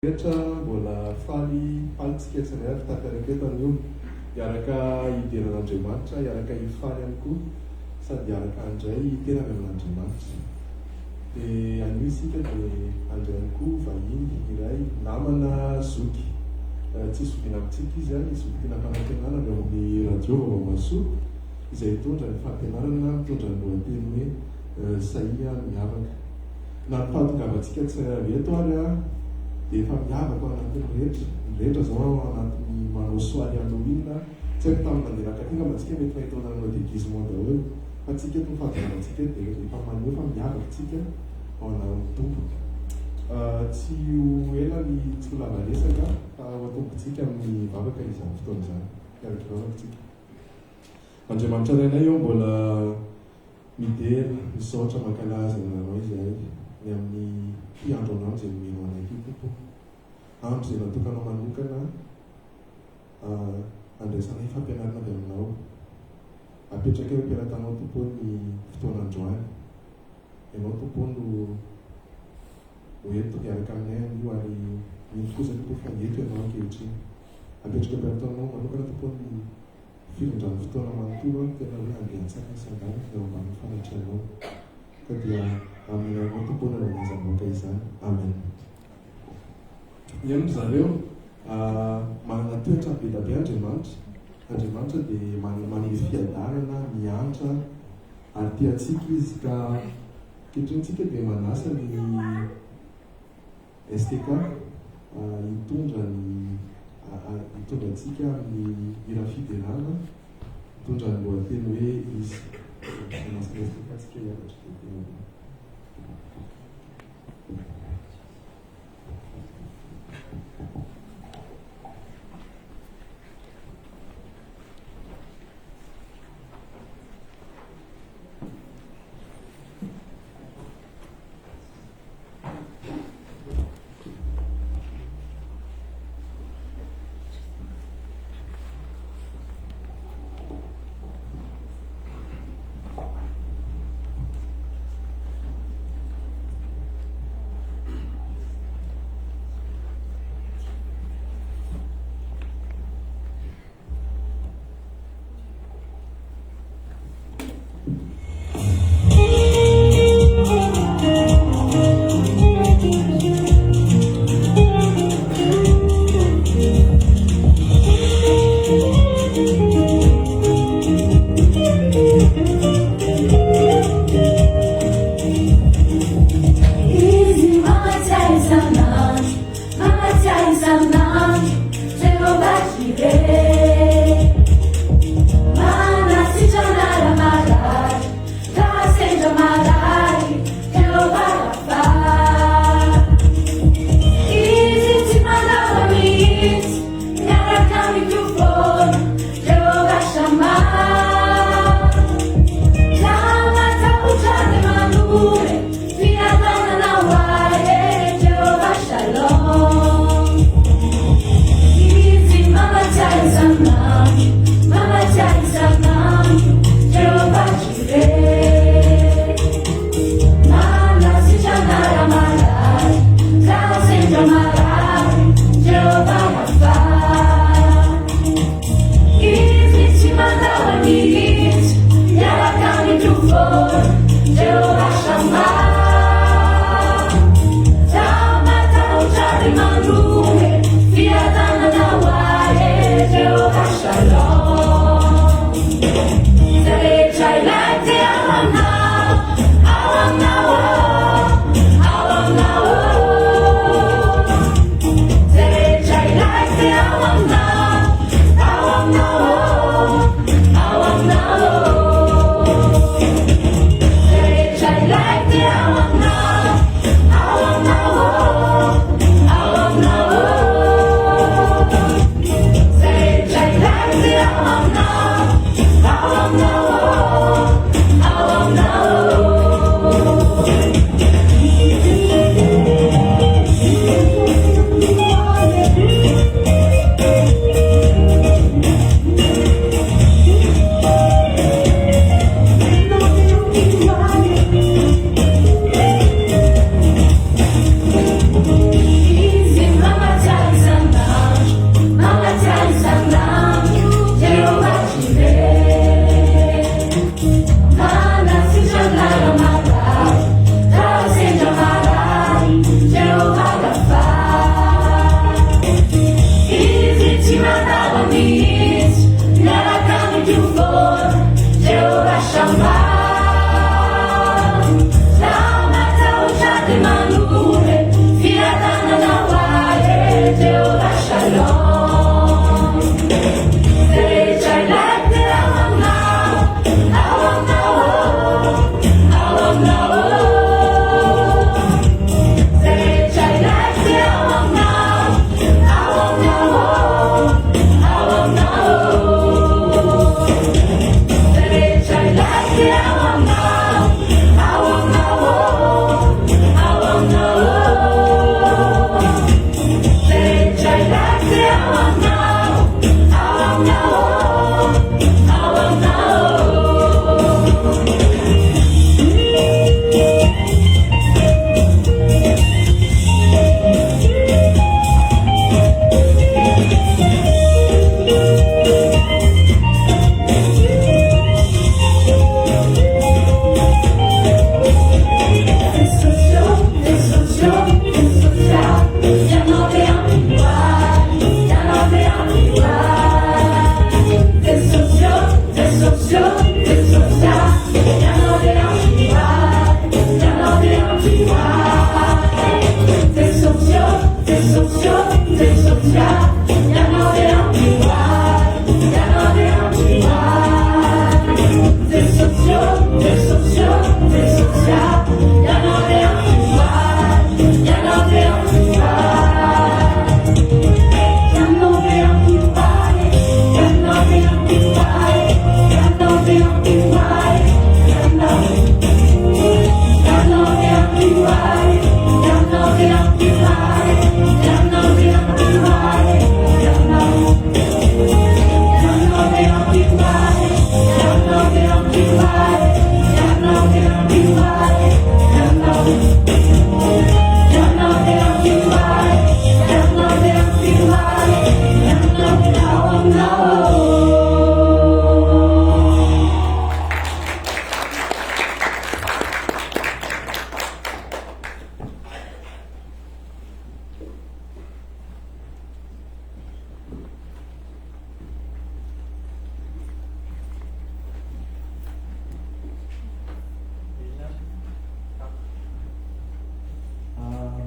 Rehetra mbola faly faly tsika tsirairay avy tafiaraka eto anio hiaraka hidera an'Andriamanitra, hiaraka hifaly ihany koa sady hiaraka handray teny avy amin'Andriamanitra. Dia anio isika dia handray ihany koa vahiny iray, namana zoky. Tsy zoviana amintsika izy, i Zoky Tiana Fanantenana avy ao amin'ny Radio Vaovao Mahasoa izay hitondra ny fampianarana mitondra ny lohateny hoe Sahia miavaka. Na ny fahatongavantsika tsirairay avy eto ary dia efa miavaka ao anatin'ny rehetra. Ny rehetra izao ao anatin'ny manao soirée Halloween. Tsy haiko tamin'ny nandeha nankaty angamba tsika mety nahita nanao déguisement daholo. Fa tsika eto ny fahatongavantsika eto dia efa maneho fa miavaka tsika ao anatin'ny Tompo. Tsy ho ela ny tsy ho lava resaka fa ho atombotsika amin'ny vavaka izany fotoana izany. Hiaraka hivavaka tsika. Andriamanitra Rainay ô mbola Midera, misaotra, mankalaza ny Anao izahay ny amin'ny ity andro androany izay nomenao anay ity Tompo o. Andro izay natokanao manokana handraisanay fampianarana avy Aminao. Apetrakay eo am-pelatanao Tompo o ny fotoana androany. Ianao Tompo o no ho eto hiaraka aminay anio ary mino tokoa izahay Tompo o fa eto Ianao ankehitriny. Apetraka eo am-pelatanao manokana Tompo o ny Firindran'ny fotoana manontolo aho tena hoe handeha an-tsakany sy an-davany eo ambanin'ny fanatrehanao. Ka dia amin'ny anaranao Tompo no anaovana izany vahoaka izany. Amen. Eny ry zareo, manana toetra be dia be Andriamanitra. Andriamanitra dia manome fiadanana, miantra ary tia antsika Izy. Ka ankehitriny tsika dia manasa ny STK, hitondra ny hitondra antsika amin'ny hira fiderana mitondra ny lohateny hoe Izy. Manasa ny STK antsika hiakatra dia tena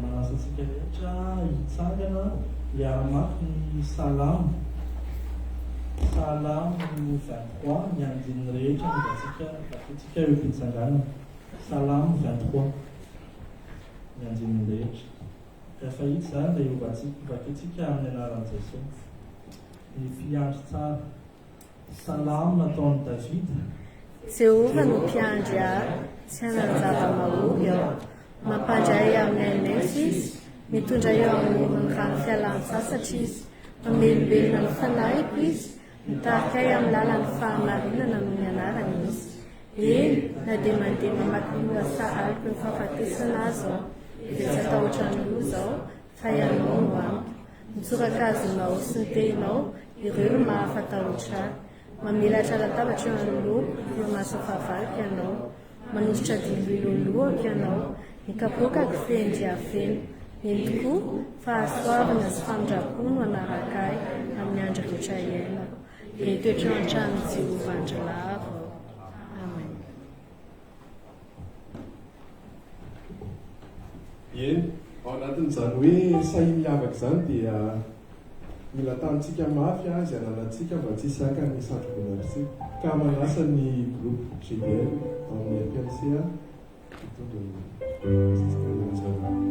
Manasa antsika rehetra hitsangana hiara-mamaky ny Salamo. Salamo 23, ny andininy rehetra no vatsika, vakintsika eo am-pitsanganana. Salamo 23, ny andininy rehetra. Rehefa hita izany dia hovakintsika amin'ny anaran'i Jesosy. Ny mpiandry tsara. Salamo nataon'i Davida. Jehovah no mpiandry ahy, tsy hanan-java-mahory aho. Mampandry ahy amin'ny ahi-maitso Izy, mitondra ahy eo amoron'ny rano fialan-tsasatra Izy. Mamelombelona ny fanahiko Izy, mitarika ahy amin'ny lalan'ny fahamarinana noho ny anarany Izy. Eny, na dia mandeha mamaky lohasaha aloky ny fahafatesana aza aho, dia tsy hatahotra ny loza aho, fa Ianao no amiko. Ny tsorakazonao sy ny tehinao, ireo no mahafatahotra ahy. Mamelatra latabatra eo anoloako, eo imason'ny fahavaloko Ianao. Manosotra diloilo eo lohako Ianao. Ny kapoakako feno dia feno. Eny tokoa, fahasoavana sy famindram-po no hanaraka ahy amin'ny andro rehetra iainako. Dia hitoetra eo an-tranon'i Jehovah andro lava aho. Amen. Eny, ao anatin'izany hoe sahia miavaka izany dia mila tantsika mafy izay ananantsika mba tsy hisy haka ny satroboninahitsika. Ka manasa ny groupe GDL ao amin'ny RPMC hitondra ny anjarany.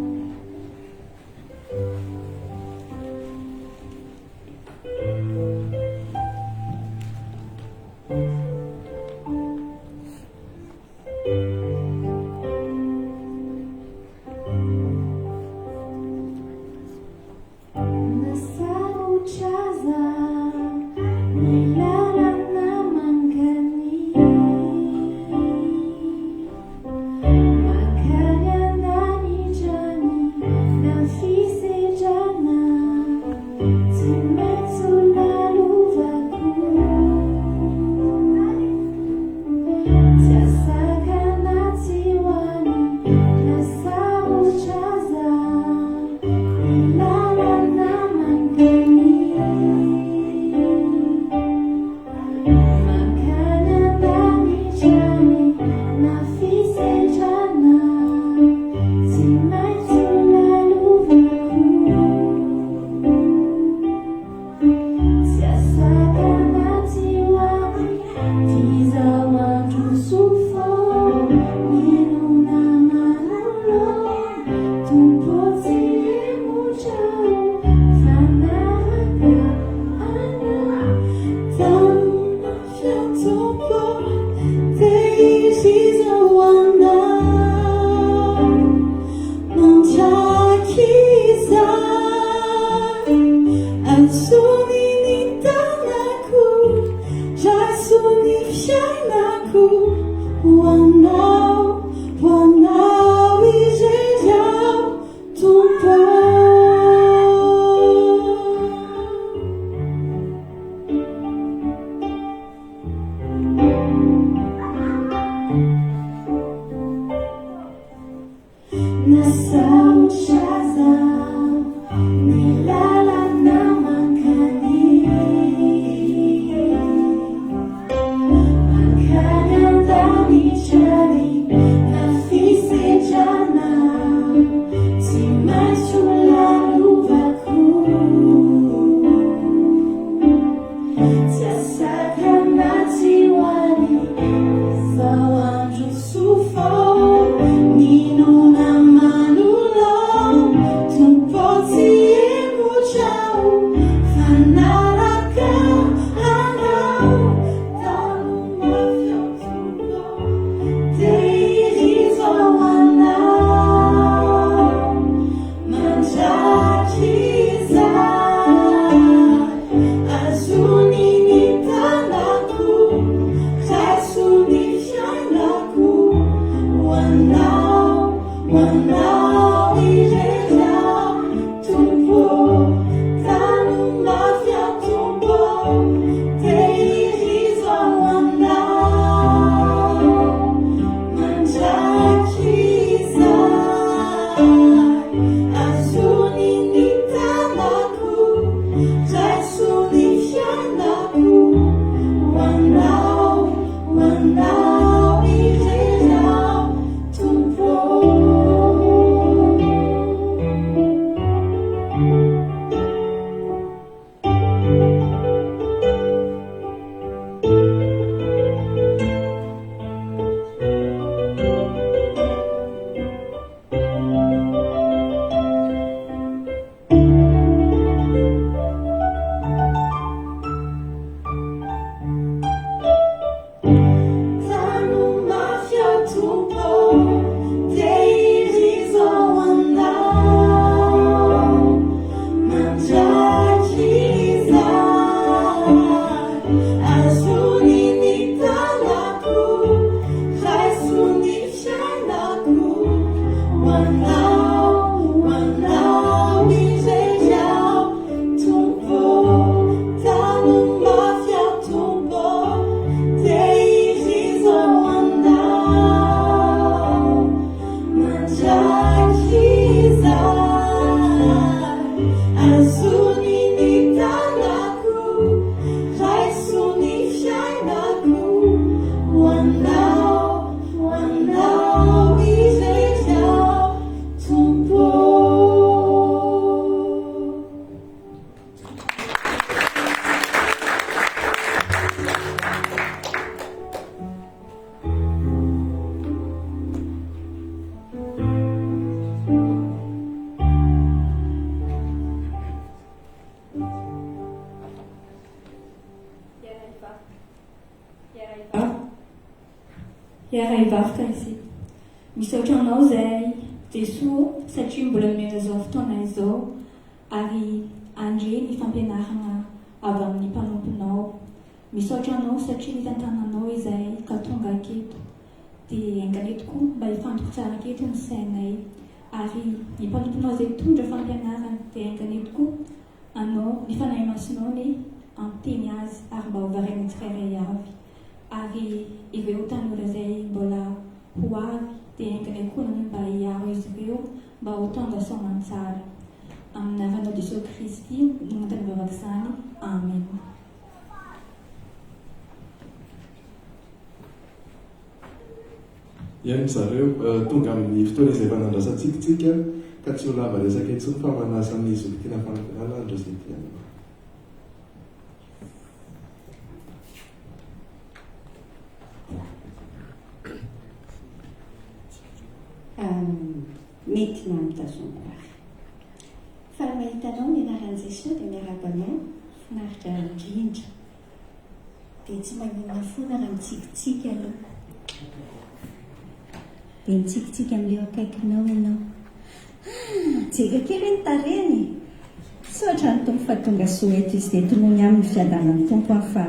Raiso ny fiainako ho anao, ho anao irery aho Tompo ô. Tano mafy aho Tompo ô, tehirizo ho anao mandrakizay. Azony ny tanako, raiso ny fiainako ho anao, ho anao irery aho Tompo ô, tano mafy aho Tompo ô, tehirizo ho anao mandrakizay. Azony ny tanako, raiso ny fiainako ho anao, ho anao irery aho Tompo ô. Hiara-hivavaka isika. Misaotra Anao izahay Jesoa ô satria mbola nomena izao fotoana izao ary handre ny fampianarana avy amin'ny mpanomponao. Misaotra Anao satria nitantananao izahay ka tonga aketo. Dia enga-anie tokoa mba hifantoka tsara aketo ny sainay. Ary ny mpanomponao izay hitondra fampianarana dia enga-anie tokoa Anao, ny Fanahy Masinao anie hampiteny azy ary mba ho variana tsirairay avy. Ary ireo tanora izay mbola ho avy dia enga-anie koa Anao mba hiaro izy ireo mba ho tonga soamantsara. Amin'ny anaranao Jesoa Kristy no anontaniana vavaka izany. Amen. Eny ry zareo, tonga amin'ny fotoana izay efa nandrasantsika isika ka tsy ho lava resaka intsony fa manasa ny zoky tiana fanantenana handray izay tiany. Mety na mitazona ary. Faly mahita anao ny anaran'i Jesoa dia miarahaba anao, finaritra indrindra. Dia tsy maninona foana raha mitsikitsiky aloha. Dia mitsikitsiky amin'ilay eo akaikinao ianao. Ah, jereo kely hoe ny tarehiny e! Misaotra ny Tompo fa tonga soa eto izy dia tonony aminy ny fiadanan'ny Tompo aho fa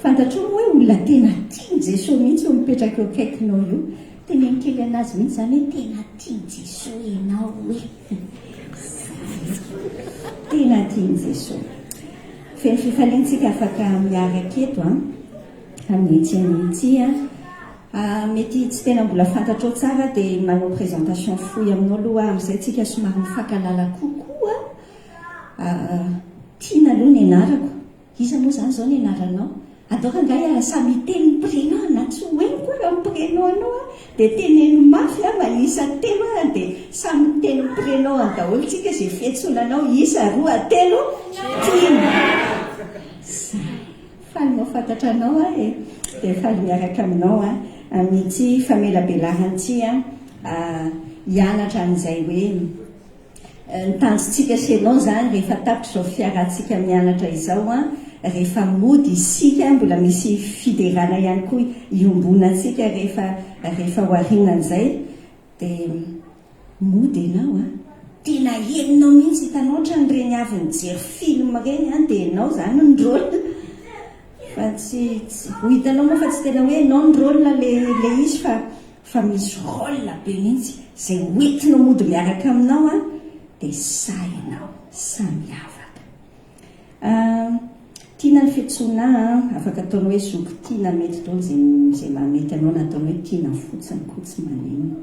fantatrao moa hoe olona tena tian'i Jesoa mihitsy io mipetraka eo akaikinao io. Teneno kely anazy mihitsy izany hoe tena tian'i Jesoa ianao e! Tena tian'i Jesoa. Feno fifaliana isika afaka miaraka eto an, amin'itsy anio ity an. Mety tsy tena mbola fantatrao tsara dia manao présentation fohy aminao aloha aho amin'izay tsika somary mifankalala kokoa. Tiana aloha ny anarako. Iza moa izany izao ny anaranao? Andao rangahy samy hiteny ny prénom na tsy ho henoko raha ny prénom anao a, dia teneno mafy a, manisa telo aho dia samy miteny ny prénom any daholo tsika izay fiantsoana anao isa roa telo Tiana. Zay. Faly mahafantatra anao aho e. Dia faly miaraka aminao a amin'ity famelabelarana ity a, hianatra an'izay hoe Ny tanjontsika sy ianao izany rehefa tapitra izao fiarahantsika mianatra izao an, rehefa mody isika, mbola misy fiderana ihany koa iombonantsika rehefa rehefa ho aorianan'izay dia mody ianao an, tena henonao mihitsy, hitanao ohatran'ireny avy nijery film ireny an, dia ianao izany ny rôle fa tsy tsy ho hitanao moa fa tsy tena hoe ianao ny rôle le le izy fa Fa misy rôle be mihitsy izay hoentinao mody miaraka aminao an, dia sahy ianao, sahy miavaka. Tiana ny fiantsoana ahy an, afaka ataonao hoe zoky tiana mety daholo izay izay mahamety anao na ataonao hoe tiana fotsiny koa tsy maninona.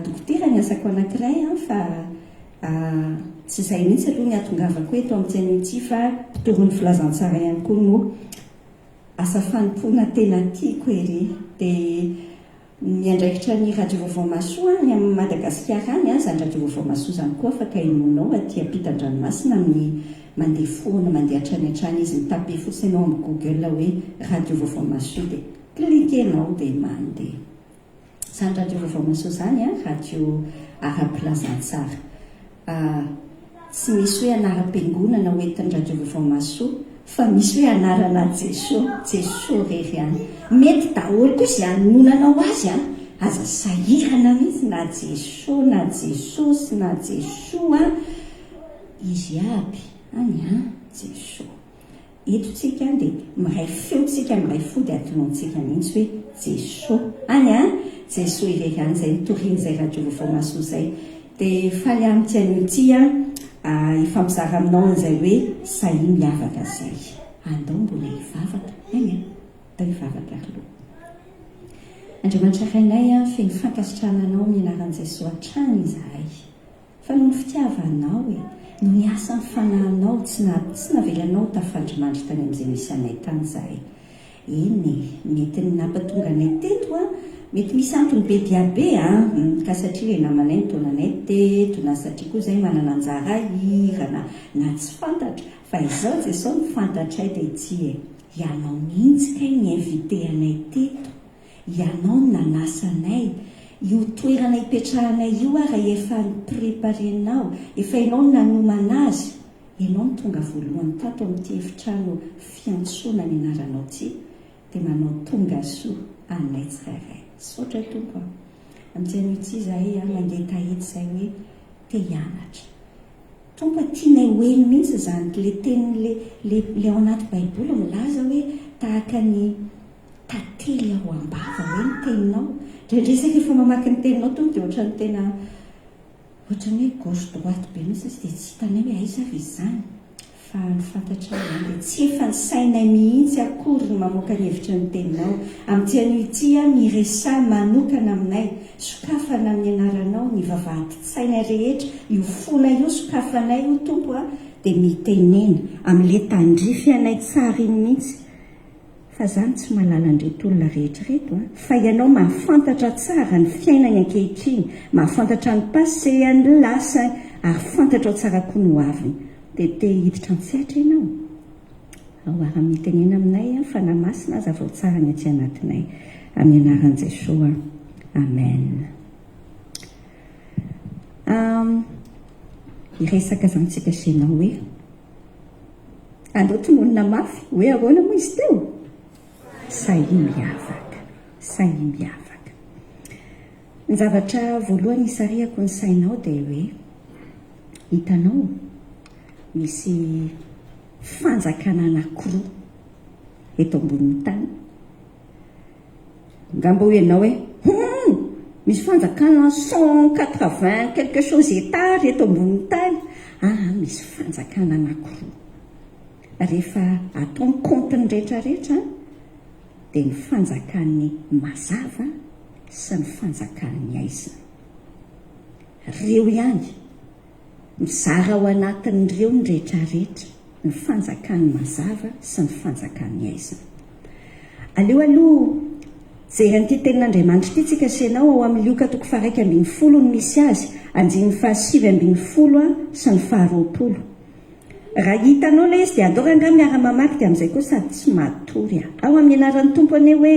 Dokotera ny asako anankiray an, fa. Tsy izay mihitsy aloha ny hahatongavako eto amin'ity anio ity fa mpitory ny filazantsara ihany koa no asa fanompoana tena tiako ery. Dia miandraikitra ny Radio Vaovao Mahasoa any amin'i Madagasikara any, izany Radio Vaovao Mahasoa izany koa afaka henoinao aty ampitan-dranomasina amin'ny mandeha foana, mandeha hatrany hatrany izy, mi-taper fotsiny ianao amin'ny Google hoe Radio Vaovao Mahasoa dia cliquer-nao dia mandeha. Izany radio vaovao mahasoa izany an, radio ara-pilazantsara. Tsy misy hoe anaram-piangonana ho entin'ny radio vaovao mahasoa fa misy hoe anarana Jesoa, Jesoa irery ihany. Mety daholo koa izay anononanao azy an, aza sahirana mihitsy na Jesoa na Jesosy na Jesoa an, izy aby any an, Jesoa. Eto tsika dia miray feo tsika miray fo dia atonoantsika mihitsy hoe Jesoa. Any an! Jesoa irery ihany izay nitoriany izay radio vaovao mahasoa izay. Dia faly aho amin'ity anio ity an, hifampizara aminao an'izay hoe sahia miavaka izay. Andao mbola hivavaka. Any an! Andao hivavaka ry loha. Andriamanitra Rainay an, feno fankasitrahana Anao amin'ny anaran'i Jesoa hatrany izahay. Fa noho ny fitiavanao e, noho ny asan'ny fanahinao, tsy na, tsy navelanao ho tafandrimandry tany amin'izay misy anay tany izahay. Eny e, mety ny nampatonga anay teto an, mety misy antony be dia be an, ka satria ilay namanay nitaona anay teto, na satria koa izahay manana anjara hira, na, na tsy fantatro, fa izao Jesoa no fantatray dia ity e, ianao mihitsy kay ni-inviter anay teto. Ianao no nanasa anay. Io toerana ipetrahanay io ara efa ni-preparer-nao, efa ianao no nanomana azy. Ianao no tonga voalohany tato amin'ity efitrano fiantsoana ny anaranao ity, dia manao tongasoa anay tsirairay. Misaotra Tompo a. Amin'ity anio ity izahay a, mangetaheta izahay hoe te hianatra. Tompo a, tianay ho heno mihitsy izany le tenin'le le le ao anaty baiboly milaza hoe tahaka ny tantely ao am-bava hoe ny teninao. Indraindray isika rehefa mamaky ny teninao Tompo dia ohatran'ny tena ohatran'ny hoe gauche droite be mihitsy izy dia tsy hitanay hoe aiza ary izany. Fa ny fantatray ihany dia tsy efa ny sainay mihitsy akory ny mamoaka ny hevitry ny teninao. Amin'ity anio ity aho miresaha manokana aminay, sokafana amin'ny anaranao ny vavahadin-tsainay rehetra, io fonay io sokafanay io Tompo a, dia mitenena amin'ilay tandrify anay tsara iny mihitsy. Fa zany tsy mahalala an'ireto olona rehetra ireto an! Fa ianao mahafantatra tsara ny fiainany ankehitriny, mahafantatra ny passé, ny lasa, ary fantatrao tsara koa ny ho aviny. Dia te hiditra an-tsehatra ianao? Ao ary mitenena aminay an, Fanahy Masina hazavao tsara ny aty anatinay. Amin'ny anaran'i Jesoa. Amen. Um, hiresaka zany tsika sy ianao hoe. Andao tononina mafy hoe ahoana moa izy teo? Sahia miavaka, sahia miavaka. Ny zavatra voalohany isarihako ny sainao dia hoe hitanao misy fanjakana anankiroa eto ambonin'ny tany. Angamba hoy ianao hoe, Hum! Misy fanjakana 180 quelque chose hectares eto ambonin'ny tany. Aa, misy fanjakana anankiroa. Rehefa atao ny kaontiny rehetrarehetra dia ny fanjakan'ny mazava sy ny fanjakan'ny aizina. Ireo ihany. Mizara ao anatin'ireo ny rehetrarehetra, ny fanjakan'ny mazava sy ny fanjakan'ny aizina. Aleo aloha jery an'ity tenin'Andriamanitra ity tsika sy ianao, ao amin'ny Lioka toko faha 11 no misy azy, andininy faha 19 sy ny faha 20. Raha hitanao ilay izy dia andao rangahy miara-mamaky dia amin'izay koa sady tsy matory aho. Ao amin'ny anaran'ny Tompo anie hoe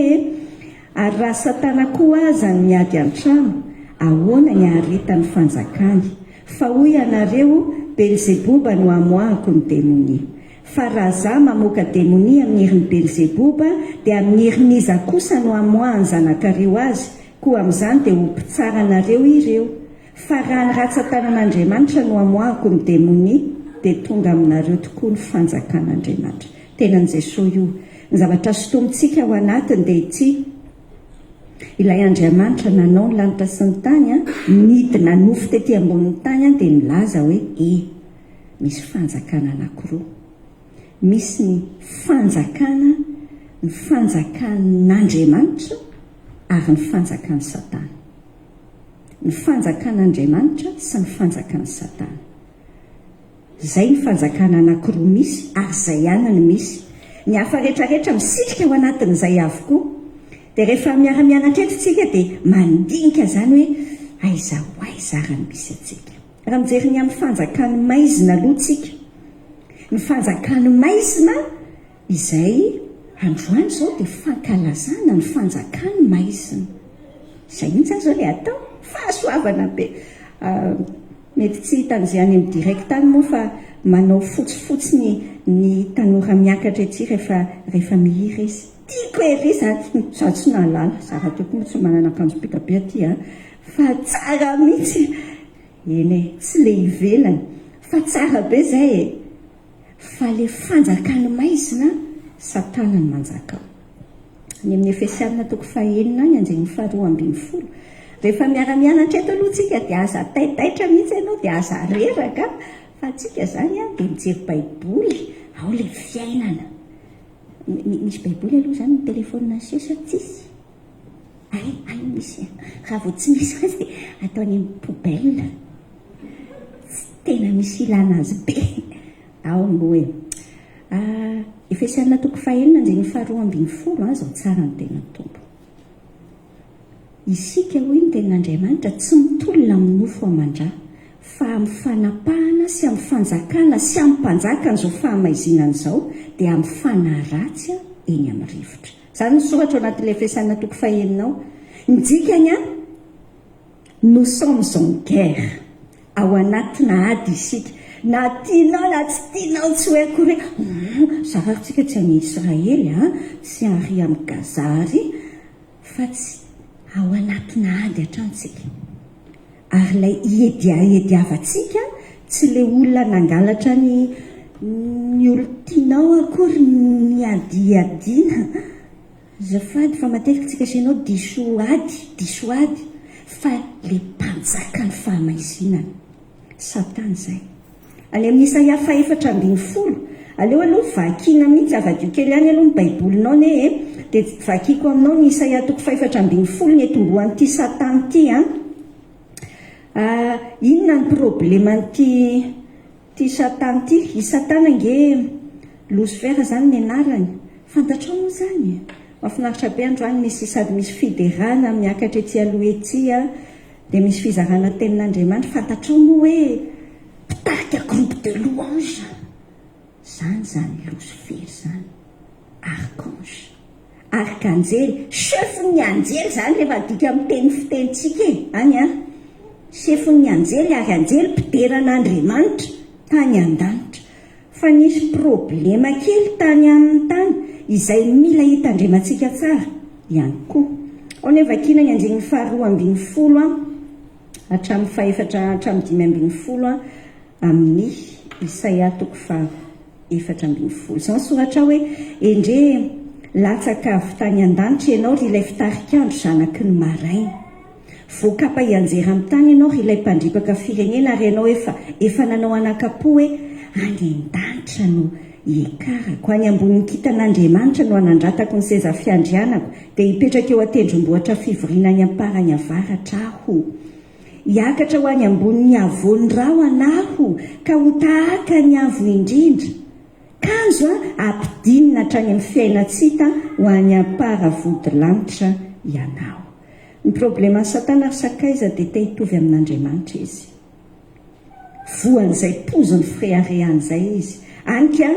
ary raha satana koa aza no miady an-trano, ahoana ny haharetan'ny fanjakany? Fa hoy ianareo, Belzeboba no amoahako ny demonia. Fa raha za mamoaka demonia amin'ny herin'i Belzeboba, dia amin'ny herin'iza kosa no amoahan'ny zanakareo azy? Koa amin'izany dia ho mpitsara anareo ireo. Fa raha ny ratsan-tanan'Andriamanitra no amoahako ny demonia, dia tonga aminareo tokoa ny fanjakan'Andriamanitra. Tenan'i Jesoa io. Ny zavatra sintomintsika ao anatiny dia ity, Ilay Andriamanitra nanao ny lanitra sy ny tany, nidina nofo tety ambonin'ny tany dia nilaza hoe, E, misy fanjakana anankiroa. Misy ny fanjakana, ny fanjakan'Andriamanitra ary ny fanjakan'i Satana. Ny fanjakan'Andriamanitra sy ny fanjakan'i Satana. Izay ny fanjakana anankiroa misy ary izay ihany no misy. Ny hafa rehetrarehetra misitrika ao anatin'izay avokoa. Dia rehefa miara-mianatra eto tsika dia mandinika izany hoe aiza ho aiza ary no misy antsika. Raha mijery ny amin'ny fanjakan'ny maizina aloha tsika. Ny fanjakan'ny maizina Izay androany izao dia fankalazana ny fanjakan'ny maizina. Izay mihitsy aza izao ilay atao. Fahasoavana be. Mety tsy hitan'izay any amin'ny direct any moa fa manao fotsifotsy ny ny tanora miakatra ety rehefa rehefa mihira izy. Tiako ery izany. Izaho tsy nahalala. Izaho rahateo koa moa tsy manana akanjo be dia be aty an. Fa tsara mihitsy. Eny e, tsy ilay ivelany. Fa tsara be izay e. Fa le fanjakan'ny maizina, satana no manjaka ao. Any amin'ny Efesianina toko fahenina any, andininy faharoa ambinifolo. Rehefa miara-mianatra eto aloha tsika dia aza taitaitra mihitsy ianao, dia aza reraka, fa tsika zany an dia mijery baiboly, ao le fiainana. Misy baiboly aloha zany ny telephone sisa tsisy. Hay, hay misy e. Raha vao tsy misy azy dia atao any amin'ny poubelle. Tsy tena misy ilana azy be. Ao moa e. Ah, Efesiana toko fahenina andininy faharoa ambinifolo, ah, izao tsara ny tenin'ny Tompo. Isika, hoy ny tenin'Andriamanitra, tsy mitolona amin'ny nofo aman-dra, fa amin'ny fanapahana sy amin'ny fanjakana sy amin'ny mpanjakan'izao fahamaizinana izao, dia amin'ny fanahy ratsy eny amin'ny rivotra. Izany no soratra ao anatin'ilay Efesiana toko fahenina ao. Ny dikany an, nous sommes en guerre. Ao anatina ady isika. Na tianao na tsy tianao tsy hoe akory hoe hum, zarary tsika tsy any Israely an, tsy ary amin'ny Gaza ary, fa tsy ao anatina ady hatrany tsika. Ary ilay iediaediavantsika tsy ilay olona nangalatra ny ny olon-tianao akory no niadiadiana. Azafady fa matetika tsika sy ianao diso ady, diso ady fa ilay mpanjakan'ny fahamaizinana. Satana izay. Any amin'ny Isaia fahefatra ambinifolo, aleo aloha vakiana mihitsy, avadio kely any aloha ny baibolinao anie e, dia vakiako aminao ny Isaia toko fahefatra ambinifolo ny etombohan'ity Satana ity an. Ah, inona ny probleman'ity ity Satana ity? I Satana ange Losifera izany ny anarany. Fantatrao moa izany? Mahafinaritra be androany misy sady misy fiderana miakatra ety aloha ety an. Dia misy fizarana tenin'Andriamanitra, fantatrao moa hoe mpitarika groupe de louange zany izany Losifera izany, archange, arkanjely, chef-n'ny anjely izany rehefa adika amin'ny teny fitenintsika e, any an, chef-n'ny anjely ary anjely mpidera an'Andriamanitra tany an-danitra. Fa nisy problema kely tany aminy tany izay mila hitandremantsika tsara ihany koa. Ao ny vakiana ny andininy faharoa ambinifolo hatramin'ny fahefatra hatramin'ny 15 amin'ny Isaia toko faha 14. Izao ny soratra ao hoe, Endrey latsaka avy tany an-danitra ianao ry ilay fitarikandro zanaky ny maraina. Voakapa hianjera amin'ny tany ianao, ry ilay mpandripaka firenena, ary ianao efa efa nanao anakam-po hoe, Any an-danitra no hiakarako, any ambonin'ny kintan'Andriamanitra no hanandratako ny seza fiandrianako, dia hipetraka eo an-tendrombohitra fivoriana any am-parany avaratra aho. Hiakatra ho any ambonin'ny havoan'ny rahona aho, ka ho tahaka ny Avo Indrindra. Kanjo ampidinina hatrany amin'ny fiainan-tsy hita ho any am-paravodilanitra ianao. Ny probleman'i satana ry sakaiza dia te hitovy amin'Andriamanitra izy. Voan'izay poziny fireharehany izay izy. Any ka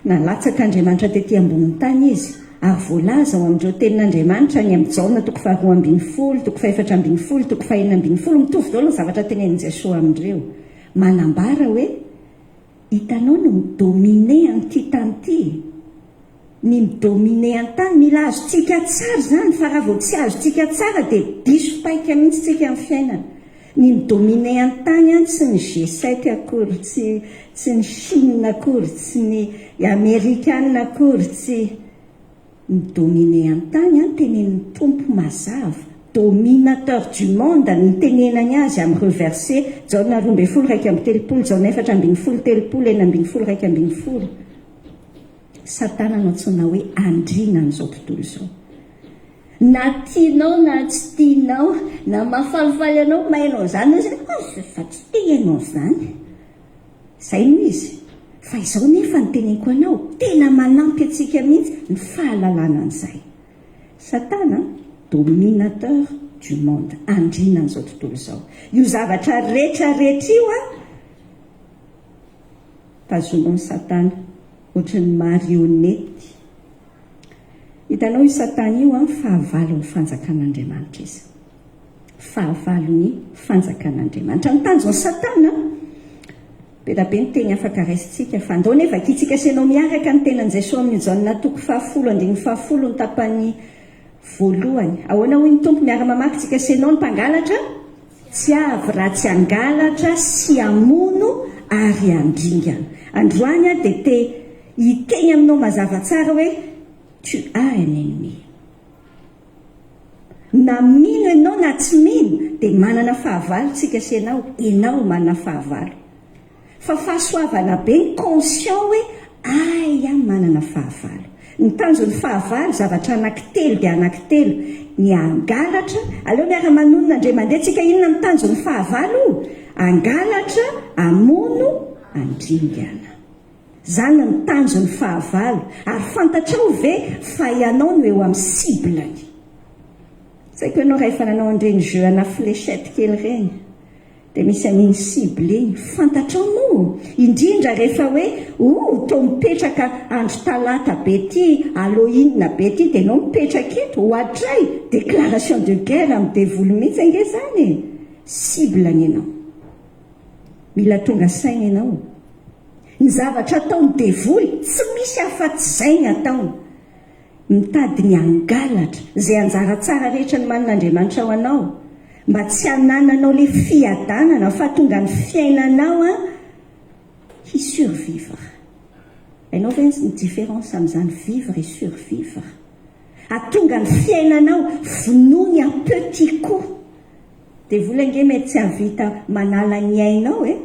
nalatsak'Andriamanitra tety ambonin'ny tany izy ary voalaza ao amin'ireo tenin'Andriamanitra any amin'ny Jaona toko faharoa ambinifolo, toko fahefatra ambinifolo, toko fahenina ambinifolo, mitovy daholo ny zavatra tenenin'i Jesoa amin'ireo. Manambara hoe hitanao no mi-dominer an'ity tany ity e. Ny mi-dominer an-tany, mila azontsika tsara izany fa raha vao tsy azontsika tsara dia diso paika mihitsy tsika amin'ny fiainana. Ny mi-dominer an-tany an tsy ny G sept akory, tsy tsy ny Chine akory, tsy ny Amerikana akory, tsy. Mi-dominer an-tany an tenenin'ny Tompo mazava, dominateur du monde ny itenenany azy amin'ireo verset, Jaona 12 31, Jaona 14 30, 16 11. Satana no antsoina hoe andriana an'izao tontolo izao. Na tianao na tsy tianao, na mahafalifaly anao maheno an'izany na tsy, ah, fa tsy te hihaino an'izany. Izay no izy. Fa izao nefa no teneniko anao, tena manampy antsika mihitsy ny fahalalana an'izay. Satana, dominateur du monde, andrianan'izao tontolo izao. Io zavatra rehetra rehetra io an, tazomin'i Satana, ohatry ny marionnette. Hitanao io Satana io an, fahavalon'ny fanjakan'Andriamanitra izy. Fahavalon'ny fanjakan'Andriamanitra. Ny tanjon'i Satana, be dia be ny teny afaka raisintsika, fa andao anie vakintsika sy ianao miaraka ny tenan'i Jesoa amin'ny Jaona toko fahafolo andininy fahafolo ny tapany voalohany. Ahoana hoy ny Tompo, miara-mamaky tsika sy ianao ny mpangalatra? Tsy avy raha tsy hangalatra sy hamono ary handringana. Androany aho dia te hiteny aminao mazava tsara hoe tu as un ennemi. Na mino ianao na tsy mino dia manana fahavalo tsika sy ianao, ianao manana fahavalo. Fa fahasoavana be ny conscient hoe ay aho manana fahavalo. Ny tanjon'ny fahavalo zavatra anaky telo dia anaky telo, ny hangalatra, aleo miara manonona indray mandeha tsika inona ny tanjon'ny fahavalo? Hangalatra, hamono, handringana. Zany ny tanjon'ny fahavalo. Ary fantatrao ve fa ianao no eo amin'ny cible-ny? Tsy haiko ianao raha efa nanao an'ireny jeu ana fléchette kely ireny. Dia misy an'iny cible iny. Fantatrao moa? Indrindra rehefa hoe oh toa mipetraka andro talata be ity, halloween be ity dia ianao mipetraka eto. Ohatray! Déclaration de guerre amin'ny devoly mihitsy ange izany e! Cible-ny ianao. Mila tonga saina ianao. Ny zavatra ataon'ny devoly, tsy misy afa-tsy izay ny ataony. Mitady ny hangalatra izay anjara tsara rehetra nomanin'Andriamanitra ho anao, mba tsy hanananao ilay fiadanana fa tonga ny fiainanao an, hi-survivre. Hainao ve ny différence amin'izany vivre et survivre? Hahatonga ny fiainanao vonoiny à petit coup. Devoly ange mety tsy hahavita manala ny ainao e!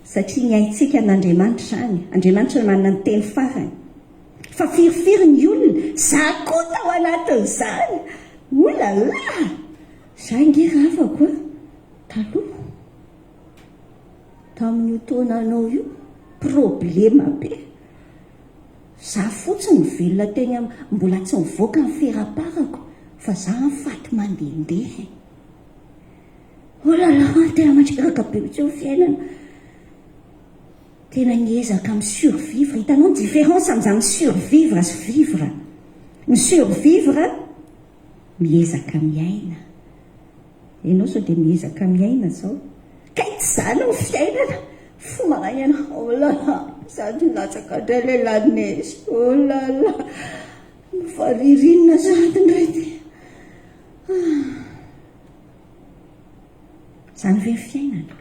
Satria ny aintsika an'Andriamanitra izany. Andriamanitra no manana ny teny farany. Fa firifiry ny olona, za koa tao anatin'izany! Ouh là là! Za ange ravako a! Taloha, tamin'io taonanao io, problema be. Za fotsiny velona teny am, mbola tsy nivoaka ny feraparako fa za an faty mandehandeha e. Oh là là, tena mandreraka be mihitsy eo fiainana. Tena miezaka mi survivre, hitanao ny différence amin'izany survivre sy vivre. Ny survivre miezaka miaina. Ianao sao dia miezaka miaina zao. Kay tsy zany ny fiainana. Fo maraina, oh là là, sady nilatsaka indray ilay la neige, oh là là, fa ririnina sady indray ity. Zany ve ny fiainana?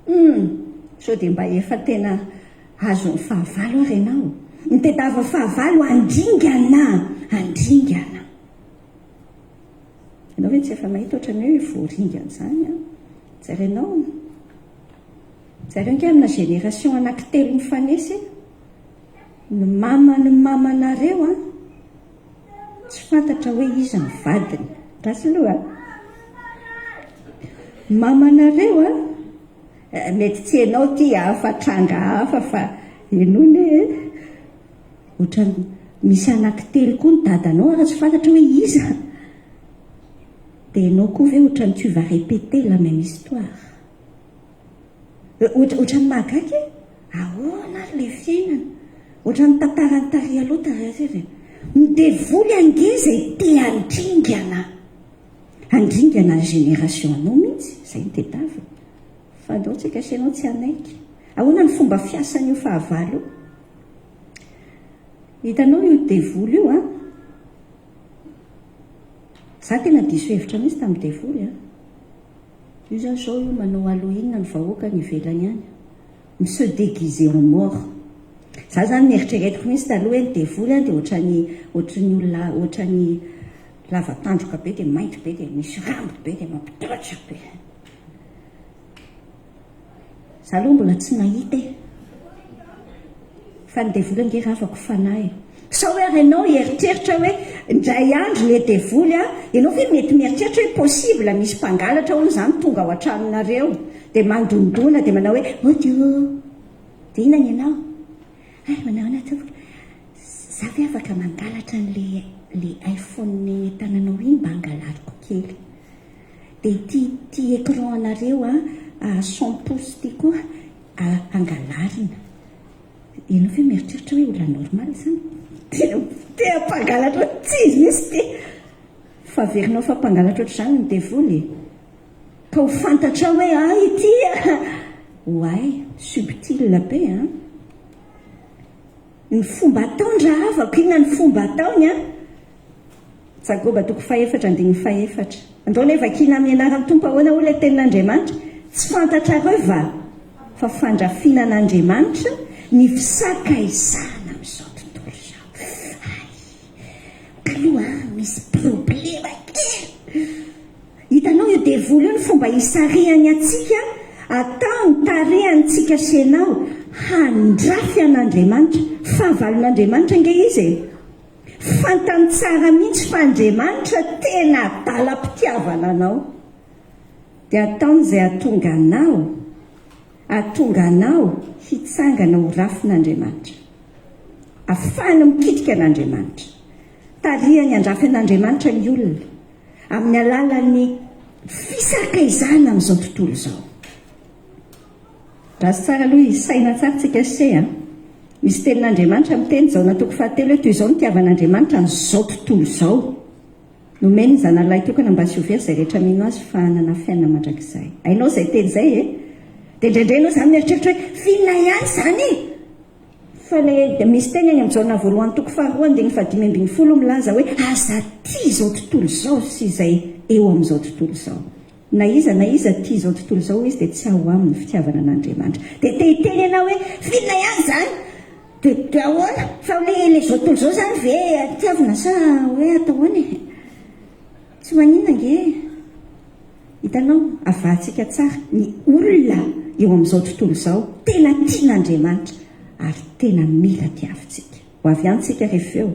Hum, sao dia mba efa tena azon'ny fahavalo ary ianao? Mitedava fahavalo handringana, handringana. Ianao ve tsy efa mahita ohatran'ny hoe voaringana izany an? Jerenao. Jereo ange amina génération anankitelo mifanesy e. Ny maman'ny mamanareo an, tsy fantatra hoe iza ny vadiny. Ratsy aloha an. Mamanareo an, eh, mety tsy ianao ity hafa tranga hafa fa henoina e. Ohatran'ny misy anankitelo koa ny dadanao ary tsy fantatra hoe iza. Dia ianao koa ve ohatran'ny tu vas répéter la même histoire. Ohatran'ny mahagaga e! Ahoana ary ilay fiainana? Ohatran'ny tantaran'i tary aloha tary aoriana e! Ny devoly ange izay te handringana, handringana ny génération anao mihitsy, izay no tedaviny. Fa andao tsika sy ianao tsy hanaiky. Ahoana ny fomba fiasan'io fahavalo io? Hitanao io devoly io an? Za tena diso hevitra mihitsy tamin'ny devoly an! Io zany zao io manao Halloween ny vahoaka any ivelany any. Mi se déguiser en mort. Za zany neritreretiko mihitsy taloha hoe ny devoly an dia ohatran'ny ohatran'ny olona ohatran'ny lava tandroka be dia mainty be dia misy rambo be dia mampitahotra be. Za aloha mbola tsy nahita e. Fa ny devoly ange ravako fanahy e. Sao hoe ary ianao hieritreritra hoe. Indray andro le devoly a, ianao ve mety mieritreritra hoe possible misy mpangalatra hono izany tonga ao an-tranonareo dia mandondona dia manao hoe mody o! Dia inona ny anao? Hay manao ahoana tompoko? Za ve afaka mangalatra an'le le iPhone eny an-tananao iny mba hangalariko kely? Dia ity ity écran anareo a 100 pouces ity koa hangalarina. Ianao ve mieritreritra hoe olona normal izany? Tena te hampangalatra tsy izy mihitsy ity. Fa averinao fa mpangalatra ohatr'izany ny devoly e. Ka ho fantatrao hoe ah ity ah. Oay, subtil be an. Ny fomba ataony rahavako, inona ny fomba ataony an? Jakoba toko fahefatra andininy fahefatra. Andao anie vakiana amin'ny anaran'ny Tompo ahoana hoy ilay tenin'Andriamanitra? Tsy fantatrareo va fa fandrafiana an'Andriamanitra ny fisakaizana amin'izao tontolo izao? Hay! Kaloha an, misy problema kely. Hitanao io devoly io ny fomba isarihany antsika, ataony tarihany tsika sy ianao handrafy an'Andriamanitra. Fahavalon'Andriamanitra ange izy e! Fantany tsara mihitsy fa Andriamanitra tena adalam-pitiavana anao. Dia ataony izay hahatonga anao, hahatonga anao hitsangana ho rafin'Andriamanitra. Afahany mikitika an'Andriamanitra. Tarihany handrafy an'Andriamanitra ny olona, amin'ny alalan'ny fisakaizana amin'izao tontolo izao. Raha tsara aloha hisaina tsara tsika se a! Misy tenin'Andriamanitra miteny Jaona toko fahatelo hoe toy izao nitiavan'Andriamanitra an'izao tontolo izao. Nomeny ny zanany lahy tokana mba tsy ho very izay rehetra mino azy fa hanana fiainana mandrakizay. Hainao izay teny izay e? Dia indraindray ianao izany mieritreritra hoe f'inona ihany izany e? Fa ilay misy teny any amin'ny Jaona voalohany toko faharoa andininy fahadimy ambin'ny folo milaza hoe aza tia izao tontolo izao sy izay eo amin'izao tontolo izao. Na iza na iza tia izao tontolo izao izy dia tsy ao aminy ny fitiavana an'Andriamanitra. Dia te hiteny ianao hoe f'inona ihany izany? Dia dia ahoana? Fa hoe ilay izao tontolo izao izany ve tiavina sa hoe atao ahoana e? Tsy maninona ange e! Hitanao, avahantsika tsara ny olona eo amin'izao tontolo izao tena tian'Andriamanitra ary tena mila tiavintsika. Ho avy any tsika rehefa eo.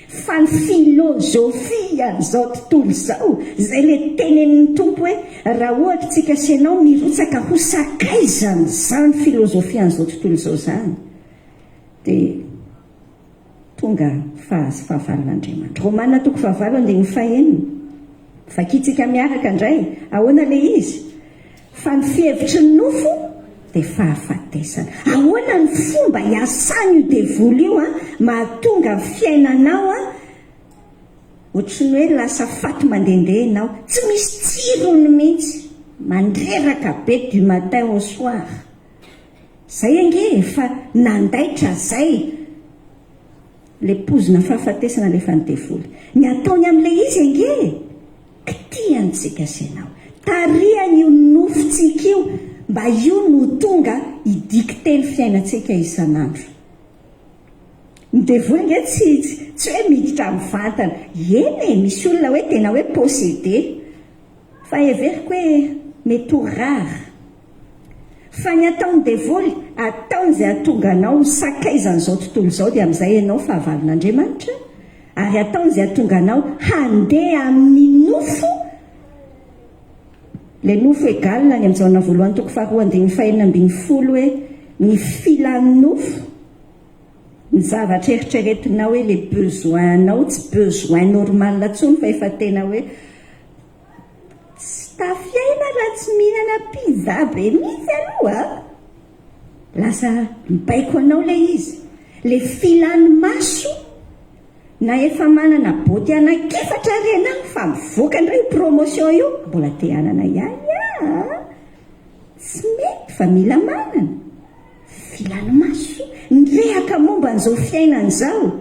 Fa ny filôzôfian'izao tontolo izao, izay ilay tenenin'ny Tompo hoe, raha ohatra tsika sy ianao mirotsaka ho sakaizan'izany filôzôfian'izao tontolo izao izany, dia tonga fahazo fahavalon'Andriamanitra. Romana toko fahavalo andininy fahenina. Vakintsika miaraka indray. Ahoana ilay izy? Fa ny fihevitry ny nofo dia fahafatesana. Ahoana ny fomba iasan'io devoly io an, mahatonga ny fiainanao an, ohatry ny hoe lasa faty mandehandeha ianao, tsy misy tsirony mihitsy, mandreraka be du matin au soir. Zay ange efa nandaitra zay le pozina fahafatesana alefan'ny devoly. Ny ataony amin'ilay izy ange e! Kitihantsika sy ianao. Tarihany io nofontsika io mba io no ho tonga hi-dicter ny fiainantsika isan'andro. Ny devoly nge tsy tsy hoe miditra mivantana. Eny e, misy olona hoe tena hoe possédé. Fa heveriko hoe mety ho rare. Fa ny ataon'ny devoly, ataony izay hahatonga anao ho sakaizan'izao tontolo izao dia amin'izay ianao fahavalon'Andriamanitra, ary ataony izay hahatonga anao handeha amin'ny nofo, ilay nofo égal any amin'ny Jaona voalohany toko faharoa andininy fahenina ambin'ny folo hoe ny filan'ny nofo, ny zavatra eritreretinao hoe le besoin-nao tsy besoin normal intsony fa efa tena hoe Tsy tafiaina raha tsy mihinana pizza be mihitsy aloha a! Lasa mibaiko anao ilay izy. Ilay filan'ny maso na efa manana boty anak'efatra ary ianao fa mivoaka indray io promotion io, mbola te hanana ihany a! Tsy mety fa mila manana. Filan'ny maso. Nirehaka momba an'izao fiainana izao.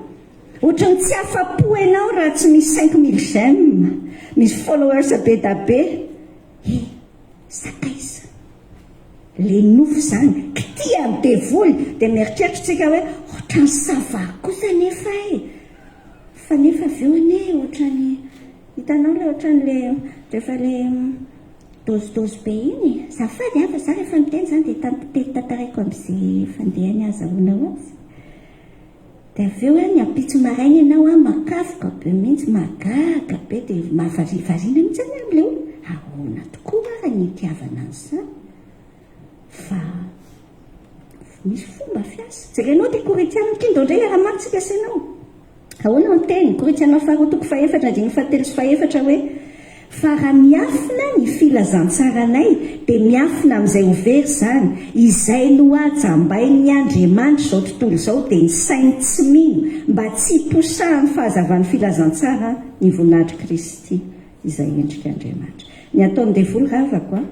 Ohatran'ny tsy afa-po enao raha tsy misy 5000 j'aime, misy followers be da be. He, sakaiza. Le nofo zany, kitihan'ny devoly, dia mieritreritra tsika hoe ohatran'ny ça va kosa nefa e. Fa nefa avy eo anie ohatran'ny, hitanao le ohatran'le rehefa le dose-dose be iny e. Azafady an, fa za rehefa miteny zany dia tantaraiko amin'izay fandehany azahoanao azy. Dia avy eo ny ampitso maraina ianao an, makafoka be mihitsy, mahagaga be, dia mahavarivarina mihitsy anie amin'ilay olona, ahoana tokoa ary ny itiavana an'izany? Fa misy fomba fiasa. Jerenao ity Korintiana ity, ndao indray hiara-mamaky tsika sy ianao. Ahoana ny teny? Korintiana faharoa toko fahefatra andininy fahatelo sy fahefatra hoe, Fa raha miafina ny filazantsaranay, dia miafina amin'izay ho very izany, izay nohajambain'ny andriamanitr' izao tontolo izao, dia ny sain'ny tsy mino, mba tsy hiposahan'ny fahazavan'ny filazantsara ny voninahitr'i Kristy, izay endrik'Andriamanitra. Ny ataon'ny devoly ravako an!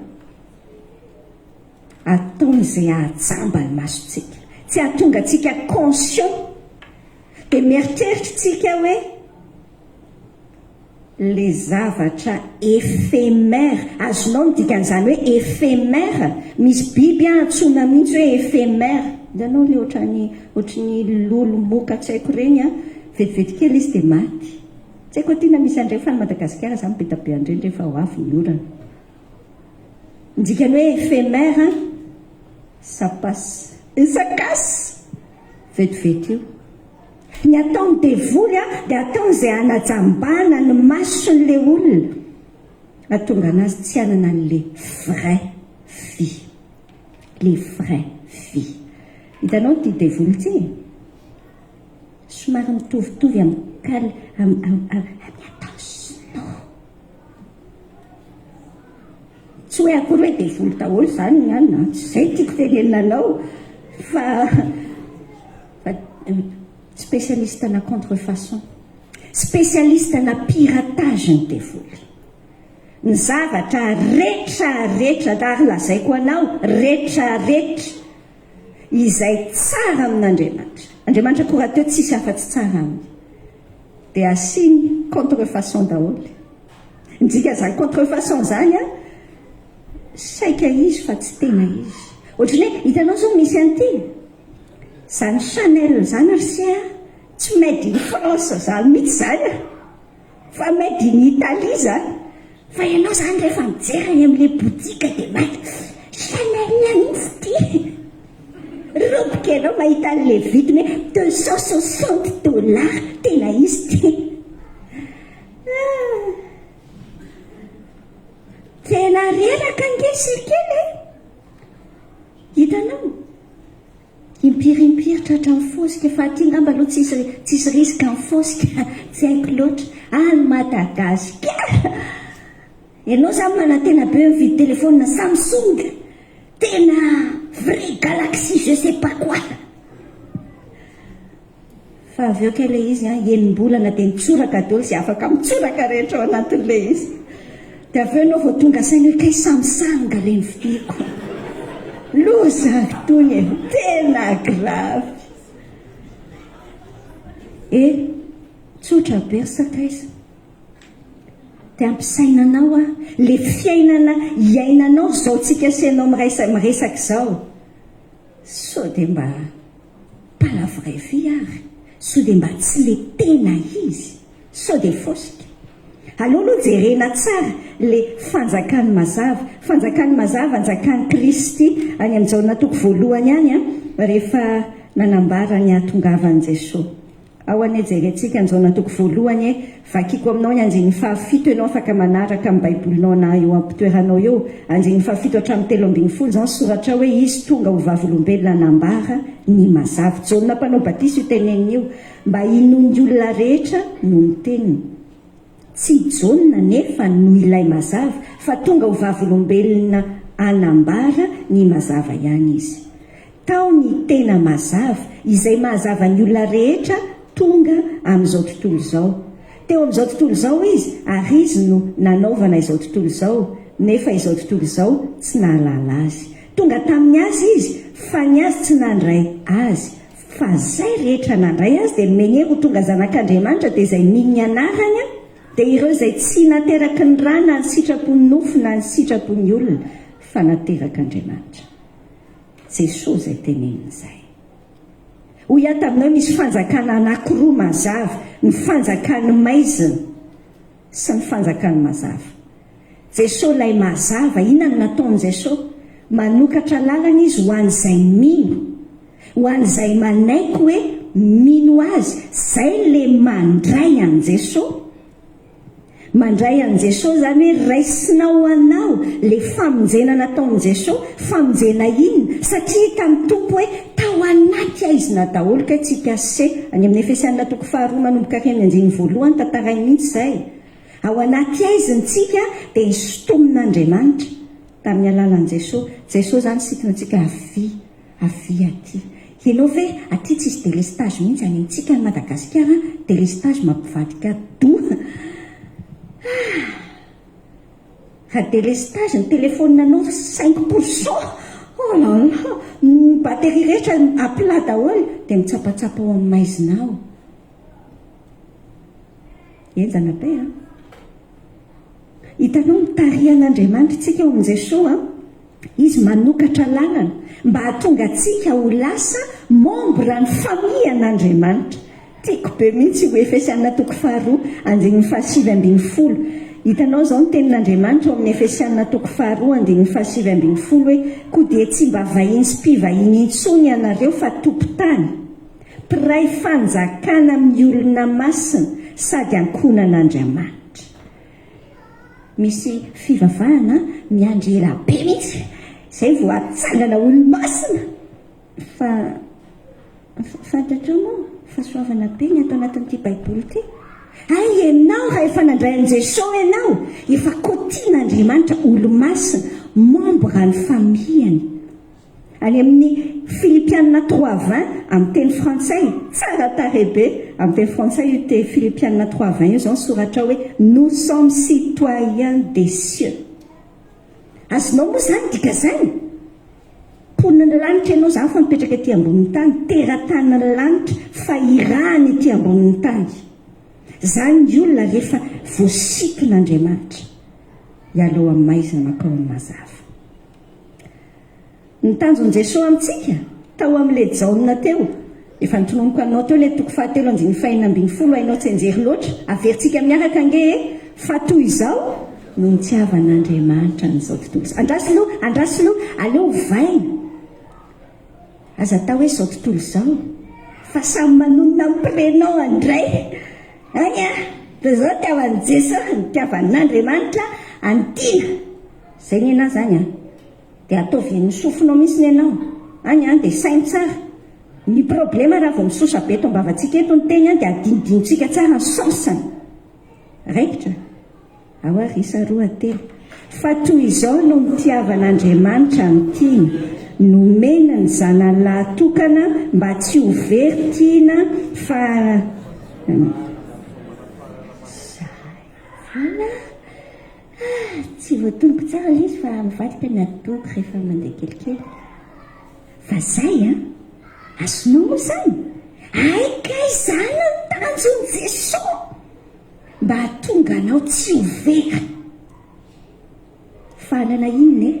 Ataony izay hahajamba ny masontsika, tsy hahatonga antsika conscient. Dia mieritreritra tsika hoe le zavatra éphémère, azonao ny dikan'izany hoe éphémère? Misy biby antsoina mihitsy hoe éphémère, hitanao le ohatran'ny ohatry ny lolo moka tsy haiko ireny an, vetivety kely izy dia maty. Tsy haiko aty na misy an'ireny fa any Madagasikara zany be dia be an'ireny rehefa ho avy ny orana. Ny dikany hoe éphémère an, ça passe et ça casse! Vetivety io. Ny ataon'ny devoly dia ataony izay hanajambana ny mason'ilay olona hahatonga anazy tsy hanana an'ilay vraie vie. Le vraie vie. Hitanao ity devoly ity e? Somary mitovitovy amin'ny kal amin'ny ataon'ny sinoa. Tsy hoe akory hoe devoly daholo izany ny anona an, tsy izay no tiako tenenina anao fa fa spécialiste na contrefaçon, spécialiste na piratage ny devoly. Ny zavatra retra retra, ary lazaiko anao retra retra izay tsara amin'Andriamanitra, Andriamanitra koa rahateo tsisy afa-tsy tsara aminy, dia asiany contrefaçon daholo. Ny dikan'izany contrefaçon izany an, saika izy fa tsy tena izy. Ohatran'ny hoe, hitanao izao misy an'ity, izany Chanel izany ry se a, tsy made in France izany mihitsy izany an, fa made in Italie izany. Fa ianao izany rehefa mijery any amin'ilay boutique dia mahita, Chanel mihitsy ity. Roboka ianao mahita an'ilay vidiny hoe 260 dollars, tena izy ity. Ah! Tena reraka ange se kely e! Hitanao? Impiry impiry tratran'ny fosika, fa aty angamba aloha tsisy tsisy risque ny fosika, tsy haiko loatra. Any Madagasikara! Ianao zany manantena be mividy téléphone Samsung, tena vrai Galaxy je sais pas quoi. Fa avy eo kay ilay izy an, enim-bolana dia nitsoraka daholo izay afaka mitsoraka rehetra ao anatin'ilay izy. Dia avy eo ianao vao tonga saina hoe kay Samsung ilay novidiako. Loza ry tony e, tena grave. E, tsotra be ry sakaiza. Dia ampisaina anao aho, ilay fiainana iainanao izao tsika sy ianao miresaka izao. Sao dia mba pas la vraie vie ary? Sao dia mba tsy le tena izy? Sao dia fosika? Aleo aloha jerena tsara le fanjakan'ny mazava. Fanjakan'ny mazava anjakan'i Kristy any amin'ny Jaona toko voalohany any an, rehefa nanambara ny hahatongavan'i Jesoa. Ao anie jerentsika ny Jaona toko voalohany e, vakiko aminao ny andininy fahafito ianao afaka manaraka amin'ny baibolinao na eo am-pitoeranao eo, andininy fahafito hatramin'ny 13 izao ny soratra ao hoe izy tonga ho vavolombelona hanambara ny mazava. Jaona mpanao batisa io teneniny io, mba hinoan'ny olona rehetra noho ny teniny. Tsy i Jaona anefa no ilay mazava, fa tonga ho vavolombelona hanambara ny mazava ihany izy. Tao ny tena mazava, izay mahazava ny olona rehetra tonga amin'izao tontolo izao. Teo amin'izao tontolo izao izy, ary izy no nanaovana izao tontolo izao, nefa izao tontolo izao tsy nahalala azy. Tonga tamin'ny azy izy, fa ny azy tsy nandray azy. Fa izay rehetra nandray azy dia nomeny hery ho tonga zanak'Andriamanitra, dia izay mino ny anarany, dia ireo izay tsy nateraky ny ra na ny sitrapon'ny nofo na ny sitrapon'ny olona, fa naterak'Andriamanitra. Jesoa izay teneniny izay. Hoy aho taminao, misy fanjakana anankiroa mazava, ny fanjakan'ny maizina sy ny fanjakan'ny mazava. Jesoa ilay mazava, inona no nataon'i Jesoa? Manokatra lalana Izy ho an'izay mino, ho an'izay manaiky hoe. mino Azy, zay le mandray an'i Jesoa. Mandray an'i Jesoa izany hoe raisinao ho anao le famonjena nataon'i Jesoa, famonjena inona? Satria hitan'ny Tompo hoe tao anaty haizina daholo kay tsika se, any amin'ny Efesiana toko faharoa manomboka ary amin'ny andininy voalohany tantarainy mihitsy izay. Ao anaty haizina tsika dia nisintomin'Andriamanitra tamin'ny alalan'i Jesoa. Jesoa izany nisintona antsika avia. Avia aty. Ianao ve aty tsisy delestage mihitsy any amintsika any Madagasikara an, delestage mampivadika doha. Ah! Raha delestage ny téléphone anao 5%, oh là là, ny batterie rehetra à plat daholo dia mitsapatsapa ao amin'ny maizina ao. Henjana be an. Hitanao mitarihan'Andriamanitra tsika ao amin'i Jesoa an. Izy manokatra lalana mba hahatonga antsika ho lasa membre ny famille an'Andriamanitra. Tiako be mihitsy io Efesiana toko faharoa andininy fahasivy ambin'ny folo. Hitanao izao ny tenin'Andriamanitra ao amin'ny Efesiana toko faharoa andininy fahasivy ambin'ny folo hoe koa dia tsy mba vahiny sy mpivahiny intsony ianareo fa tompon-tany, mpiray fanjakana amin'ny olona masina sady ankohonan'Andriamanitra. Misy fivavahana miandry ela be mihitsy izay vao atsangana olo-masina. Fa fantatrao moa fahasoavana be ny ato anatin'ity Baiboly ity. Hay ianao raha efa nandray an'i Jesosy ianao, efa kotian'Andriamanitra olo-masina, membre ny famille-ny. Any amin'ny Filipiana 3:20 amin'ny teny frantsay, tsara tarehy be amin'ny teny frantsay io te Filipiana 3:20 io izao ny soratra hoe nous sommes citoyens des cieux. Azonao moa izany dika izany? Mponin'ny lanitra ianao izany fa mipetraka ety ambonin'ny tany, teratanin'ny lanitra fa irahany ety ambonin'ny tany. Izany ny olona rehefa voasiton'Andriamanitra hiala ao amin'ny maizina mankao amin'ny mazava. Ny tanjon'i Jesoa amintsika, tao amin'ilay Jaona teo, efa notononiko anao teo ilay toko fahatelo andininy fahenina ambin'ny folo, hainao tsianjery loatra, averintsika miaraka ange e, fa toy izao no nitiavan'Andriamanitra an'izao tontolo izao. Andraso aloha, andraso aloha, aleo ovaina. Aza atao hoe izao tontolo izao, fa samy manonona ny prénom indray. Any a, toy izao nitiavan'i Jesoa, nitiavan'Andriamanitra an'i Tiana. Zay nenah zany an! Dia ataovy ny sofinao mihitsy nenao any an! Dia saino tsara. Ny problema raha vao misosa be eto am-bavantsika eto ny teny an dia adinodinontsika tsara ny sens-ny. Raikitra? Ao ary isa roa telo. Fa toy izao no nitiavan'Andriamanitra ny tiany, nomeny ny zanany lahy tokana mba tsy ho very tiana fa Zay. Voilà. Ah, tsy voatompo tsara ilay izy fa mivadika ny atidohako rehefa mandeha kelikely. Fa zay an! Azonao moa izany? Hay kay izany no tanjon'i Jesoa! Mba hahatonga anao tsy ho very. Fa hanana inona e?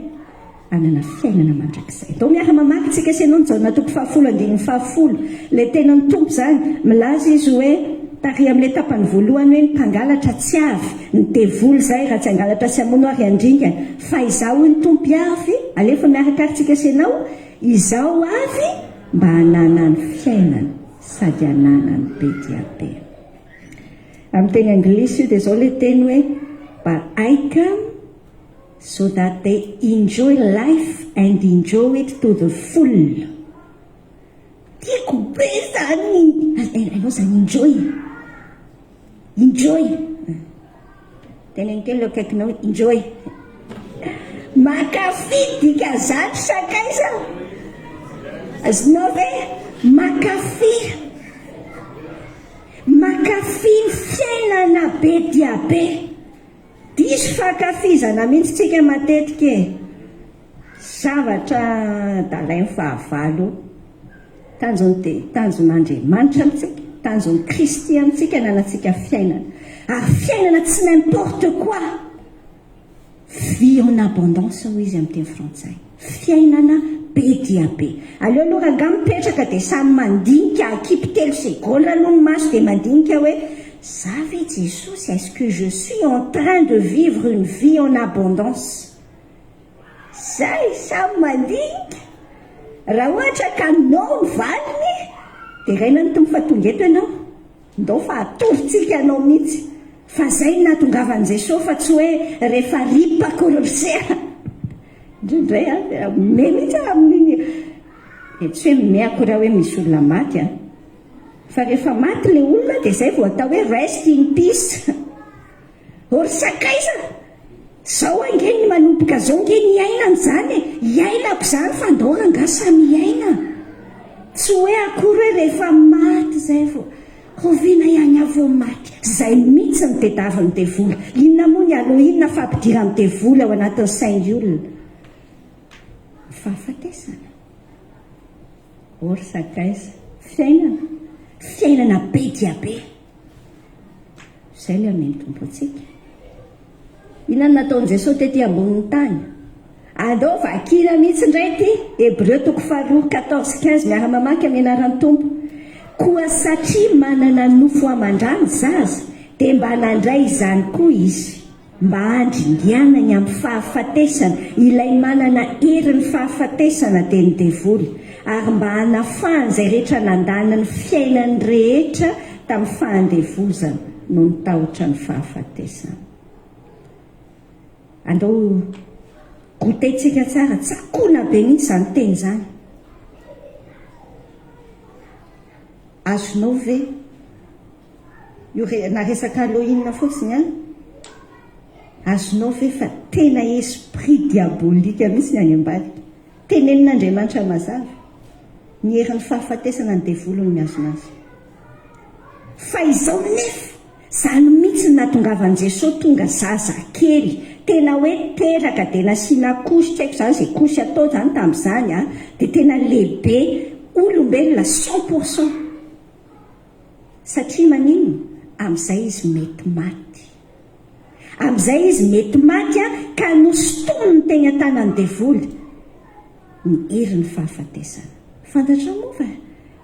Hanana fiainana mandrakizay. Ndao miara-mamaky tsika sy ianao ny Jaona toko fahafolo andininy fahafolo. Ilay tenan'ny Tompo izany. Milaza izy hoe, tary amin'ilay tapany voalohany hoe ny mpangalatra tsy avy, ny devoly izay raha tsy hangalatra sy hamono ary handringana. Fa izaho hoy ny Tompo avy, alefa miaraka ary tsika sy ianao, izaho avy mba hananany fiainana sady hananany be dia be. Amin'ny teny anglisy io dia izao ilay teny hoe, but I come so that they enjoy life and enjoy it to the full. Tiako be zany, hainao zany enjoy, enjoy. Teneno kely eo akaikinao hoe enjoy. Mankafy dikan'izany sakaiza. Azonao ve? Mankafy. Mankafy ny fiainana be dia be. Diso fankafizana mihitsy tsika matetika e! Zavatra dalain'ny fahavalo io. Tanjony dia tanjon'Andriamanitra amintsika, tanjon'i Kristy amintsika ny hanantsika fiainana. Ary fiainana tsy n'importe quoi! Vie en abondance hoy izy amin'ny teny frantsay. Fiainana be dia be. Aleo aloha rangahy mipetraka dia samy mandinika, akipy telo segondra aloha ny maso dia mandinika hoe za ve Jesosy est-ce que je suis en train de vivre une vie en abondance? Zay, samy mandinika. Raha ohatra ka non ny valiny. Deraina ny Tompo fa tonga eto ianao. Ndao fa atorontsika anao mihitsy fa zay no nahatongavan'i Jesoa fa tsy hoe rehefa rip akory ry se a! Indraindray a, tena mihomehy mihitsy aho amin'iny e, tsy hoe mihomehy akory aho hoe misy olona maty a, fa rehefa maty le olona dia zay vao atao hoe rest in peace. Ô ry sakaiza! Zao ange ny manomboka zao nge ny iainana izany e! Iainako izany fa ndao rangaha samy hiaina! Tsy hoe akory hoe rehefa maty izay vao rahoviana ihany aho vao maty! Zay mihitsy ny tediavin'ny devoly! Inona moa ny Halloween fampidiran'ny devoly ao anatin'ny sain'ny olona? Ny fahafatesana. Ô ry sakaiza! Fiainana! Fiainana be dia be! Izay ilay amen'ny Tompo antsika. Inona no nataon'i Jesosy tety ambonin'ny tany? Andao vakina mihitsy indray ity, Hebreo toko faharoa, 14, 15, miara-mamaky amin'ny anaran'ny Tompo. Koa satria manana nofo aman-dra ny zaza, dia mba nandray izany koa izy. Mba handringanany amin'ny fahafatesana ilay manana herin'ny fahafatesana dia ny devoly, ary mba hanafahany izay rehetra nandany ny fiainany rehetra tamin'ny fahandevozana noho ny tahotra ny fahafatesana. Andao goûter-tsika tsara, tsakoana be mihitsy izany teny izany. Azonao ve? Io re na resaka Halloween fotsiny an! Azonao ve fa tena esprit diabolique mihitsy ny any ambadika. Tenenin'Andriamanitra mazava, ny herin'ny fahafatesana ny devoly no mihazona azy. Fa izao nefa, izany mihitsy no nahatongavan'i Jesoa tonga zaza kely, tena hoe teraka dia nasiana couche, tsy haiko izany izay couche atao izany tamin'izany an, dia tena lehibe, olombelona 100%. Satria maninona? Amin'izay izy mety maty. Amin'izay izy mety maty ka nosintominy teny an-tanan'ny devoly ny herin'ny fahafatesana. Fantatrao moa fa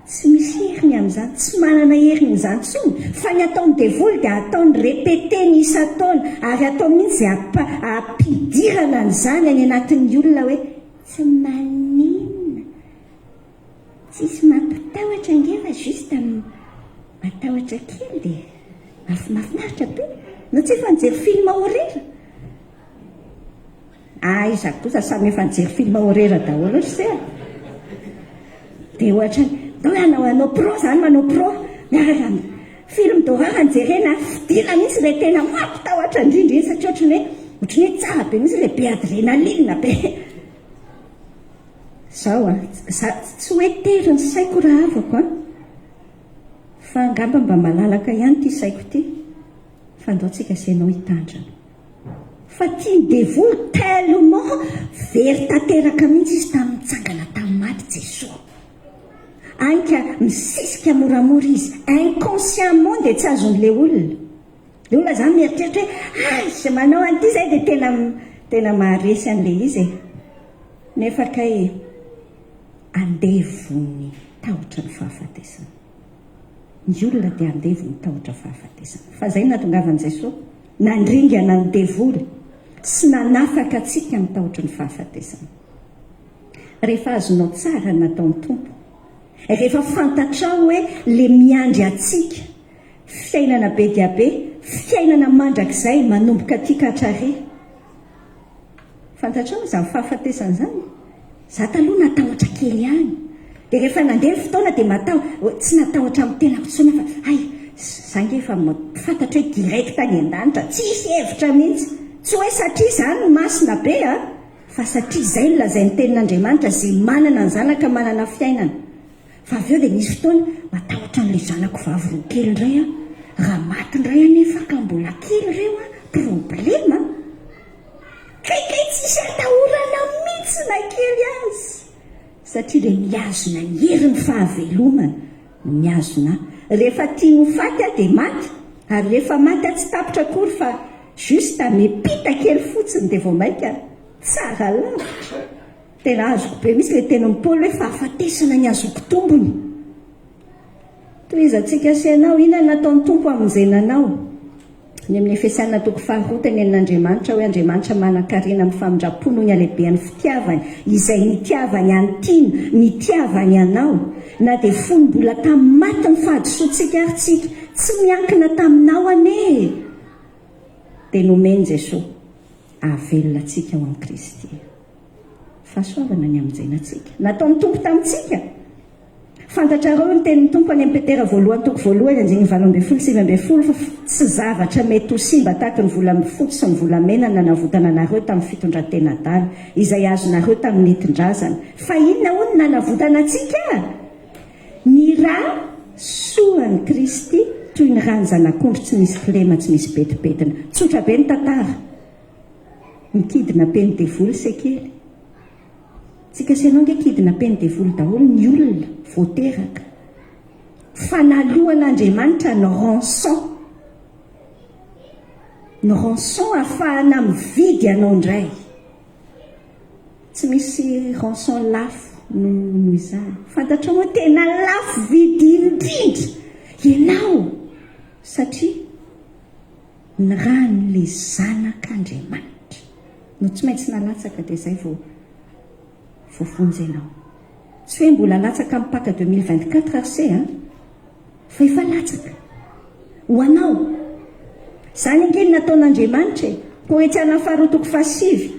tsy misy heriny amin'izany, tsy manana heriny izany intsony, fa ny ataon'ny devoly dia ataony répéter-ny isan-taona ary ataony mihitsy izay hampidirana an'izany any anatin'ny olona hoe tsy maninona. Tsisy mampitahotra ange fa juste matahotra kely dia mahafinaritra be. Nao tsy efa nijery film horreur? Aiza kosa samy efa nijery film horreur daholo ry se a. Dia ohatra ny hanao hanao pro zany manao pro miaraka amin'ny film d'horreur no jerena, fidina mihitsy ilay tena mampitahotra indrindra iny satria ohatran'ny hoe ohatran'ny hoe tsara be mihitsy ilay be adrénaline be. Zao an, za tsy hoe tery ny saiko rahavako an, fa angamba mba malalaka ihany ity saiko ity, fa ndao tsika sy ianao hitandrina. Fa tian'ny devoly tellement very tanteraka mihitsy izy tamin'ny nitsangana tamin'ny maty Jesoa. Any ka misisika moramora izy, inconsciemment dia tsy azon'ilay olona. Ilay olona zany mieritreritra hoe aiza manao an'ity zay dia tena tena maharesy an'ilay izy e. Nefa kay andevon'ny tahotra ny fahafatesana. Ny olona dia andevon'ny tahotra fahafatesana. Fa izay no nahatongavan'i Jesoa, nandringana ny devoly sy nanafaka antsika amin'ny tahotry ny fahafatesana. Rehefa azonao tsara ny nataon'ny Tompo, rehefa fantatrao hoe le miandry antsika, fiainana be dia be, fiainana mandrakizay manomboka aty ka hatrary. Fantatrao izany fahafatesana izany? Za taloha natahotra kely ihany. Dia rehefa nandeha ny fotoana dia mataho, tsy natahotra amin'ny tenako intsony aho fa hay, za nge efa fantatro hoe direct any an-danitra, tsisy hevitra mihitsy. Tsy hoe satria izany no masina be a, fa satria izay no lazain'ny tenin'Andriamanitra, izay manana ny zanaka manana fiainana. Fa avy eo dia nisy fotoana matahotra an'ilay zanako vavy roa kely indray aho. Raha maty indray anefa ka mbola kely ireo an, problema. Kay kay tsisy atahorana mihitsy na kely aza. Satria ilay mihazona ny herin'ny fahavelomana no mihazona ahy. Rehefa tiany ho faty aho dia maty, ary rehefa maty aho tsy tapitra akory fa juste mipita kely fotsiny dia vao mainka tsara lavitra. Tena azoko be mihitsy ilay tenin'i Paoly hoe fahafatesana ny azoko tombony. Tohizantsika sy ianao, inona no nataon'ny Tompo hamonjena anao? Any amin'ny Efesiana toko faharoa, tenenin'Andriamanitra hoe Andriamanitra manan-karena amin'ny famindram-po noho ny halehibehan'ny fitiavany, izay nitiavany an'i Tiana, nitiavany anao, na dia fony mbola tamin'ny maty ny fahadisoantsika ary tsika, tsy miankina taminao anie e! Dia nomen'i Jesoa hahavelona antsika ao amin'i Kristy. Fahasoavana ny hamonjena antsika. Nataon'ny Tompo tamintsika. Fantatrareo ny tenin'ny Tompo any amin'ny Petera voalohany toko voalohany andininy 18 19 fa tsy zavatra mety ho simba tahaka ny volafotsy sy ny volamena no nanavotana anareo tamin'ny fitondran-tena adala izay azonareo tamin'ny nentin-drazana. Fa inona hono no nanavotana antsika? Ny ra soan'i Kristy toy ny ran'ny zanak'ondry tsy misy kilema tsy misy pentipentina. Tsotra be ny tantara. Mikidina-pen'ny devoly se kely. Tsika sy ianao nge kidnapen'ny devoly daholo ny olona vao teraka. Fa naloan'Andriamanitra ny rançon. Ny rançon afahana mividy anao indray. Tsy misy rançon lafo noho izany. Fantatrao moa tena lafo vidy indrindra ianao satria ny ràn'ilay zanak'Andriamanitra no tsy maintsy nalatsaka dia izay vao voavonjy ianao. Tsy hoe mbola latsaka amin'ny Paka 2024 ry se a! Fa efa latsaka. Ho anao. Izany ange no nataon'Andriamanitra e! Korintiana faharoa toko fahasivy.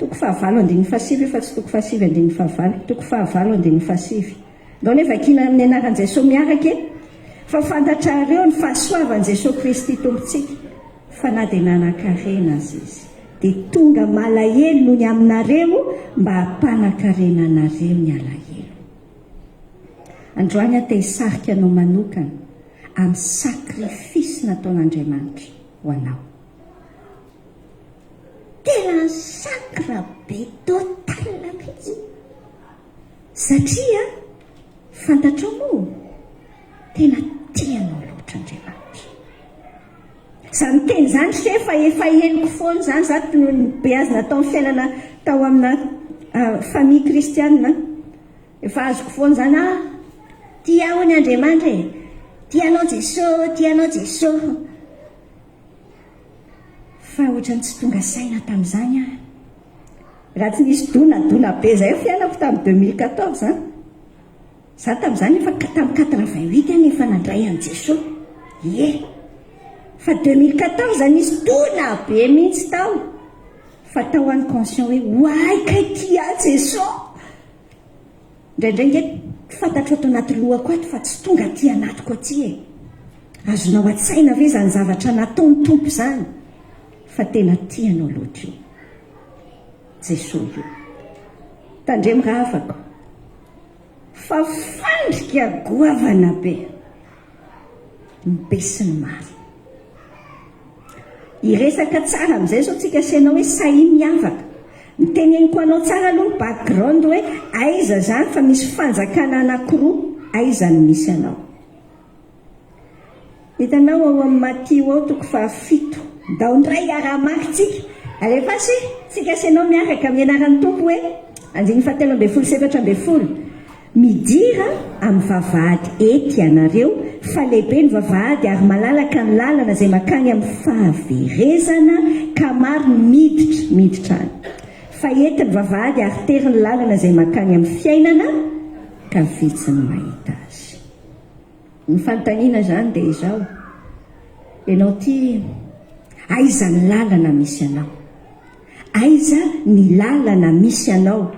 Toko fahavalo andininy fahasivy io fa tsy toko fahasivy andininy fahavalo. Toko fahavalo andininy fahasivy. Ndao anie vakiana amin'ny anaran'i Jesoa miaraka e! Fa fantatrareo ny fahasoavan'i Jesoa Kristy Tompontsika, fa na dia nanan-karena aza Izy, dia tonga malahelo noho ny aminareo mba hampanan-karena anareo ny alahelo. Androany aho te hisarika anao manokana amin'ny sacrifice nataon'Andriamanitra ho anao. Tena sacre be total mihitsy. Satria fantatrao moa tena tia anao loatra Andriamanitra. Izany teny izany ry fa efa henoko foana izany, za nobeazina tao amin'ny fiainana tao amina famille kristianina. Efa azoko foana izany, ah, tia aho ny Andriamanitra e, tia anao Jesosy, tia anao Jesosy. Fa ohatran'ny tsy tonga saina tamin'izany aho. Raha tsy nisy donadona be izay ny fiainako tamin'ny 2014 an. Za tamin'izany efa tamin'ny 88 aho efa nandray an'i Jesoa. Ie. Fa 2014 nisy dona be mihitsy tao. Fa tao aho ny conscient hoe oay kay tia ahy Jesoa. Indraindray nge fantatro ato anaty lohako ato fa tsy tonga aty anatiko aty e. Azonao an-tsaina ve izany zavatra nataon'ny Tompo izany? Fa tena tia anao loatra io Jesoa io. Tandremo rahavako fa fandrika goavana be ny be sy ny maro. Hiresaka tsara amin'izay izao tsika sy ianao hoe sahia miavaka. Ny teneniko anao tsara aloha ny background hoe aiza izany fa misy fanjakana anakiroa aiza no misy anao. Hitanao ao amin'ny Matio ao toko fahafito. Ndao indray hiara-hamaky tsika. Alefaso e! Tsika sy ianao miaraka amin'ny anaran'ny Tompo hoe andininy fahatelo 12 sy 14. Midira amin'ny vavahady ety ianareo, fa lehibe ny vavahady ary malalaka ny lalana izay mankany amin'ny fahaverezana, ka maro ny miditra, miditra any. Fa ety ny vavahady ary tery ny lalana izay mankany amin'ny fiainana, ka vitsy ny mahita azy. Ny fanontaniana izany dia izao, ianao ity, aiza ny lalana misy anao? Aiza ny lalana misy anao?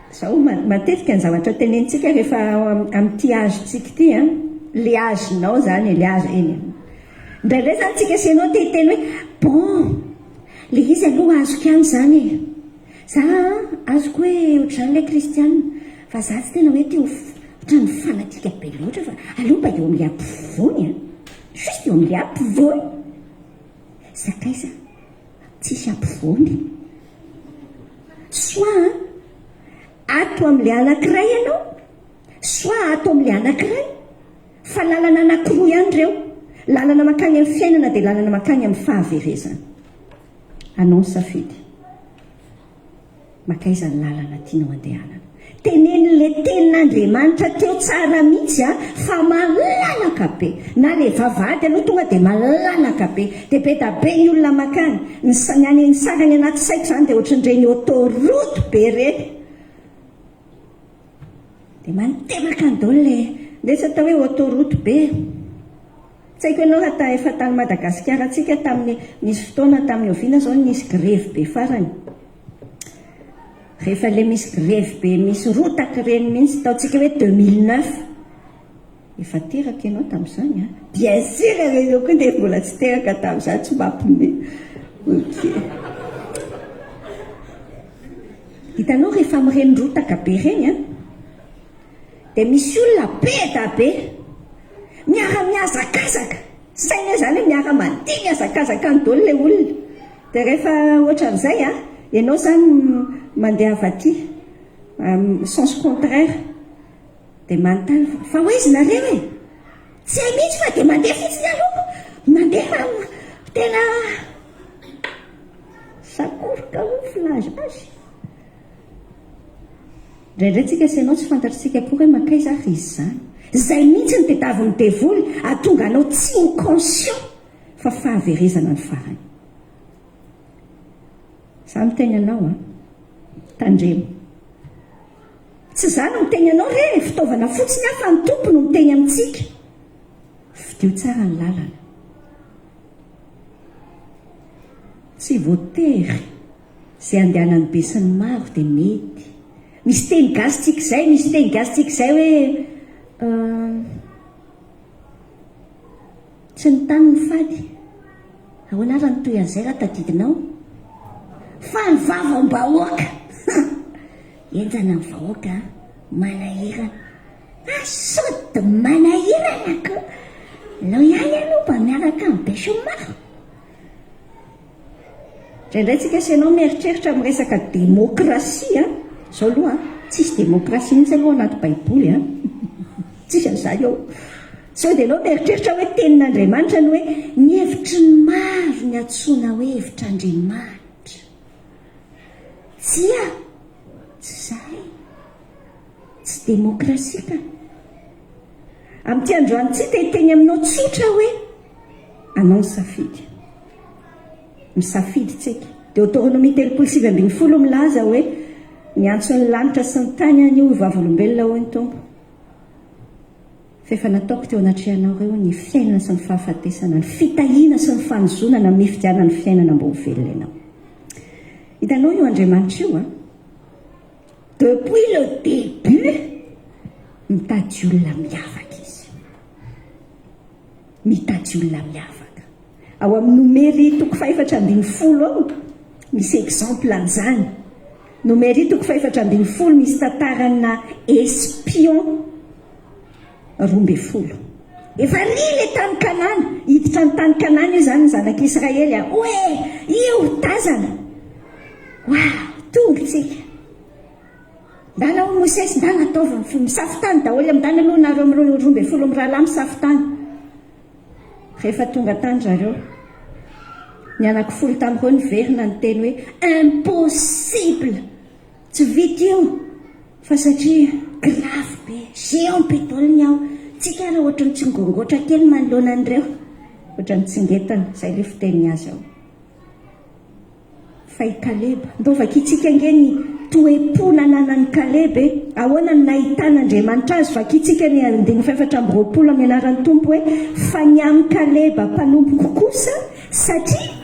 Zao matetika ny zavatra tenenintsika rehefa amin'ity âge-tsika ity an, le âge-nao zany e, le âge eny e. Indraindray zany tsika sy ianao te hiteny hoe bon, le izy aloha azoko ihany zany e. Za azoko hoe ohatr'izany le kristiana, fa za tsy tena hoe te ho ohatran'ny fanatika be loatra fa aleo mba eo amin'le ampovoany an, juste eo amin'le ampovoany. Sakaiza, tsisy ampovoany. Soit ato amin'ilay anankiray ianao, soit ato amin'ilay anankiray. Fa lalana anankiroa ihany ireo. Lalana mankany amin'ny fiainana dia lalana mankany amin'ny fahaverezana. Anao ny safidy. Mankaiza ny lalana tianao andehanana. Tenenin'ilay tenin'Andriamanitra teo tsara mihitsy a, fa malalaka be. Na ilay vavahady aloha tonga dia malalaka be. Dia be da be ny olona makany. Ny ny any ny sarany anaty saiko izany dia ohatran'ireny autoroute be ireny. Dia mantemaka any daholo ilay, ilay tsy atao hoe autoroute be. Tsy haiko ianao raha ta efa tany Madagasikara tsika tamin'ny nisy fotoana tamin'ny oviana izao no nisy grevy be farany. Rehefa ilay misy grevy be misy rotaka ireny mihitsy, ataontsika hoe 2009. Efa teraka ianao tamin'izany an? Bien sûr ianao koa dia mbola tsy teraka tamin'izany, tsy mampime. Ok. Hitanao rehefa amin'ireny rotaka be ireny an, dia misy olona be da be miara-mihazakazaka, saina izany hoe miara-mandeha mihazakazaka any daholo ilay olona. Dia rehefa ohatran'izay an, ianao izany mandeha avy aty, sens contraire, dia manontany fa ho aiza nareo e? Tsy hay mihitsy fa dia mandeha fotsiny aloha, mandeha fa tena sakoroka hoy ny filaza azy. Indraindray tsika sy ianao tsy fantatr'tsika akory hoe mankaiza ary izy izany. Izay mihitsy no tediavin'ny devoly hahatonga anao tsy ho conscient fa fahaverezana ny farany. Za miteny anao an, tandremo. Tsy za no miteny anao re, fitaovana fotsiny aho fa ny Tompo no miteny amintsika. Fidio tsara ny lalana. Tsy voatery izay andehanan'ny besinimaro dia mety. Misy teny gasy tsika izay, misy teny gasy tsika izay hoe Tsy ny tany no fady. Ahoana ary ny tohin'izay raha tadidinao? Fa ny vavam-bahoaka! Henjana ny vahoaka an! Manahirana. Ah sao dia manahirana ko! Aleo ihany aloha mba miaraka amin'ny besinimaro. Indraindray tsika sy ianao mieritreritra amin'ny resaka demokrasia, izao aloha an, tsisy demokrasia mihitsy aloha anaty baiboly an, tsisy an'izany ao. Sao dia ianao mieritreritra hoe tenin'Andriamanitra ny hoe ny hevitry ny maro ny antsoina hoe hevitr'Andriamanitra. Tsia, tsy izay. Tsy demokrasia ka. Amin'ity androany ity te hiteny aminao tsotra hoe anao ny safidy. Misafidy tsika. Deoteronomia 39 milaza hoe miantso ny lanitra sy ny tany anio ho vavolombelona hoy ny Tompo. Fa efa nataoko teo anatrehanao ireo ny fiainana sy ny fahafatesana, ny fitahiana sy ny fanozonana, mifidiana ny fiainana mba ho velona ianao. Hitanao io Andriamanitra io an? Depuis le début, mitady olona miavaka izy. Mitady olona miavaka. Ao amin'ny Nomery toko fahefatra 14 ao, misy exemple an'izany. Nomery toko fahefatra 14 misy tantarana espion 12. Efa ry le tany Kanana, hiditra ny tany Kanana io izany ny zanak'Israely a. Oe, io tazana. Wow, tonga tsika. Ndana hoy Mosesy, ndana ataovy ny fo, misafo tany daholo, ndana aloha nareo 12 mirahalahy misafo tany. Rehefa tonga tany zareo, ny anankifolo tamin'ireo niverina niteny hoe impossible, tsy vita io. Fa satria grave be, géant be daholo ny ao, tsika ary ohatran'ny tsingongotra kely manoloana an'ireo, ohatran'ny tsingetana, izay ilay fiteniny azy ao. Fa i Kaleba, ndao vakintsika ange ny toe-po nananan'i Kaleba e, ahoana no nahitan'Andriamanitra azy, vakintsika ny andininy faha-24 amin'ny anaran'ny Tompo hoe, fa ny amin'i Kaleba mpanompoko kosa, satria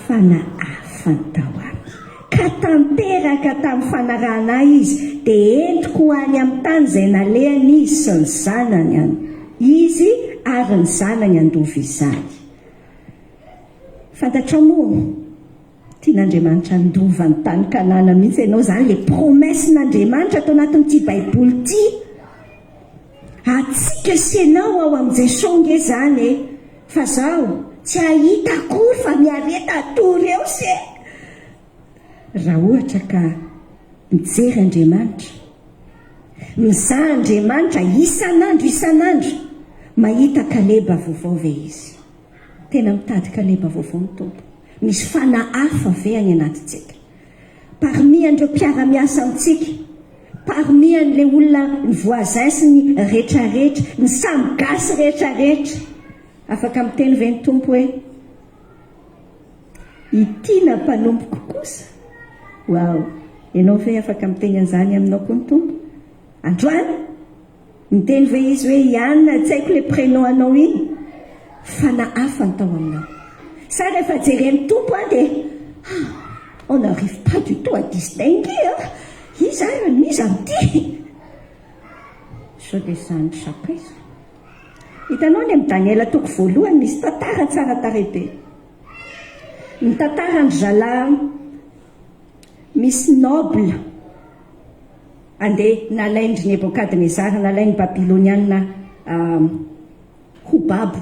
fanahy tao aminy. Ka tanteraka tamin'ny fanarahana ahy izy, dia entiko ho any amin'ny tany izay nalehany izy sy ny zanany any, izy ary ny zanany handova izany. Fantatrao moa, tian'Andriamanitra handova ny tany Kanana mihitsy ianao, izany ilay promesse-n'Andriamanitra ato anatin'ity Baiboly ity. Antsika sy ianao ao amin'i Jesoa nge izany e! Fa zao, tsy hahita akory fa miareta hatory eo se! Raha ohatra ka mijery Andriamanitra, mizaha Andriamanitra isan'andro isan'andro, mahita Kaleba vaovao ve izy? Tena mitady Kaleba vaovao ny Tompo. Misy fanahy hafa ve any anatintsika? Parmi an'ireo mpiara-miasa amintsika? Parmi an'ilay olona ny voisin sy ny retraretra, ny samy gasy retraretra. Afaka miteny ve ny Tompo hoe i Tiana mpanompoko kosa? Wow! Ianao ve afaka miteny an'izany aminao koa ny Tompo? Androany? Niteny ve izy hoe i Anna, tsy haiko ilay prénom anao iny, fa na hafa ny tao aminao. Sa rehefa jeren'ny Tompo an dia ah, on n'arrive pas du tout à distinguer an! Iza ary no iza amin'ity? Sao dia izany sakaiza? Hitanao any amin'ny Daniela toko voalohany misy tantara tsara tarehy be. Ny tantaran-dry zalahy misy noble Andeha nalain-dry Nebokadnezara, nalain'ny Babyloniana ho babo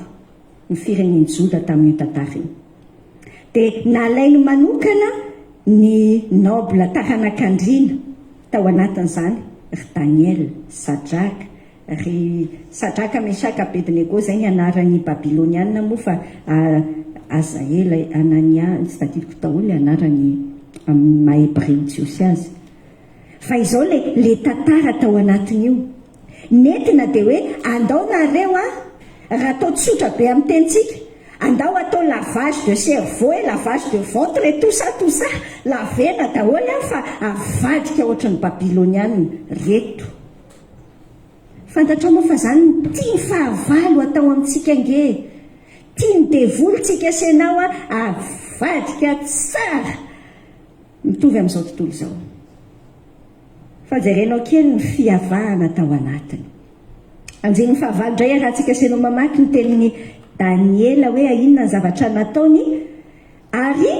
ny firenen'i Joda tamin'io tantara io. Dia nalainy manokana ny noble taranak'andriana tao anatin'izany, ry Daniela, Sadraka, ry Sadraka, Mesaka, Abednego, izay ny anaran'ny Babyloniana moa fa Azaela, Anania, tsy tadidiko daholo ny anarany amin'ny maha Hebreo Jiosy azy. Fa izao le le tantara tao anatin'io. Nentina dia hoe andao nareo a, raha atao tsotra be amin'ny tenintsika, andao atao lavage de cerveau e, lavage de ventre et tout ça tout ça, lavena daholo an fa avadika ohatry ny babyloniana reto. Fantatrao moa fa zany no tiany fahavalo atao amintsika ange e. Tian'ny devoly tsika sy enao a avadika tsara. Mitovy amin'izao tontolo izao. Fa jerenao kely ny fiavahana tao anatiny. Andininy fahavalo indray iarahantsika sy ianao mamaky ny tenin'i Daniela hoe inona ny zavatra nataony ary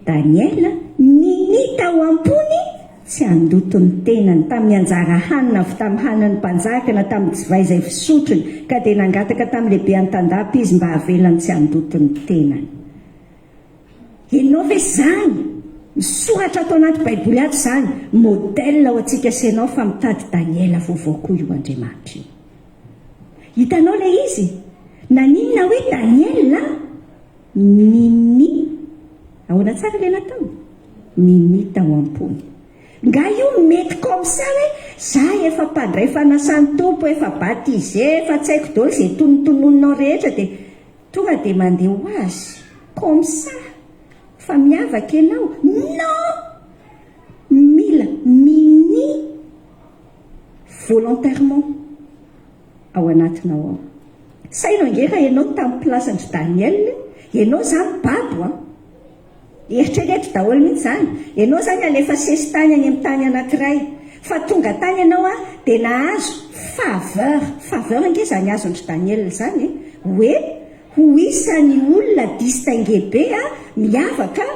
Daniela ninia tao am-pony tsy handoto ny tenany tamin'ny anjara hanina avy tamin'ny hanin'ny mpanjaka na tamin'ny divay izay fisotrony ka dia nangataka tamin'ny lehibe an-tandapa izy mba havelany tsy handoto ny tenany. Ianao ve izany? Misoratra ato anaty baiboly ato izany, modèle ho antsika sy ianao fa mitady Daniela vaovao koa io Andriamanitra io. Hitanao ilay izy? Naninona hoe Daniela ninia, ahoana tsara ilay nataony? Ninia tao am-pony. Nga io mety comme ça hoe za efa mpandray fanasan'ny Tompo, efa baptisé, efa tsy haiko daholo izay tonotononinao rehetra dia Tonga dia mandeha ho azy comme ça fa miavaka ianao? Non! Mila minia volontairement ao anatinao ao. Saino ange raha ianao no tamin'ny place-ndry Daniel, ianao izany babo an! Eritrereto daholo mihitsy izany. Ianao izany alefa sesitany any amin'ny tany anankiray. Fa tonga tany ianao an, dia nahazo faveur. Faveur ange izany azon-dry Daniel izany e. Hoe ho isan'ny olona distingué be an, miavaka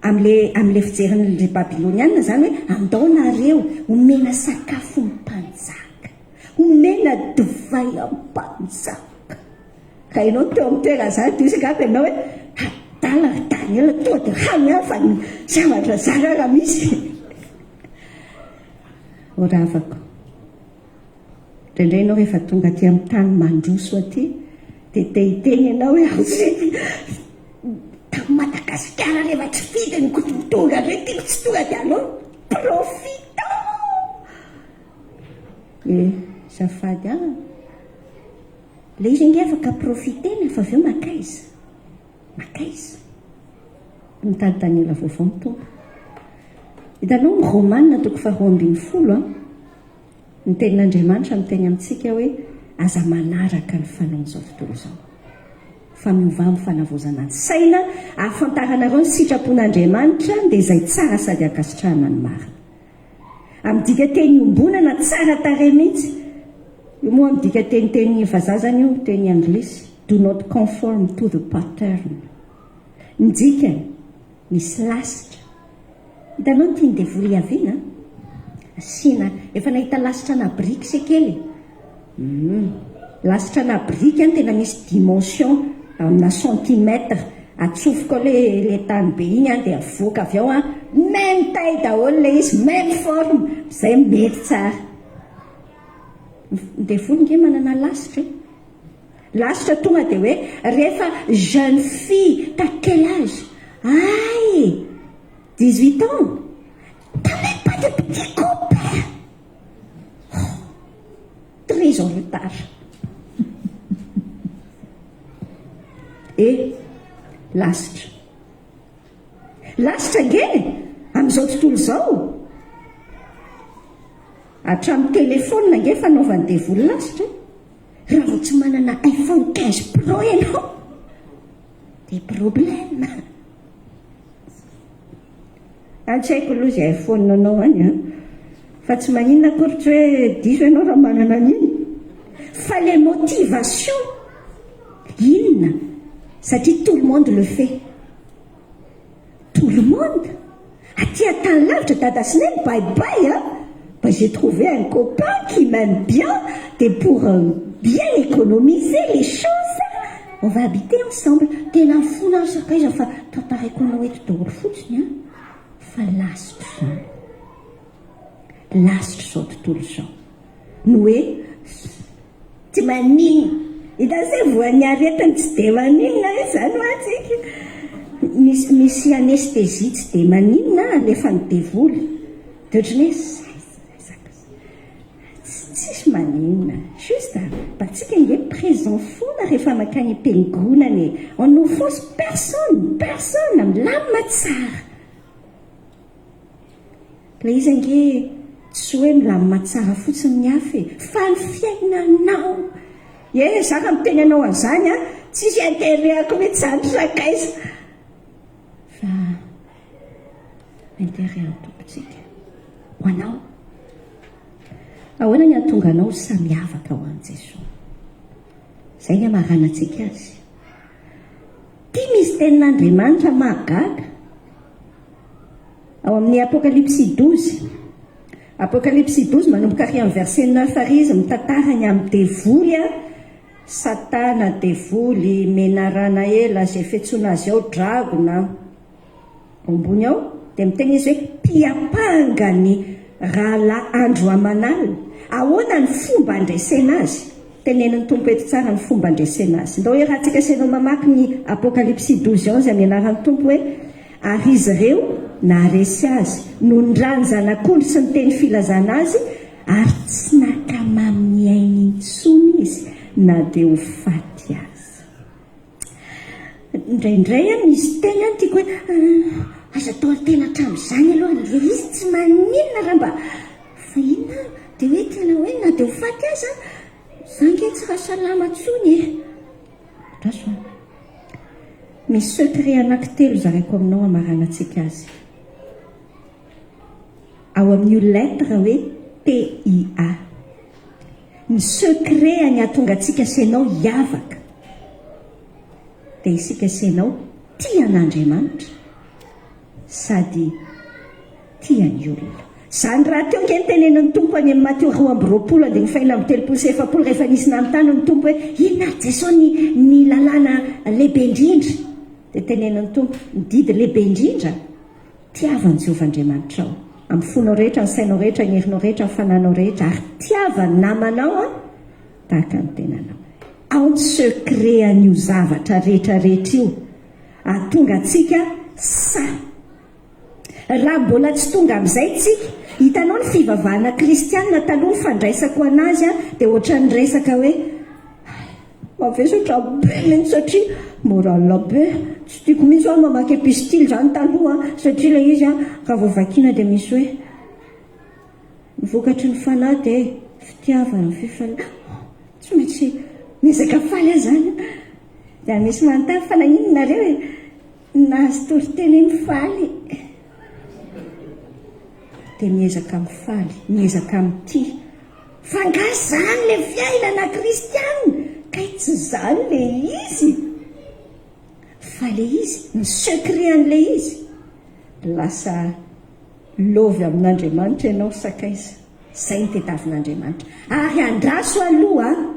amin'ilay amin'ilay fijerin'ilay Babyloniana izany hoe andao nareo homena sakafo ny mpanjaka. Homena divay amin'ny mpanjaka. Ka ianao no teo amin'ny toerana izany dia hoy angamba ianao hoe adala ry Daniel tonga dia hany ihany fa ny zavatra zara raha misy. Ho ravako. Indraindray ianao rehefa tonga aty amin'ny tany mandroso aty dia te hiteny ianao hoe tamin'i Madagasikara rehefa tsy fidiny ko tonga indray tiako tsy tonga dia aleo profitons. Eh, azafady ah. Ilay izy ange afaka profiter-na fa avy eo mankaiza? Mankaiza? Mitady Daniela vaovao ny Tompo. Hitanao ny Romana toko faharoa ambin'ny folo an, ny tenin'Andriamanitra miteny amintsika hoe aza manaraka ny fanaon'izao tontolo izao. Fa miovà amin'ny fanavaozana ny saina ahafantaranareo ny sitrapon'Andriamanitra dia izay tsara sady ankasitrahana ny marina. Amin'ny dikanteny iombonana tsara tarehy mihitsy. Io moa amin'ny dikanteny teny vazaha zany io, teny anglisy, do not conform to the pattern. Ny dikany, misy lasitra. Hitanao ny tian'ny devoly hiaviana? Asiana, efa nahita lasitra ana biriky se kely e? Hum. Lasitra ana biriky an tena misy dimension amina centimètre. Atsofoka ao le le tany be iny an dia avoaka avy ao an, même taille daholo le izy, même forme, zay mety tsara. Ny devoly nge manana lasitra e. Lasitra tonga dia hoe rehefa jeune fille, t'as quel âge? Ay! 18 ans? T'as même pas de petit copain? en retard. E, lasitra. Lasitra ange e! Amin'izao tontolo izao. Hatramin'ny telefaonina ange fanaovan'ny devoly lasitra e! Raha vao tsy manana iPhone 15 Pro ianao dia problème. Any tsy haiko aloha izay iPhone anao any an. Fa tsy maninona akory tsy hoe diso ianao raha manana an'iny. Fa le motivation inona? Satria tout le monde le fait. Tout le monde? Aty an-tany lavitra dada sy neny bye bye a! Bah j'ai trouvé un copain qui m'aime bien dia pour bien économiser les choses on va habiter ensemble. Tena mifona aho sakaiza fa tantaraiko anao eto daholo fotsiny an! Fa lasitra izany. Lasitra izao tontolo izao. Ny hoe tsy maninona. Hitanao se voan'ny aretina tsy dia maninona hoe izany hoa tsika. Misy misy anesthésie tsy dia maninona alefan'ny devoly. Dia ohatran'ny hoe zay zay tsisy maninona. Juste mba tsika ange présent foana rehefa mankany am-piangonana e. On n'offense personne, personne, milamina tsara. Ilay izy ange tsy hoe milamina tsara fotsiny ny hafa e, fa ny fiainanao. Ie, za raha miteny anao an'izany an, tsisy intérêt-ako mihitsy izany ry sakaiza. Fa intérêt an'ny Tompontsika ho anao. Ahoana ny hahatonga anao ho samy miavaka ho an'i Jesoa? Izay ny hamaranantsika azy. Ity misy tenin'Andriamanitra mahagaga. Ao amin'ny Apokalypsy douze, Apokalypsy douze manomboka ary amin'ny verset neuf ary izy mitantara ny amin'ny devoly a, Satana, devoly, menarana ela, izay fiantsoana azy ao, dragona, ao ambony ao, dia miteny izy hoe mpiampanga ny rahalahy andro aman'alina. Ahoana ny fomba andresena azy? Tenenin'ny Tompo eto tsara ny fomba andresena azy. Ndao iarahantsika sy ianao mamaky ny Apokalypsy douze onze amin'ny anaran'ny Tompo hoe, Ary izy ireo naharesy azy, noho ny ran'ny Zanak'ondry sy ny teny filazana azy, ary tsy nankamamy ny ainy intsony izy na dia ho faty aza. Indraindray an, misy teny an tiako hoe, aza atao tena hatramin'izany aloha, ilay izy tsy maninona raha mba, fa inona ary, dia hoe tena hoe na dia ho faty aza, za ange tsy raha salama intsony e. Andraso an. Misy secret anankitelo zaraiko aminao hamaranantsika azy. Ao amin'io lettre hoe TIA. Ny secret ny hahatonga antsika sy ianao hiavaka dia isika sy ianao tia an'Andriamanitra sady tia ny olona. Izany rahateo ange no tenenin'ny Tompo any amin'ny Matio 22 andininy faha-46 rehefa nisy nanontany ny Tompo hoe inona ary Jesoa ny ny lalàna lehibe indrindra? Dia tenenin'ny Tompo, ny didy lehibe indrindra, tiava an'i Jehovah Andriamanitrao amin'ny fonao rehetra, ny sainao rehetra, ny herinao rehetra, ny fanahinao rehetra, ary tiava ny namanao tahaka ny tenanao. Ao ny secret an'io zavatra rehetra rehetra io, hahatonga antsika sahy. Raha mbola tsy tonga amin'izay tsika, hitanao ny fivavahana kristianina taloha ny fandraisako anazy dia ohatran'ny resaka hoe hay, mavesatra be mihitsy satria moral be, tsy tiako mihitsy aho mamaky epistily izany taloha satria ilay izy raha vao vakiana dia misy hoe ny vokatry ny fanahy dia fitiavana, fifaliana, tsy maintsy miezaka faly aho izany dia misy manontany fa naninona nareo e? Nahazo toriteny hoe mifaly dia miezaka mifaly, miezaka mitia. Fa angaha izany ilay fiainana kristiana? Kay tsy izany ilay izy. Fa ilay izy, ny secret an'ilay izy, lasa love amin'Andriamanitra ianao sakaiza. Izay no tediavin'Andriamanitra. Ary andraso aloha an!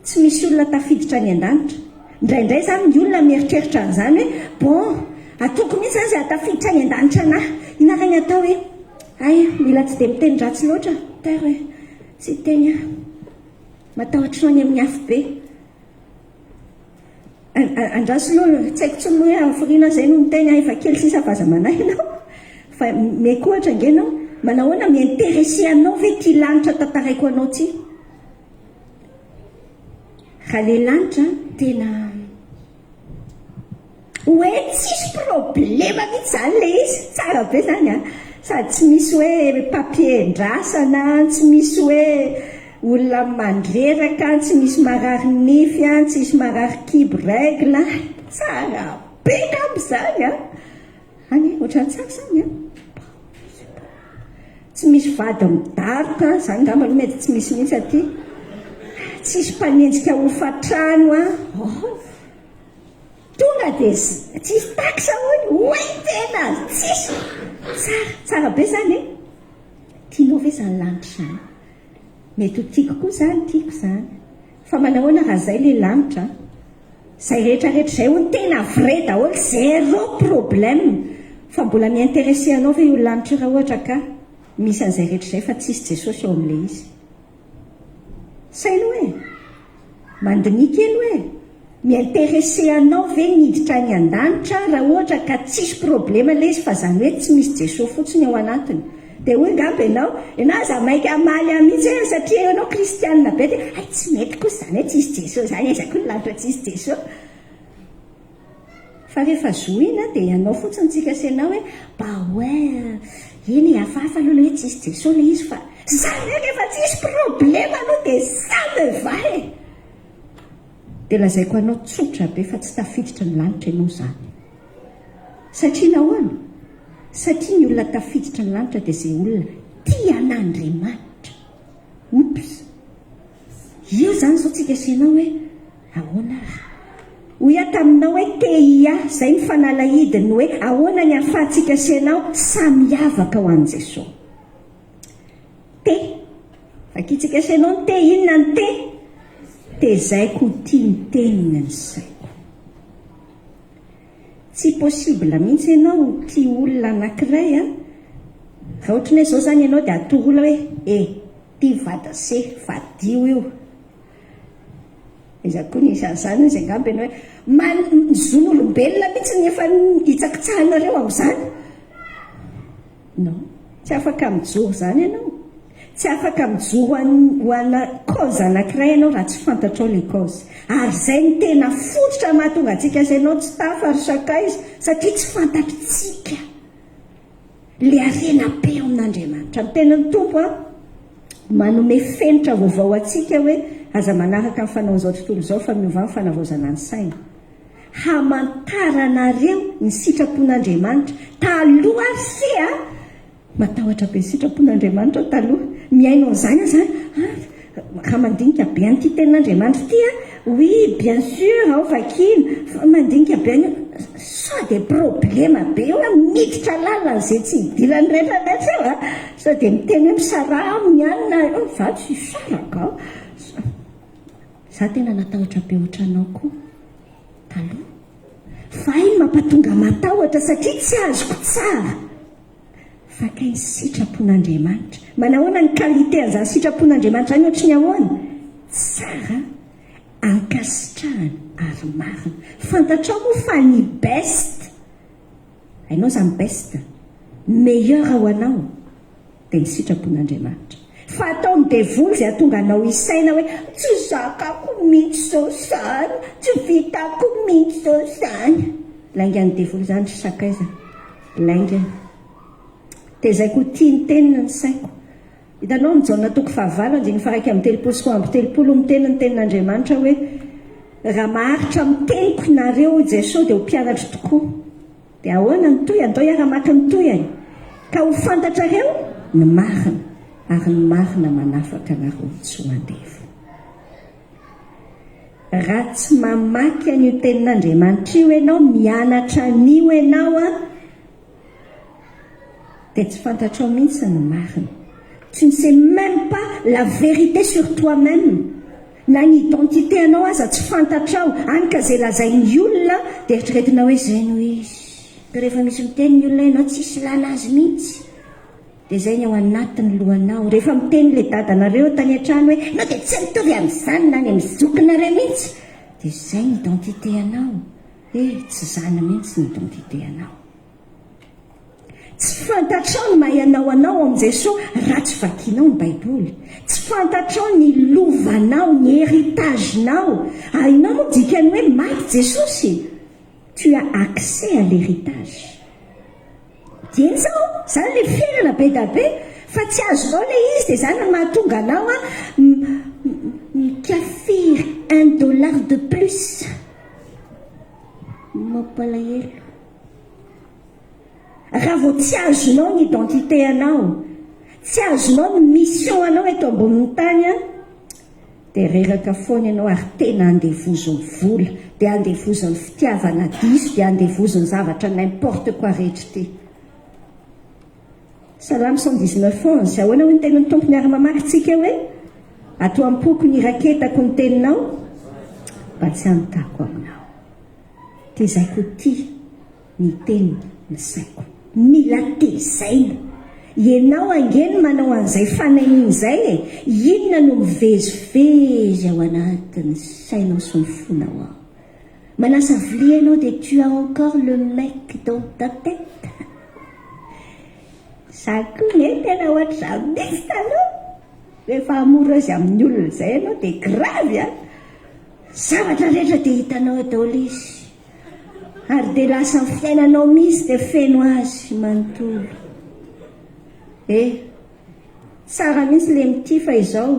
Tsy misy olona tafiditra any an-danitra. Indraindray izany ny olona mieritreritra an'izany hoe, bon, ataoko mihitsy izany izay hahatafiditra any an-danitra an'ahy. Inona ary ny atao hoe, hay, mila tsy dia miteny ratsy loatra, tairo e, tsy hiteny aho. Matahotra any amin'ny afobe. Andraso aloha, tsy haiko intsony moa hoe hafiriana izay no niteny aho, efa kely sisa fa aza manahy ianao. Fa meko ohatra ange ianao, manahoana, mi-intéresser anao ve ity lanitra tantaraiko anao ity? Raha le lanitra tena hoe tsisy problema mihitsy zany le izy, tsara be zany an! Sady tsy misy hoe papier endrasana, tsy misy hoe olona mandreraka, tsy misy marary nify an, tsisy marary kibo règle, tsara be ngamba izany an! Any e, ohatran'ny tsara izany an! Tsy misy vady midaroka, izany angamba aloha mety tsy misy mihitsy aty. Tsisy mpanenjika hofantrano an! Oh! Tonga dia tsisy taxe hono, oay tena tsisy! Tsara, tsara be izany e! Tianao ve izany lanitra izany? Mety ho tiako koa izany, tiako izany. Fa manahoana raha izay ilay lanitra an? Izay rehetra rehetra izay hono tena vrai daholo, zéro problème. Fa mbola mi-intéresser anao ve io lanitra io raha ohatra ka misy an'izay rehetra izay fa tsisy Jesosy ao amin'ilay izy? Saino e! Mandinika elo e! Mi-intéresser anao ve ny hiditra any an-danitra raha ohatra ka tsisy problema ilay izy fa zany hoe tsy misy Jesoa fotsiny ao anatiny? Dia hoy ngamba ianao, ianao aza maika hamaly ahy mihitsy e, satria ianao kristianina be dia hay tsy mety kosa izany hoe tsisy Jesoa izany, aiza koa ny lanitra tsisy Jesoa? Fa rehefa zohina dia ianao fotsiny tsika sy ianao hoe bah ouais, eny e, hafahafa aloha ilay hoe tsisy Jesoa ilay izy fa zany hoe rehefa tsisy problema aloha dia ça me va e! Dia lazaiko anao tsotra be fa tsy tafiditra ny lanitra ianao izany. Satria nahoana? Satria ny olona tafiditra ny lanitra dia izay olona tia an'Andriamanitra. Oups! Io izany izao tsika sy ianao hoe ahoana ary? Hoy aho taminao hoe TIA, izay ny fanalahidiny hoe ahoana ny ahafahantsika sy ianao samy hiavaka ho an'i Jesoa. T. Vakintsika sy ianao ny T, inona ny T? Tezaiko ho tia ny teniny ny saiko. Tsy possible mihitsy ianao ho tia olona anankiray an! Raha ohatry ny hoe izao izany ianao dia atoro olona hoe e! Ty vadase, vadio io. Aiza koa ny isan'izany izy angamba ianao hoe man, ny zon'olombelona mihitsy ny efa hitsakitsahanareo amin'izany. Non, tsy afaka mijoro izany ianao. Tsy afaka mijoro ho ana cause anankiray ianao raha tsy fantatrao ilay cause. Ary izay no tena fototra mahatonga antsika sy ianao tsy tafa ry sakaiza, satria tsy fantatritsika ilay harena be ao amin'Andriamanitra. Ny tenin'ny Tompo an, manome fenitra vaovao antsika hoe aza manaraka ny fanaon'izao tontolo izao fa miovà ny fanavaozana ny saina. Hamantaranareo ny sitrapon'Andriamanitra. Taloha ary se a! Matahotra be sitrapon'Andriamanitra aho taloha. Mihaino an'izany aho izany, ah, raha mandinika be an'ity tenin'Andriamanitra ity aho, oui, bien sûr, ao vakiana, fa mandinika be an'io, sao dia problema be eo aho, miditra lalina an'izay tsy hidirany rehetra rehetra eo a! Sao dia miteny hoe misaraha aminy any na, za tsy hisaraka a! Za tena natahotra be otranao koa taloha. Fa hay ny mampatonga matahotra satria tsy azoko tsara fa kay ny sitrapon'Andriamanitra. Manahoana ny qualité an'izany sitrapon'Andriamanitra izany ohatry ny ahoana? Tsara, ankasitrahana ary marina. Fantatrao moa fa ny best, hainao izany best, meilleur ho anao dia ny sitrapon'Andriamanitra. Fa ataon'ny devoly izay hahatonga anao hisaina hoe tsy zakako mihitsy izao izany, tsy vitako mihitsy izao izany. Laingan'ny devoly izany ry sakaiza, laingany. Tezaiko ho tia ny teniny ny saiko. Hitanao amin'ny Jaona toko fahavalo andininy faha-31 sy 32 miteny ny tenin'Andriamanitra hoe raha maharitra amin'ny teniko nareo hoy Jesoa dia ho mpianatro tokoa. Dia ahoana ny tohiny? Andao hiara-maka ny tohiny. Ka ho fantatrareo ny marina, ary ny marina manafaka anareo tsy ho andevo. Raha tsy mamaky an'io tenin'Andriamanitra io ianao, mianatra an'io ianao an, dia tsy fantatrao mihitsy ny marina. Tu ne sais même pas la vérité sur toi-même. Na ny identité anao aza tsy fantatrao, any ka izay lazain'ny olona dia eritreretinao hoe izay no izy. Ka rehefa misy miteny ny olona hoe ianao tsisy ilana azy mihitsy dia izay ny ao anatin'ny lohanao. Rehefa miteny ilay dadanareo tany an-trano hoe ianao dia tsy mitovy amin'izany na any amin'ny zokinareo mihitsy dia izay ny identité anao. Eh, tsy izany mihitsy ny identité anao. Tsy fantatrao ny maha ianao anao ao amin'i Jesoa raha tsy vakianao ny Baiboly. Tsy. fantatrao ny lovanao, ny héritage-nao, hainao moa dikany hoe maty Jesosy? Tu as accès à l'héritage. Dieny izao, izany ilay fiainana be da be, fa tsy azonao ilay izy dia izany no mahatonga anao mikafiry un dollar de plus. Mampalahelo. Raha vao tsy azonao ny identité anao, tsy azonao ny mission anao eto ambonin'ny tany an, dia reraka foana ianao ary tena andevozin'ny vola, dia andevozin'ny fitiavana diso, dia andevozin'ny zavatra n'importe quoi rehetra ity. Salamo 119 11, ahoana hoy ny tenin'ny Tompo miara-mamaky tsika hoe, Ato am-poko ny iraketako ny teninao, mba tsy hanotako aminao. Tezaiko ho tia. Ny teniny, ny saiko. Mila tezaina. Ianao ange no manao an'izay fanahiana izay e! Inona no mivezivezy ao anatin'ny sainao sy ny fonao ao? Manasa vilia ianao dia tu as encore le mec dans ta tête. Za koa nge tena ohatr'izany mihitsy taloha. Rehefa amoureuse amin'ny olona izay ianao dia grave an! Zavatra rehetra dia hitanao eo daholo izy. Ary dia lasa ny fiainanao mihitsy dia feno azy manontolo. Eh, tsara mihitsy le mitia fa izao,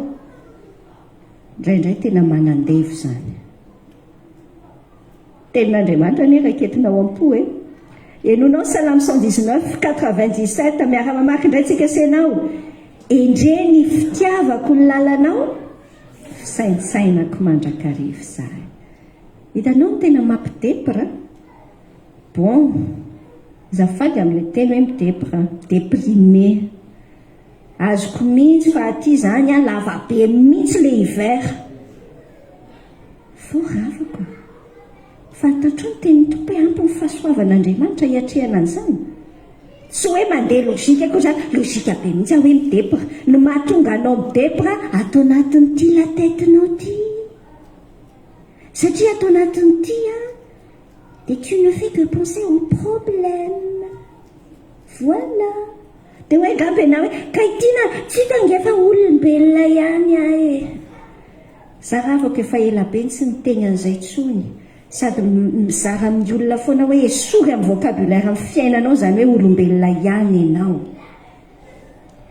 indraindray tena manandevo izany. Tenin'Andriamanitra anie raiketina ao am-po e. Henoinao Salamo 119, 97, miara-mamaky indray tsika sy ianao. Endre ny fitiavako ny lalanao, fisaintsainako mandrakariva izany. Hitanao ny tena mampidepr a! Bon, azafady amin'ilay teny hoe midepr, déprimé. Azoko mihitsy fa aty izany an, lava be mihitsy ilay hiver. Fo ravako a! Fantatrao ny tenin'ny Tompo hoe ampy ny fahasoavan'Andriamanitra hiatrehana an'izany? Tsy hoe mandeha logique akory izany, logique be mihitsy aho hoe midepr. Ny mahatonga anao midepr ato anatin'ity la tête-nao ity. Satria ato anatin'ity an, dia tu ne fais que penser aux problèmes. Voilà. Dia hoe angamba ianao hoe, ka ity na, tsy hita ange fa olombelona ihany aho e. Za ravako efa ela be tsy niteny an'izay intsony. Sady mizara amin'ny olona foana hoe esory amin'ny vocabulaire amin'ny fiainanao izany hoe olombelona ihany ianao.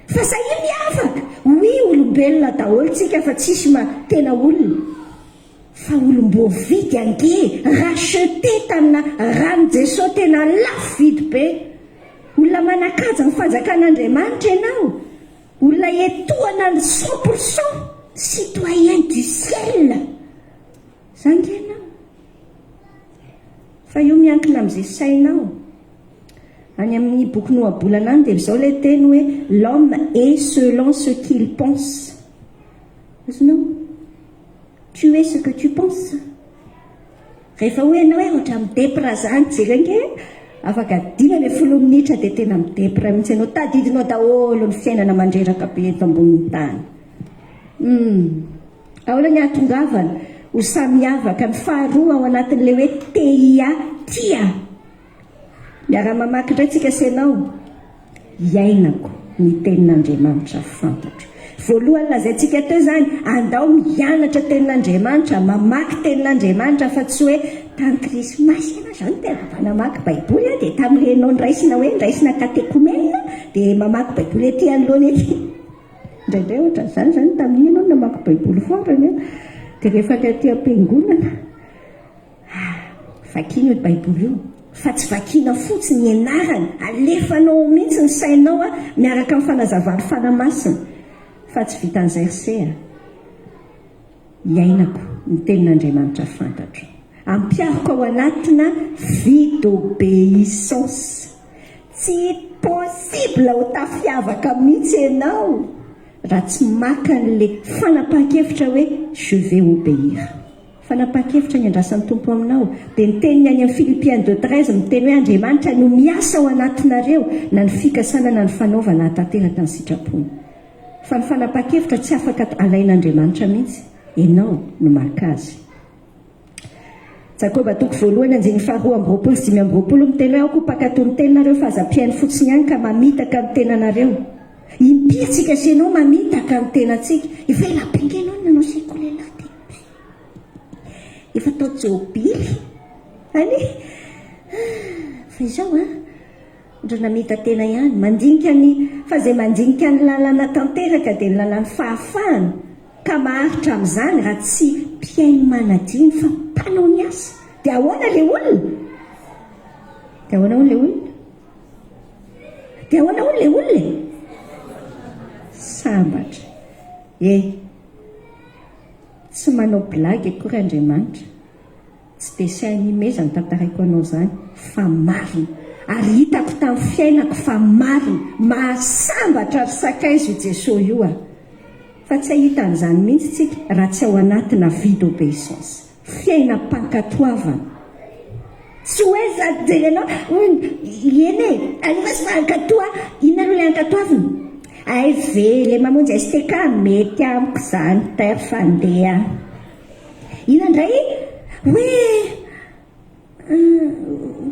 Fa sahia miavaka! Oui olombelona daholo tsika fa tsisy ma tena olona. Fa olom-boavidy ange, racheté tamina ran'i Jesoa tena lafo vidy be. Olona manakaja ny fanjakan'Andriamanitra ianao. Olona etoana ny 100% citoyen du ciel. Zany nge ianao. Fa io miankina amin'izay sainao. Any amin'ny bokin'ny ohabolana any dia izao ilay teny hoe l'homme est selon ce qu'il pense. Azonao? Tu es ce que tu penses. Rehefa hoy ianao hoe ohatran'ny midepra zany, jereo ange, afaka 15 minitra dia tena midepra mihitsy ianao. Tadidinao daholo ny fiainana mandreraka be eto ambonin'ny tany. Hum. Ahoana ny hahatongavana ho samy miavaka ny faharoa ao anatin'ilay hoe TIA, tia. Miara-mamaky indray tsika sy ianao. Iainako ny tenin'Andriamanitra fantatro. Voalohany lazaintsika teo izany, andao mianatra tenin'Andriamanitra, mamaky tenin'Andriamanitra fa tsy hoe tamin'ny krismasy ianao izao no tena mba namaky baiboly a, dia tamin'ilay ianao noraisina hoe noraisina katekomena dia mamaky baiboly ety anoloana ety. Indraindray ohatran'izany izany tamin'iny ianao no namaky baiboly farany a, dia rehefa ilay aty am-piangonana Vakina io baiboly io fa tsy vakina fotsiny ianarana, alefanao ao mihitsy ny sainao a, miaraka amin'ny fanazavan'ny Fanahy Masina fa tsy vitan'izay ry se a. Iainako ny tenin'Andriamanitra fantatro. Ampihariko ao anatina vie d'obéissance. Tsy possible ho tafiavaka mihitsy ianao raha tsy maka an'le fanapahan-kevitra hoe je vais obéir. Fanapahan-kevitra ny andrasan'ny Tompo aminao. Dia ny teniny any amin'ny Philippiens 2, 13 miteny hoe Andriamanitra no miasa ao anatinareo na ny fikasana na ny fanaovana hahatanteraka ny sitrapony. Fa ny fanapahan-kevitra tsy afaka alain'Andriamanitra mihitsy. Ianao no maka azy. Jakoba toko voalohany andininy faha 22 sy 25 miteny hoe aoka ho mpankatò ny teninareo fa aza mpihaino fotsiny ihany ka mamitaka ny tenanareo. Impiry tsika sy ianao mamitaka ny tenantsika. Efa ela be nge ianao no nanao sekoly elah dia efa tao jobily. Any fa izao an, ndra namita-tena ihany. Mandinika ny fa izay mandinika ny lalana tanteraka dia ny lalan'ny fahafahana ka maharitra amin'izany raha tsy mpihaino manadino fa mpanao ny asa. Dia ahoana ilay olona? Dia ahoana hono ilay olona? Dia ahoana hono ilay olona e? Sambatra. E! Tsy manao blague akory Andriamanitra. Tsy dessin animé izany tantaraiko anao izany fa marina. Ary hitako tamin'ny fiainako fa marina. Mahasambatra ry sakaiza io Jesoa io a! Fa tsy hahita an'izany mihitsy tsika raha tsy ao anatina vie d'obéissance. Fiainam-pankatoavana. Tsy hoe sady jerenao, eny e, alefa sy fa hankatoa, inona aloha ilay ankatoavina? Hay ve, ilay mamonjy STK, mety amiko izany, tairo fa ndeha. Inona indray? Hoe,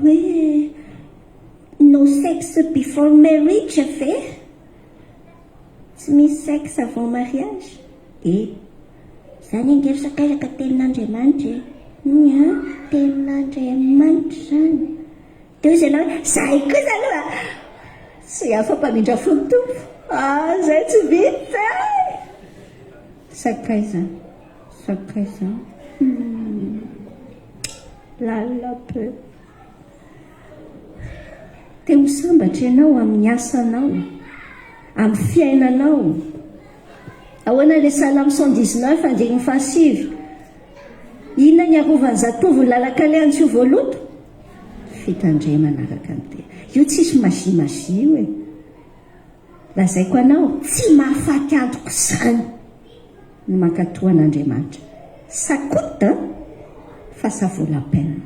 hoe no sex before marriage ve? Tsy misy sexe avant mariage? E! Zany ange ry sakaiza ka tenin'Andriamanitra e! Ny an, tenin'Andriamanitra zany. Dia hoy ianao hoe, zahay kosa aloha tsy afa-mpamindra fo ny Tompo. Ah, zay tsy vita e! Sakaiza, sakaiza. Hmm. Lalina be. Te ho sambatra ianao amin'ny asanao, amin'ny fiainanao. Ahoana ilay Salamo 119 andininy fahasivy? Inona ny arovan'ny zatovo ny lalan-kalehany tsy ho voaloto? Fitandremana araka ny teny. Io tsisy magie magie io e. Lazaiko anao, tsy mahafaty antoka izany ny mankatò an'Andriamanitra. Ça coûte fa ça vaut la peine.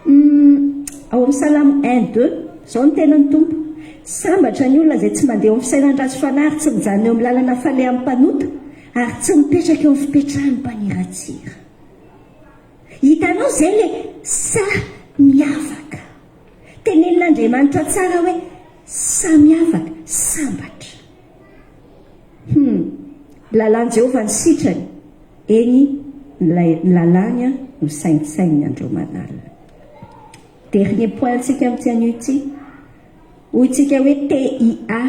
Humm, ao amin'ny Salamo un deux, izao no tenin'ny Tompo, Sambatra ny olona izay tsy mandeha eo amin'ny fisainan'ny ratsy fanahy ary tsy mijanona eo amin'ny lalana falehan'ny mpanota ary tsy mipetraka eo amin'ny fipetrahan'ny mpaniratsira. Hitanao izay ilay saha miavaka. Tenenin'Andriamanitra tsara hoe saha miavaka, sambatra. Humm, lalàn'i Jehovah ny sitrany. Eny, ny lalàny no saintsaininy andro aman'alina. Dernier point antsika amin'ity anio ity. Hoy tsika hoe TIA.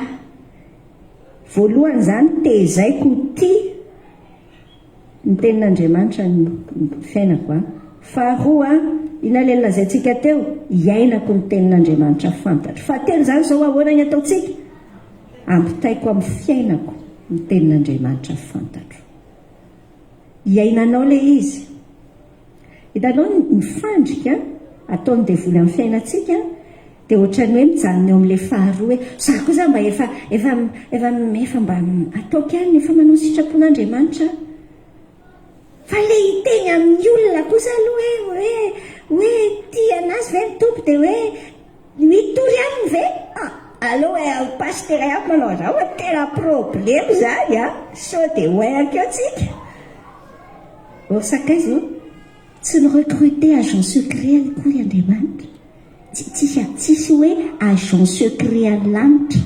Voalohany izany, tezaiko ho tia ny tenin'Andriamanitra ny fiainako. Faharoa, inona ilay nolazaintsika teo? Iainako ny tenin'Andriamanitra fantatro. Fahatelo izany izao, ahoana ny ataontsika? Ampitaiko amin'ny fiainako ny tenin'Andriamanitra fantatro. Iainanao ilay izy. Hitanao ny fandrika ataon'ny devoly amin'ny fiainantsika dia ohatran'ny hoe mijanona eo amin'ilay faharoa hoe za koa za mba efa efa efa efa mba ataoko ihany efa manao sitrapon'Andriamanitra aho. Fa ilay hiteny amin'ny olona kosa aloha hoe hoe hoe tia anazy ve ny Tompo dia hoe Mitory aminy ve? Ah, aleo eh, pasitera ihany manao an'izany fa tena problème izany a! Sao dia ho hainako eo tsika. Or sakaiza ô, tsy ni-recruter agent secret akory Andriamanitra. Tsy, tsisy, tsisy hoe agent secret any lanitra.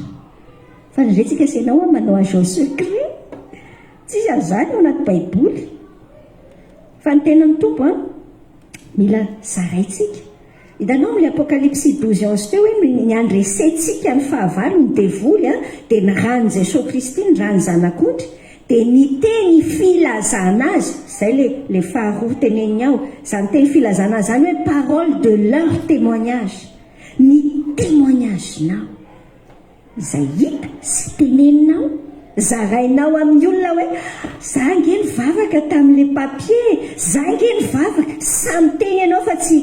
Fa indraindray tsika sy ianao manao agent secret. Tsisy an'izany ao anaty baiboly. Fa ny tenan'ny Tompo an, mila zaraintsika. Hitanao amin'ilay Apokalypsy 12 11 teo hoe ny handresentsika ny fahavalo, ny devoly, dia ny ràn'i Jesoa Kristy, ny ràn'ny Zanak'ondry, dia ny teny filazana azy, izay ilay ilay faharoa teneniny ao, izany teny filazana azy izany hoe parole de leur témoignage, ny témoignage-nao. Izay hita sy teneninao, zarainao amin'ny olona hoe, za ange nivavaka tamin'ilay papier e, za ange nivavaka, sahy miteny ianao fa tsy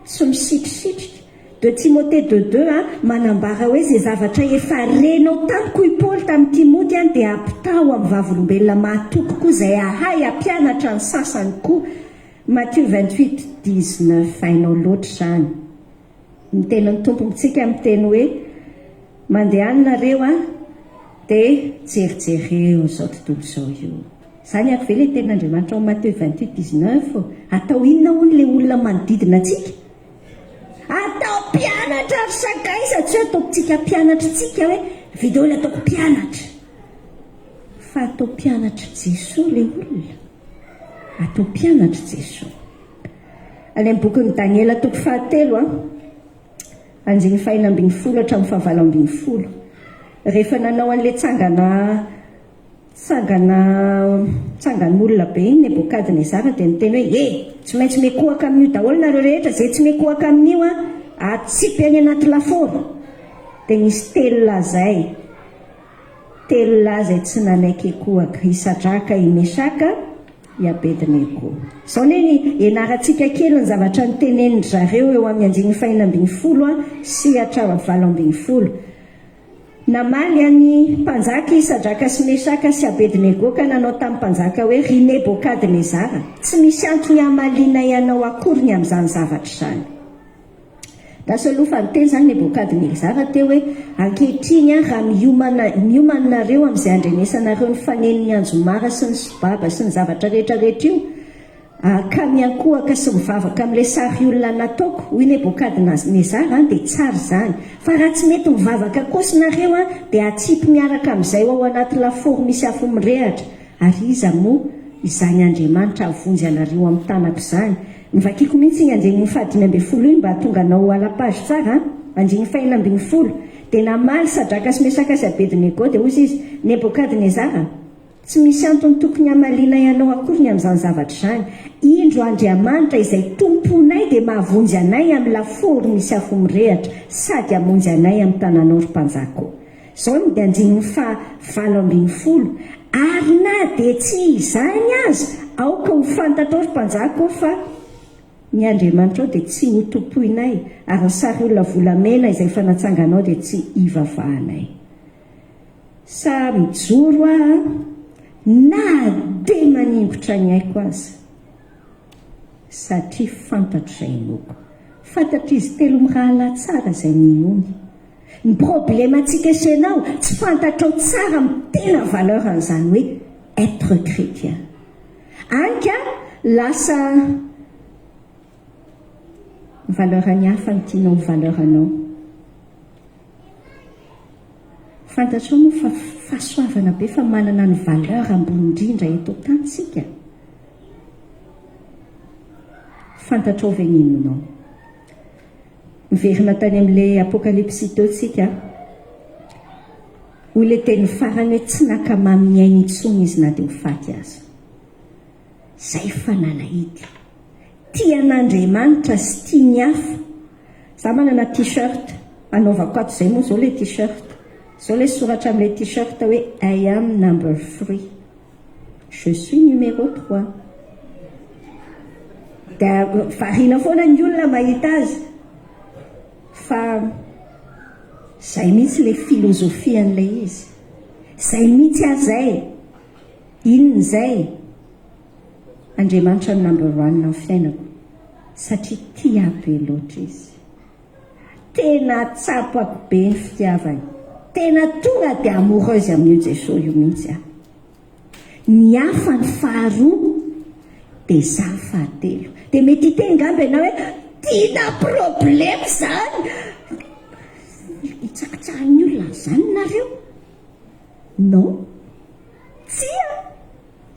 tsy misitrisitrika. De Timothée de deux a, manambara hoe izay zavatra efa renao tamiko i Paoly tamin'i Timoty an dia ampitaho amin'ny vavolombelona mahatoky koa izay hahay hampianatra ny sasany koa. Matthieu 28, 19 hainao loatra izany. Ny tenin'ny Tompo amintsika miteny hoe, Mandehana nareo an, dia jerijereo izao tontolo izao io. Izany ary ve ilay tenin'Andriamanitra ao Matthieu 28, 19? Atao inona hono ilay olona manodidina antsika? Atao mpianatra ry sakaiza, tsy hoe ataontsika mpianatra tsika hoe video ilay ataoko mpianatra. Fa atao mpianatr'i Jesoa ilay olona. Atao mpianatr'i Jesoa. Any amin'ny bokin'i Daniela toko fahatelo an, andininy fahena 16 hatramin'ny fahavalo 18. Rehefa nanao an'ilay tsangana tsangana tsangan'olona be iny Nebokadnezara dia niteny hoe e, tsy maintsy mikohaka amin'io daholo nareo rehetra, izay tsy mikohaka amin'io an, atsipy any anaty lafaoro. Dia nisy telo lahy izay, telo lahy izay tsy nanaiky hikohaka, i Sadraka, i Mesaka, i Abednego. Izao anie ny ianarantsika kely ny zavatra notenenin-dry zareo eo amin'ny andininy faha-16 sy hatramin'ny 18. Namaly an'ny mpanjaka i Sadraka sy Mesaka sy Abednego ka nanao tamin'ny mpanjaka hoe, Ry Nebokadnezara, tsy misy antony hamalianay anao akory ny amin'izany zavatra izany. Lasa aloha fa niteny izany Nebokadnezara teo hoe, Ankehitriny aho, raha miomana, miomana nareo amin'izay handrenesanareo ny fanenon'ny anjomara sy ny sobaba sy ny zavatra rehetra rehetra io, ka miankohaka sy mivavaka amin'ilay sary olona nataoko, hoy Nebokadnezara, dia tsara izany. Fa raha tsy mety mivavaka kosa nareo, dia atsipy miaraka amin'izay ho ao anaty lafaoro misy afo mirehatra. Ary iza moa izany Andriamanitra hahavonjy anareo amin'ny tanako izany? Novakiko mihitsy iny andininy faha-15 iny mba hahatonga anao ho à la page tsara an! Andininy faha-16, Dia namaly Sadraka sy Mesaka sy Abednego, dia hoy izy, Nebokadnezara, tsy misy antony tokony hamalianay anao akory ny amin'izany zavatra izany. Indro Andriamanitra izay Tomponay dia mahavonjy anay amin'ny lafaoro misy afo mirehatra, sady hamonjy anay amin'ny tananao, ry mpanjaka ô. Izao ny andininy faha 18, Ary na dia tsy izany aza, aoka ho fantatrao, ry mpanjaka ô, fa ny andriamanitrao dia tsy hotompoinay, ary ny sary olona volamena izay efa natsanganao dia tsy hivavahanay. Sa mijoro aho na dia maningotra ny aiko aza, satria fantatro izay inoako. Fantatr'izy telo mirahalahy tsara izay ninoany. Ny problème antsika sy ianao, tsy fantatrao tsara ny tena valeur an'izany hoe être chrétien. Any ka lasa ny valeur ny hafa no tianao ho valeur anao. Fantatrao moa fa fahasoavana be fa manana ny valeur ambony indrindra eto an-tany tsika. Fantatrao ve ny inonao? Miverina tany amin'ilay Apokalypsy teo tsika. Hoy ilay teny farany hoe tsy nankamamy ny ainy intsony izy na dia ho faty aza. Izay fanalahidy. Tia an'Andriamanitra sy tia ny hafa. Za manana t-shirt, anaovako ato izay moa izao ilay t-shirt. Izao ilay soratra amin'ilay t-shirt hoe I am number three. Je suis numéro trois. Dia variana foana ny olona mahita azy. Fa izay mihitsy ilay philosophie an'ilay izy. Izay mihitsy aho izay. Inona izay? Andriamanitra no number one amin'ny fiainako. Satria tia ahy be loatra izy. Tena tsapako be ny fitiavany. Tena tonga dia amoureuse amin'io Jesoa io mihitsy aho. Ny hafa ny faharoa dia za fahatelo. Dia mety hiteny ngamba ianao hoe tiana problème izany. Hitsakitsahan'ny olona an'izany nareo? Non. Tsia.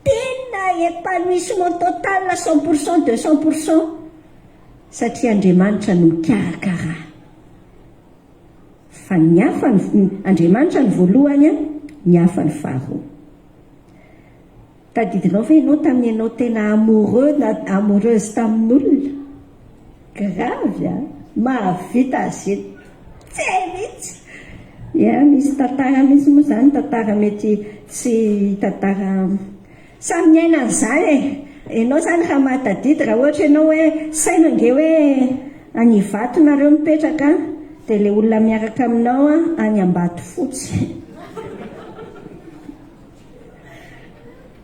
Tena épanouissement total 100% 200% satria Andriamanitra no mikarakara. Fa ny hafa ny, Andriamanitra ny voalohany, ny hafa ny faharoa. Tadidinao ve ianao tamin'ny ianao tena amoureux na amoureuse tamin'olona? Grave a! Mahavita je t'aime mihitsy! Ya, misy tantara mihitsy moa izany, tantara mety tsy tantara Samy miaina an'izany e! Ianao izany raha mahatadidy, raha ohatra ianao hoe saino ange hoe any Ivato nareo mipetraka dia ilay olona miaraka aminao any Ambatofotsy.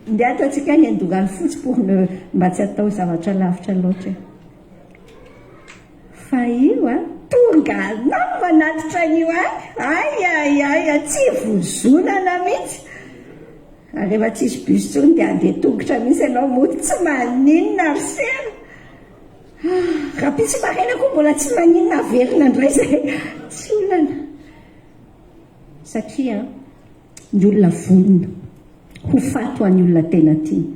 Ndeha ataontsika any Andoranofotsy pour ne mba tsy atao zavatra lavitra loatra. Fa io a, tonga anao manatitra an'io any, ay ay ay, tsy vozonana mihitsy. Ary rehefa tsisy bus intsony dia handeha tongotra mihitsy ianao mody, tsy maninona ry sera. Rahampitso maraina koa mbola tsy maninona averina indray izay. Tsy olana. Satria ny olona vonona ho faty ho an'ny olona tena tiany.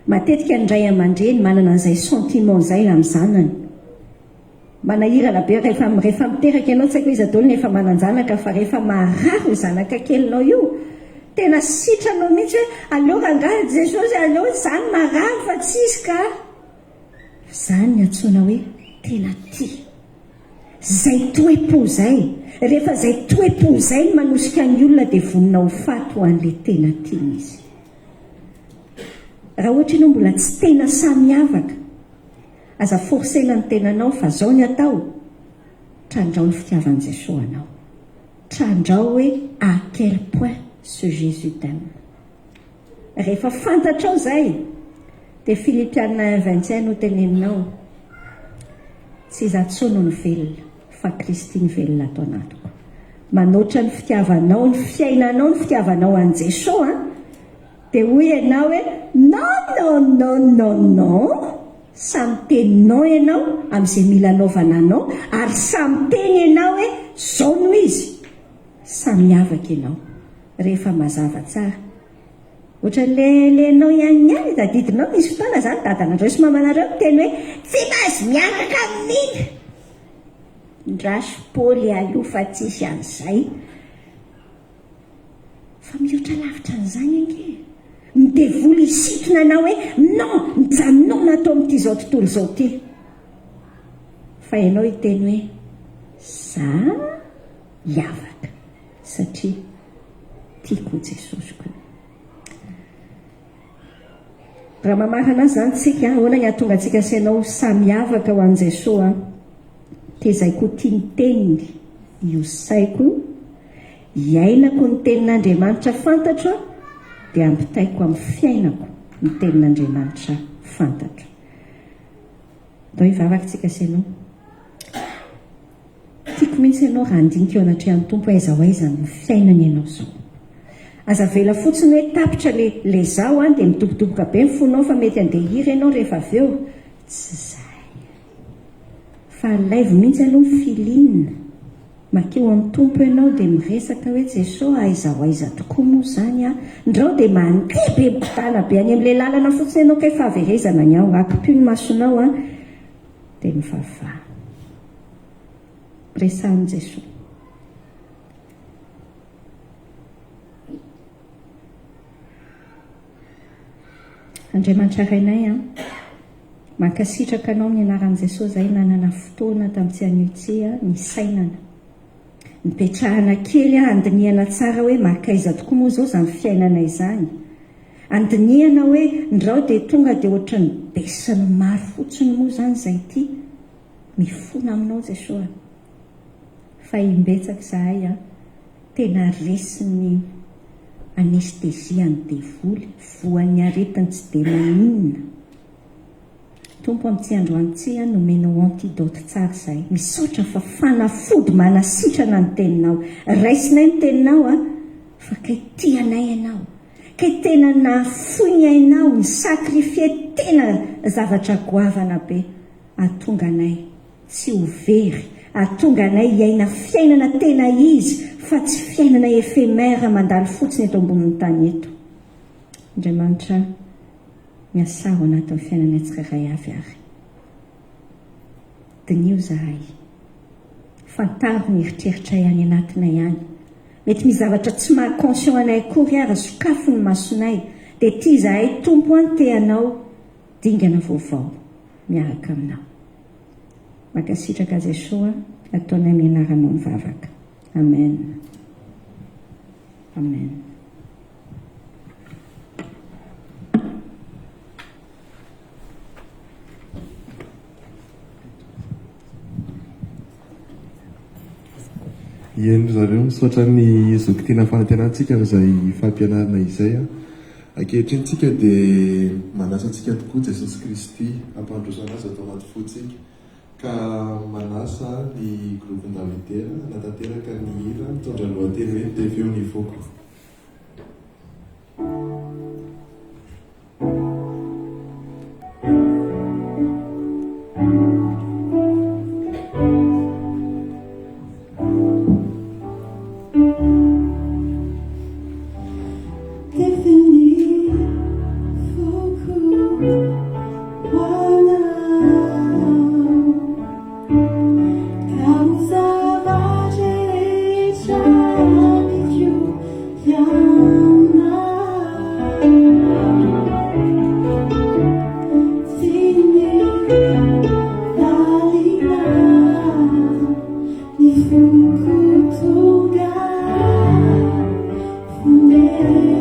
Matetika ny ray aman-dreny manana an'izay sentiment izay amin'ny zanany. Manahirana be rehefa rehefa miteraka ianao, tsy haiko hoe iza daholo ny efa manan-janaka fa rehefa marary io zanaka kelinao io, tena sitranao mihitsy hoe aleo rangahy Jesosy aleo izany marary fa tsisy ka. Izany ny antsoina hoe tena tia. Izay toe-po izay, rehefa izay toe-po izay no manosika ny olona dia vonona ho faty ho an'ilay tena tiany izy. Raha ohatra ianao mbola tsy tena samy miavaka, aza forcer-na ny tenanao fa zao ny atao, trandrao ny fitiavan'i Jesoa anao. Trandrao hoe à quel point ce Jésus t'aime. Rehefa fantatrao izay, dia Filipiana un 21 no teneninao, Tsy izaho intsony no velona, fa Kristy no velona ato anatiko. Manoatra ny fitiavanao, ny fiainanao, ny fitiavanao an'i Jesoa, dia hoy ianao hoe, non, non, non, non, non, samy miteny non ianao amin'izay mila anaovana non, ary samy miteny ianao hoe, izao no izy. Samy miavaka ianao rehefa mazava tsara. Ohatran'le le anao ihany ihany, tadidinao nisy fotoana zany dadanareo sy mamanareo niteny hoe tsy mahazo miaraka amin'iny. Ndraso Paoly aloha fa tsisy an'izay. Fa mihoatra lavitra an'izany ange. Ny devoly hisintona anao hoe non, mijanona ato amin'ity izao tontolo izao ity. Fa ianao hiteny hoe za hiavaka satria tiako Jesosy koa. Raha mamarana azy izany tsika, ahoana ny hahatonga antsika sy ianao ho samy miavaka ho an'i Jesoa? Tezaiko ho tia ny teniny, iosaiko, iainako ny tenin'Andriamanitra fantatro dia ampitaiko amin'ny fiainako ny tenin'Andriamanitra fantatro. Ndao hivavaka tsika sy ianao. Tiako mihitsy ianao raha handinika eo anatrehan'ny Tompo aiza ho aiza ny fiainana ianao izao. Aza avela fotsiny hoe tapitra le le zaho an dia midobodoboka be ny fonao fa mety handeha hihira ianao rehefa avy eo. Tsy izay. Fa alaivo mihitsy aloha ny feeling. Makeo amin'ny Tompo ianao dia miresaka hoe Jeso aiza ho aiza tokoa moa izany aho. Ndrao dia mandeha be mikodana be any amin'ilay lalana fotsiny ianao kay fahaverezana ny ao. Akipio ny masonao an dia mivavaha. Resahin'i Jesoa. Andriamanitra Rainay an, mankasitraka Anao amin'ny anaran'i Jesoa izahay nanana fotoana tamin'ity anio ity nisainana, nipetrahana kely handinihana tsara hoe mankaiza tokoa moa izao izany fiainana izany. Andinihana hoe ndrao dia tonga dia ohatran'ny besin'ny maro fotsiny moa izany izay ity. Mifona aminao Jesoa fa imbetsaka izahay an, tena resin'ny anesthésie an'ny devoly, voan'ny aretiny tsy dia maninona. Tompo amin'ity androany ity an, nomenao antidote tsara izahay. Misaotra fa fanafody manasitrana ny teninao. Raisinay ny teninao an, fa kay tia anay ianao. Kay tena nahafoy ny ainao, ni-sacrifier tena zavatra goavana be. Hahatonga anay tsy ho very, hahatonga anay hiaina fiainana tena izy fa tsy fiainana éphémère mandalo fotsiny eto ambonin'ny tany eto. Andriamanitra miasà ao anatin'ny fiainanay tsirairay avy ary diniho izahay. Fantaro ny eritreritray any anatinay any. Mety misy zavatra tsy maha conscient anay akory ary sokafy ny masonay dia tia izahay Tompo an te hanao dingana vaovao miaraka aminao. Mankasitraka Jesoa ataonay amin'ny anaranao ny vavaka. Amen. Amen. Eny ry zareo, misaotra an'i Zoky Tiana Fanantenantsika amin'izay fampianarana izay. Ankehitriny tsika dia manasa antsika tokoa Jesosy Kristy hampandroso an'Azy ato anaty fontsika ka manasa ny groupe Ndao Hidera hanatanteraka ny hira mitondra lohateny hoe Tefeo ny foko. Tefy ny foko ho anao Ka ho zava-drehetra amiko ianao Tsy ny lalina ny foko tonga fonenanao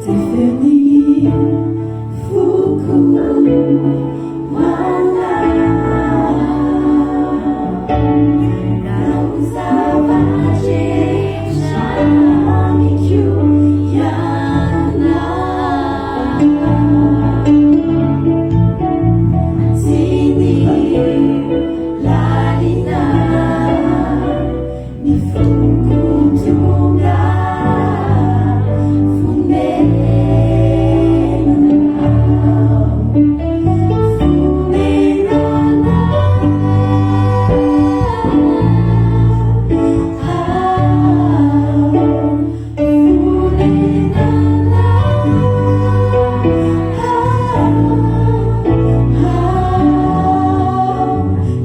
Tefy ny foko ho anao Ka ho zava-drehetra amiko ianao Tsy ny lalina ny foko tonga fonenanao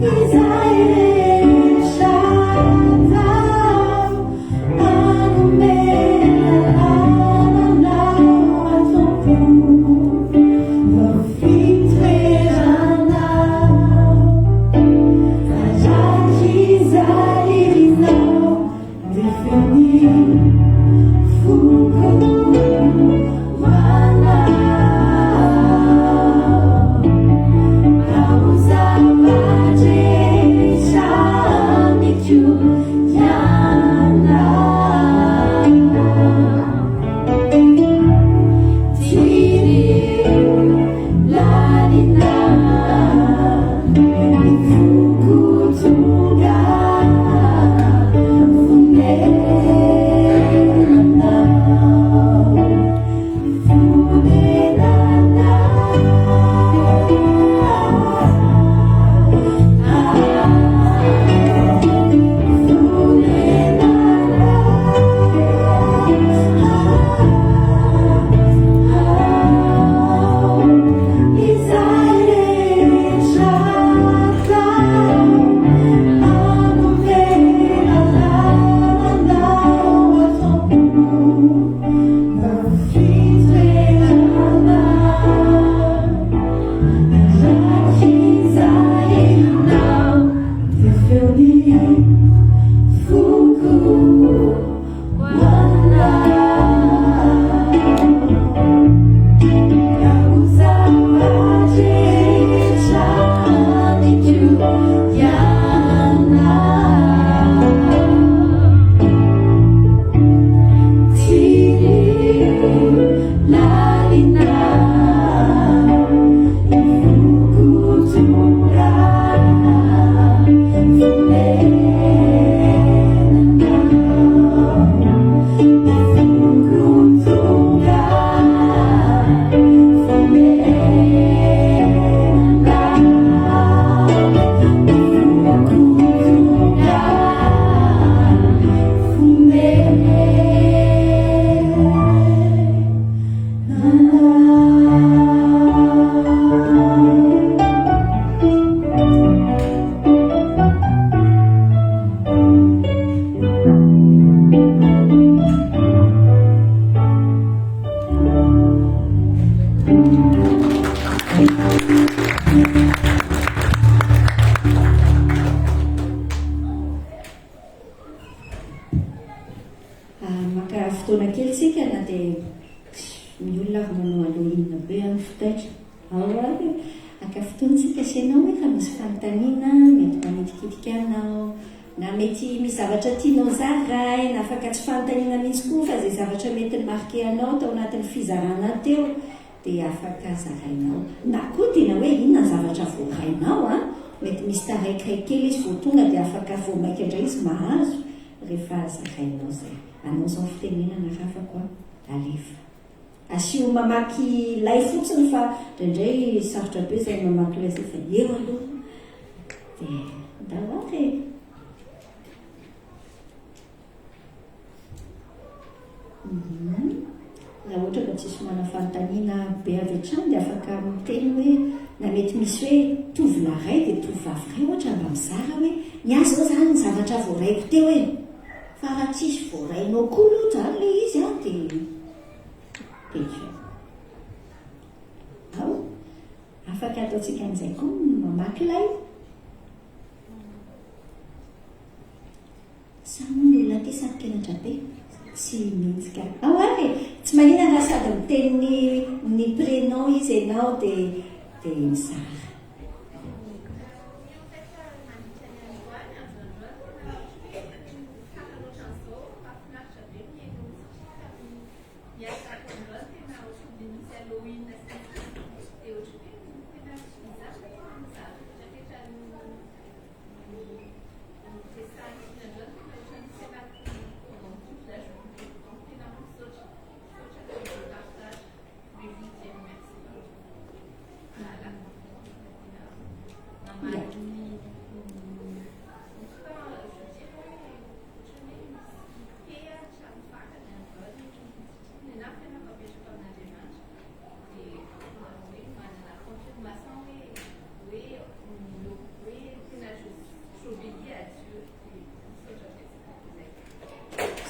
Izay rehetra atao Hanome lalana anao ato am-po Ho fitoeranao Arak'izay irinao Tefy ny foko ho anao Ka ho zava-drehetra amiko ianao Tsy ny lalina ny foko tonga fonenanao Fonenanao Fonenanao Izay rehetra atao Hanome lalana anao ato am-po Ho fitoeranao Arak'izay irinao Tefy ny foko ho anao Ka ho zava-drehetra amiko ianao Tsy ny lalina ny foko tonga fonenanao Ny foko tonga fonenanao Ny foko tonga fonenanao Maka fotoana kely tsika na dia ny olona avy manao Halloween be amin'ny fitaitra. Ao ary haka fotoana tsika asianao hoe raha misy fanontaniana mety manitikitika anao na mety misy zavatra tianao zaraina, afaka tsy fanontaniana mihitsy koa fa izay zavatra mety ni-marquer anao tao anatin'ny fizarana teo dia afaka zarainao. Na koa tena hoe inona ny zavatra voarainao an, mety misy taraikiray kely izy vao tonga dia afaka vao maika indray izy mahazo rehefa zarainao izay. Anao izao ny fitenenana rafako an, alefa. Asio mamaky lay fotsiny fa indraindray sarotra be izay mamaky lay izay fa eo aloha dia ndao ary e. Raha ohatra ka tsisy manana fanontaniana be avy hatrany dia afaka miteny hoe na mety misy hoe tovolahy iray dia tovovavy iray ohatra mba mizara hoe ny ahy izao izany ny zavatra voaraiko teo e! Fa raha tsisy voarainao koa aloha izany ilay izy an dia dia izay. Ao, afaka ataontsika amin'izay koa ny mamaky ilay. Sa moa ny olona aty saro-kenatra be? Tsy mihitsy ka. Ao ary e! Tsy maninona raha sady miteny ny ny prénom izy ianao dia dia mizara.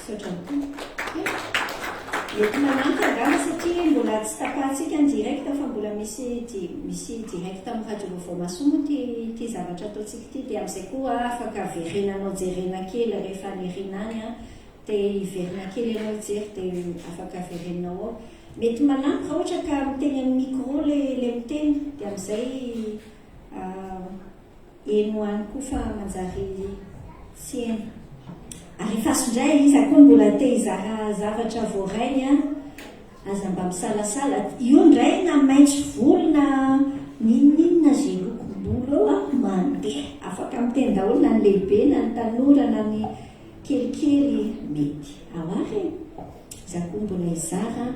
Misaotra ny Tompo. Mety manampy angamba satria mbola tsy tapahantsika ny direct fa mbola misy misy direct amin'ny radio vaovao mahasoa moa ity ity zavatra ataontsika ity dia amin'izay koa afaka averenanao jerena kely rehefa any aoriana any an, te hiverina kely ianao hijery dia afaka avereninao ao. Mety manampy raha ohatra ka miteny amin'ny micro le le miteny dia amin'izay Heno any koa fa manjary tsy heno. Alefaso indray iza koa mbola te hizara zavatra voarainy an! Aza mba misalasala. Io indray na maitso volo na n'inon'inona ze lokom-bolo eo an, mandeha. Afaka miteny daholo na ny lehibe na ny tanora na ny kelikely, mety. Ao ary e! Iza koa mbola hizara an!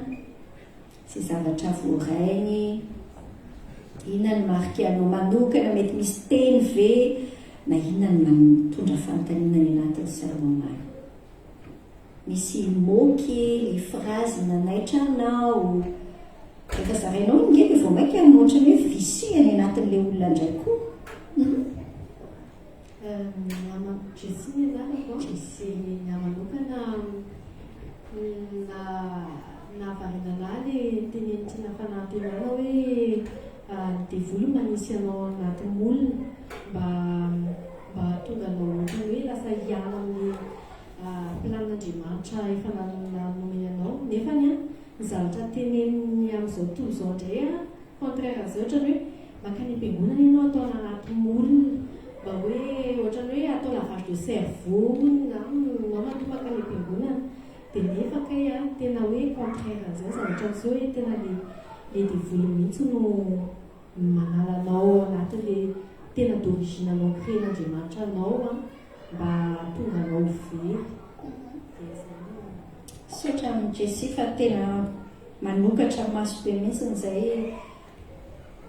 Izay zavatra voarainy, inona no marika anao manokana, mety misy teny ve, na inona no mitondra fanontaniana any anatin'ny sainao any. Misy mot kely, phrase nanaitra anao. Rehefa zarainao iny nge dia vao mainka ohatran'ny hoe vicieux any anatin'ilay olona indray koa. Ny ahy Jessie ny anarako an. Jessie. Ny ahy manokana na nahavariana anah le nitenenin'i Tiana Fanantenana hoe ny devoly manisy anao anaty moule mba mba hahatonga anao ohatran'ny hoe lasa hiala amin'ny planin'Andriamanitra efa nomeny anao nefany an ny zavatra teneniny amin'izao tontolo izao indray an Contraire an'izay ohatran'ny hoe mankany am-piangonana ianao atao anaty moule mba hoe ohatran'ny hoe atao lavage de cerveau hono na ianao matoa mankany am-piangonana dia nefa kay an tena hoe contraire an'izay ny zavatra miseho hoe tena le le devoly mihitsy no manala anao ao anatin'le tena d'origine anao créen'Andriamanitra anao an mba hahatonga anao ho very dia izay no Misaotra an'i Jessie fa tena Manokatra maso be mihitsy izay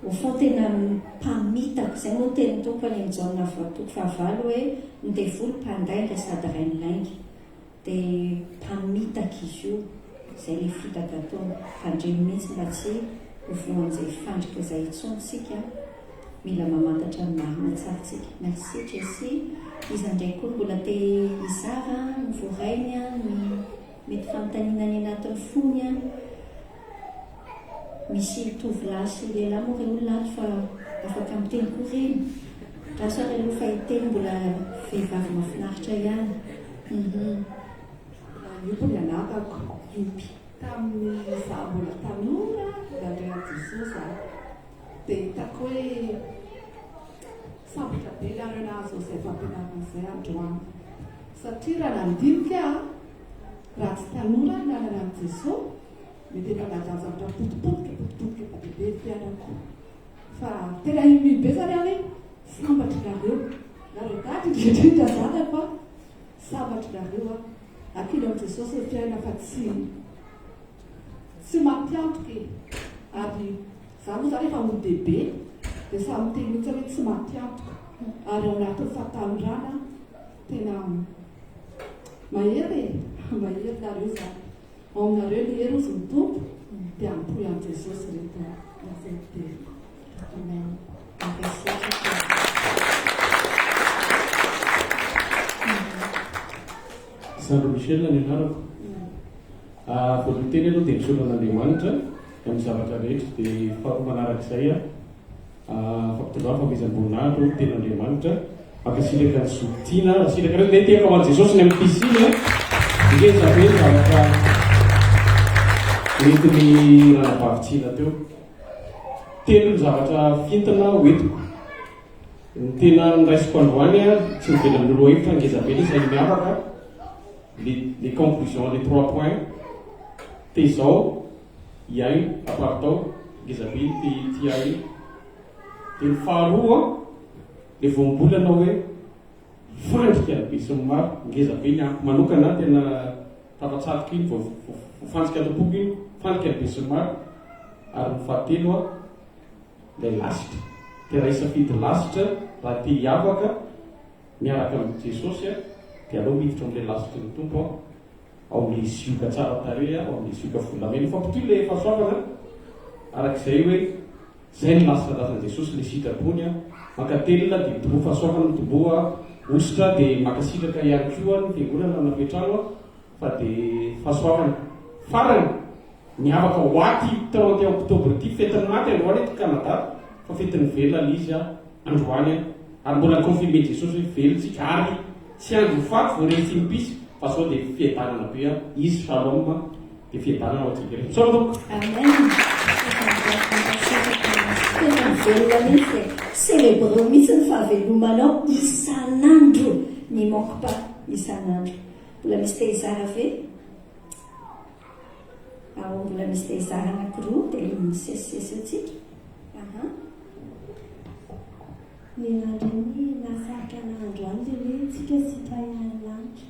au fond tena mpamitaka, izay moa ny tenin'ny Tompo any amin'ny Jaona toko fahavalo hoe ny devoly mpandainga sady rain'ny lainga, dia mpamitaka izy io, izay ilay fitaka ataony, tandremo mihitsy mba tsy ho voan'izay fandrika izay intsony isika, mila mamantatra ny marina tsara isika. Merci Jessie, iza indray koa no mbola te hizara ny voarainy, ny. Mety fanontaniana any anatin'ny fony any. Misy tovolahy sy lehilahy moa re olona ato fa afaka miteny koa ireny. Andraso ary aloha fa hiteny mbola vehivavy mahafinaritra ihany. Hum. Ioby ny anarako. Ioby. Tamin'ny izaho mbola tanora nandray an'i Jesosy aho dia hitako hoe sambatra be nareo nahazo an'izay fampianarana izay androany satria raha nandinika aho Raha tsy tanora aho nanana an'i Jesoa, mety efa nandany zavatra potipotika potipotika be dia be ny fiainako. Fa tena ému be zany aho hoe sambatra nareo. Nareo dady indrindra indrindra zanako a, sambatra nareo a. Ankino amin'i Jesosy ny fiainana fa tsy tsy matiantoka e. Ary za moa zany efa olon-dehibe dia samy miteny mihitsy aho hoe tsy matiantoka. Ary ao anatin'ny fahatanorana Tena mahery e! Mahery nareo zany. Ao aminareo ny hery hozy ny Tompo dia ampoy an'i Jesosy ireto lazaiko telo. Amen. Mankasitraka. Sandro Michel ny anarako. Voalohany teny aloha dia misaotra an'Andriamanitra amin'ny zavatra rehetra dia faharoa manarak'izay Fampitondràna fanomezam-boninahitra hoy ny tenin'Andriamanitra. Mankasitraka ny zoky tiana. Raha sitrakareo dia tehaka ho an'i Jesosy ny amin'ny fisiany a. Ngeza be ny zavatra nentin'ny ranabavy Tiana teo. Telo ny zavatra fintina hoentiko. Ny tena noraisiko androany a, tsy mivelan'ny lohahevitra ngeza be ilay izy fa miavaka. Les, les conclusions, les trois points. Tezao, Hihaino, aparitao, ngeza be ity tia iny. Dia ny faharoa, le voambolana hoe fandrika ny besinimaro, ngeza be ny amiko manokana, tena tafatsatoka iny, voafantsika ato am-poko iny, fandrika ny besinimaro. Ary ny fahatelo, ilay lasitra. Dia raha hisafidy lasitra, raha te hiavaka miaraka amin'i Jesosy, dia aleo miditra ao amin'ilay lasitry ny Tompo. Ao amin'ilay zioga tsara tarehy, ao amin'ilay zioga volamena. Mifampitohy ilay fahasoavana, araka izay hoe izay no lasa lasan'i Jesosy, ilay sitrapony. Mankatelina dia mitomboa fahasoavana, mitomboa hosotra, dia mankasitraka ihany koa ny fiangonana nampiantrano fa dia fahasoavana. Farany, miavaka ho ahy ity 31 octobre ity, fetin'ny maty androany eto Canada, fa fetin'ny velona ilay izy androany. Ary mbola confirmer Jesosy hoe velona tsika ary tsy andro ho faty vao rest in peace fa zao dia fiadanana be an, izy shalom dia fiadanana ho antsika rehetra. Misaotra tompoko. Amen. Tena velona mihitsy e. Celebreo mihitsy ny fahavelomanao isan'andro. Ne manque pas isan'andro. Mbola misy te hizara ve? Ao mbola misy te hizara anankiroa dia misesisesy eo tsika. Aha. Ny nandray ny nahasarika anah androany dia hoe tsika citoyen an'ny lanitra.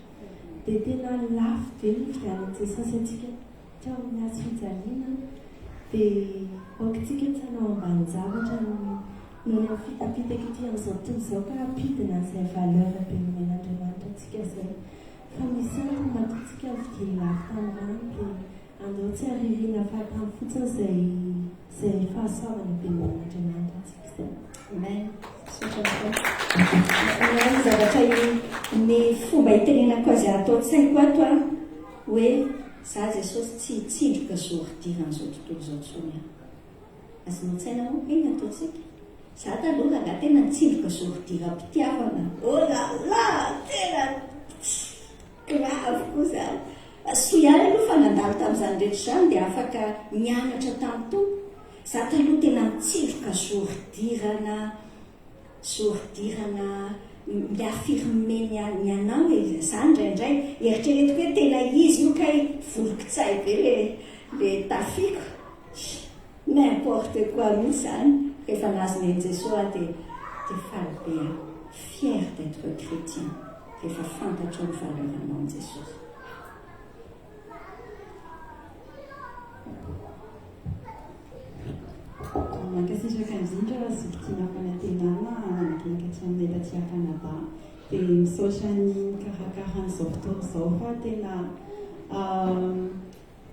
Dia tena lafo be ny nividianan'i Jesosy antsika teo amin'ny hazo fijaliana. Dia aoka tsika tsy hanao ambanin-javatra ny noho ny amin'ny fitapitaka ety amin'izao tontolo izao ka hampidina an'izay valeur be nomen'Andriamanitra antsika izay. Fa misy antony matoa tsika novidiany lafo tamin'ny rano dia andao tsy haririna fahatany fotsiny izay izay fahasoavana be nomen'Andriamanitra antsika izay. Amen. Misaotra tokoa. Ny ahy ny zavatra ny fomba itenenako azy ato an-tsaiko ato an, hoe za Jesosy tsy hitsindroka zoridiran'izao tontolo izao intsony aho. Azonao an-tsaina moa ve ny ataontsika? Za taloha rangahy tena nitsindroka zoridiram-pitiavana. Oh la la! Tena grave koa zany. Soa ihany aloha fa nandalo tamin'izany rehetra izany dia afaka nianatra tamin'ny Tompo. Za taloha tena mitsindroka zoridirana, zoridirana mi-affirmer ny ny anao e. Za indraindray eritreretiko hoe tena izy io kay volon-kitsay be le le tafiko. N'importe quoi mihitsy zany, rehefa nahazo ny ain'i Jesoa aho dia dia faly be aho, fier d'etre chrétien rehefa fantatrao ny valeur anao amin'i Jesosy. Mankasitraka indrindra Zoky Tiana Fanantenana nanakaiky aty aminay taty Canada. Dia misaotra ny nikarakara an'izao fotoana izao fa tena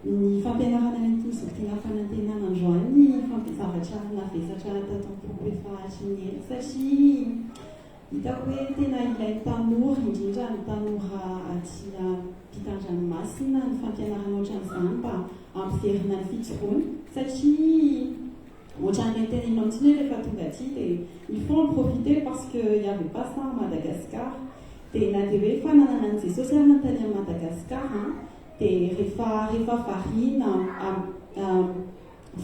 Ny fampianarana nentin'ny zoky Tiana Fanantenana androany zavatra navesatra tato am-poko efa hatry ny ela satria hitako hoe tena ilain'ny tanora, indrindra ny tanora aty ampitan-dranomasina ny fampianarana ohatran'izany mba hampiverina ny fijoroana satria ohatran'ilay noteneninao mihitsy hoe rehefa tonga aty dia il faut en profiter parce que il y avait pas ça à Madagascar dia na dia hoe efa nanana an'i Jesosy ary ny tany Madagascar Dia rehefa rehefa variana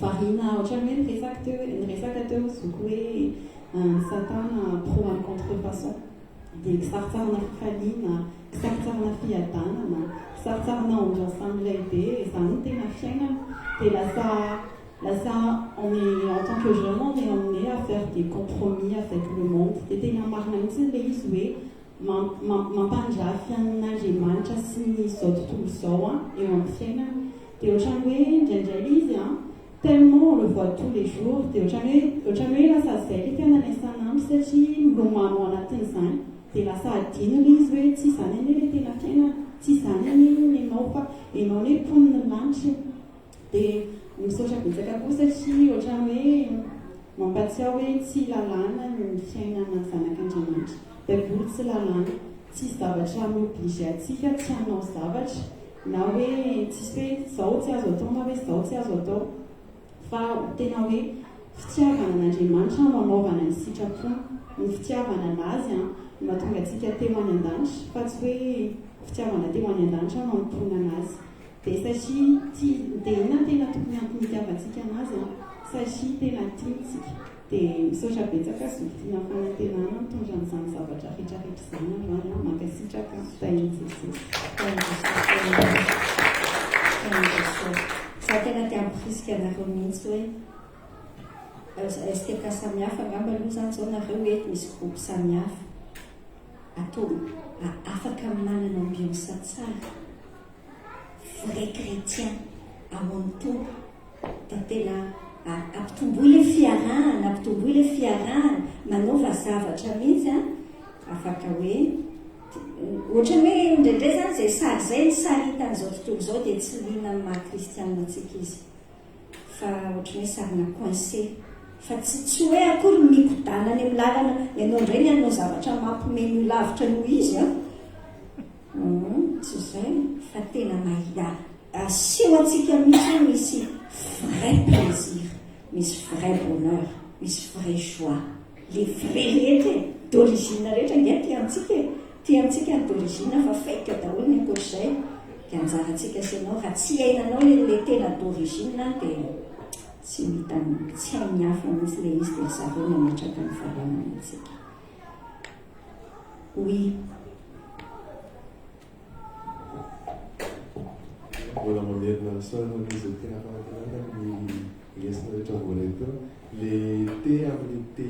variana ohatran'ny hoe niresaka teo niresaka teo zoky hoe ny satana pro an'ny contrefaçon. Dia kisarintsarina fifaliana, kisarintsarina fiadanana, kisarintsarina ambiance milay be, izany no tena fiainana. Dia lasa lasa on est en tant que jeune on est emmené à faire des compromis avec le monde. Dia tena marina mihitsy ilay izy hoe Mampandrafy an'Andriamanitra sy ny izao tontolo izao an, eo amin'ny fiainana. Dia ohatran'ny hoe indraindray ilay izy an, tellement on le voit tous les jours, dia ohatran'ny hoe ohatran'ny hoe lasa izay ilay fiainana isan'andro satria milomano ao anatin'izany. Dia lasa adino ilay izy hoe tsy izany anie ilay tena fiainana, tsy izany anie ny anao fa Ianao anie mponin'ny lanitra e. Dia misaotra betsaka koa satria ohatran'ny hoe mampatsiahy hoe tsy lalàna ny fiainana zanak'Andriamanitra. Baiboly tsy lalàna. Tsisy zavatra mi-obliger antsika tsy hanao zavatra na hoe tsisy hoe izao tsy azo atao na hoe izao tsy azo atao. Fa tena hoe fitiavana an'Andriamanitra no anaovana ny sitrapony. Ny fitiavana an'Azy no mahatonga antsika te ho any an-danitra fa tsy hoe fitiavana te ho any an-danitra no anompoana an'Azy. Dia satria tia, dia inona no tena tokony antony itiavantsika an'Azy an? Satria tena tiany tsika. Dia misaotra betsaka zoky tiana fanantenana mitondra an'izany zavatra rehetra rehetra izany androany an. Mankasitraka. Tahin'i Jesosy. Tahin'i Jesosy. Tahin'i Jesosy. Za tena te hampirisika anareo mihitsy hoe STK samihafa angamba aloha izany izao nareo eto misy groupe samihafa. Atao afaka manana ambiance tsara. Vrai chrétien ao amin'ny Tompo da tena ampitomboy le fiarahana, ampitomboy le fiarahana, manaova zavatra mihitsy an, afaka hoe ohatran'ny hoe indraindray zany izay sary izay ny sary hitan'izao tontolo izao dia tsy liana amin'ny maha kristianina antsika izy fa ohatran'ny hoe sarina coincé fa tsy tsy hoe akory mikodana any amin'ny lalana ianao indray ny hanao zavatra mampimeno lavitra noho izy an. Humm tsy izay fa tena mahia aseho antsika mihitsy hoe misy vrai plaisir, misy vrai bonheur, misy vrai joie, le vrai rehetra e, d'origine rehetra ange aty amintsika e, aty amintsika ny d'origine fa fake daholo ny ankoatr'izay, dia anjarantsika sy ianao, raha tsy iainanao le le tena d'origine dia tsy ho hitan'ny, tsy hain'ny hafa mihitsy le izy dia ry zareo no hametraka ny vahaolana amintsika. Oui. Mbola mamerina ny saorana an'izy tena fanantenana ny lesona rehetra voaray teo. Le te amin'ny te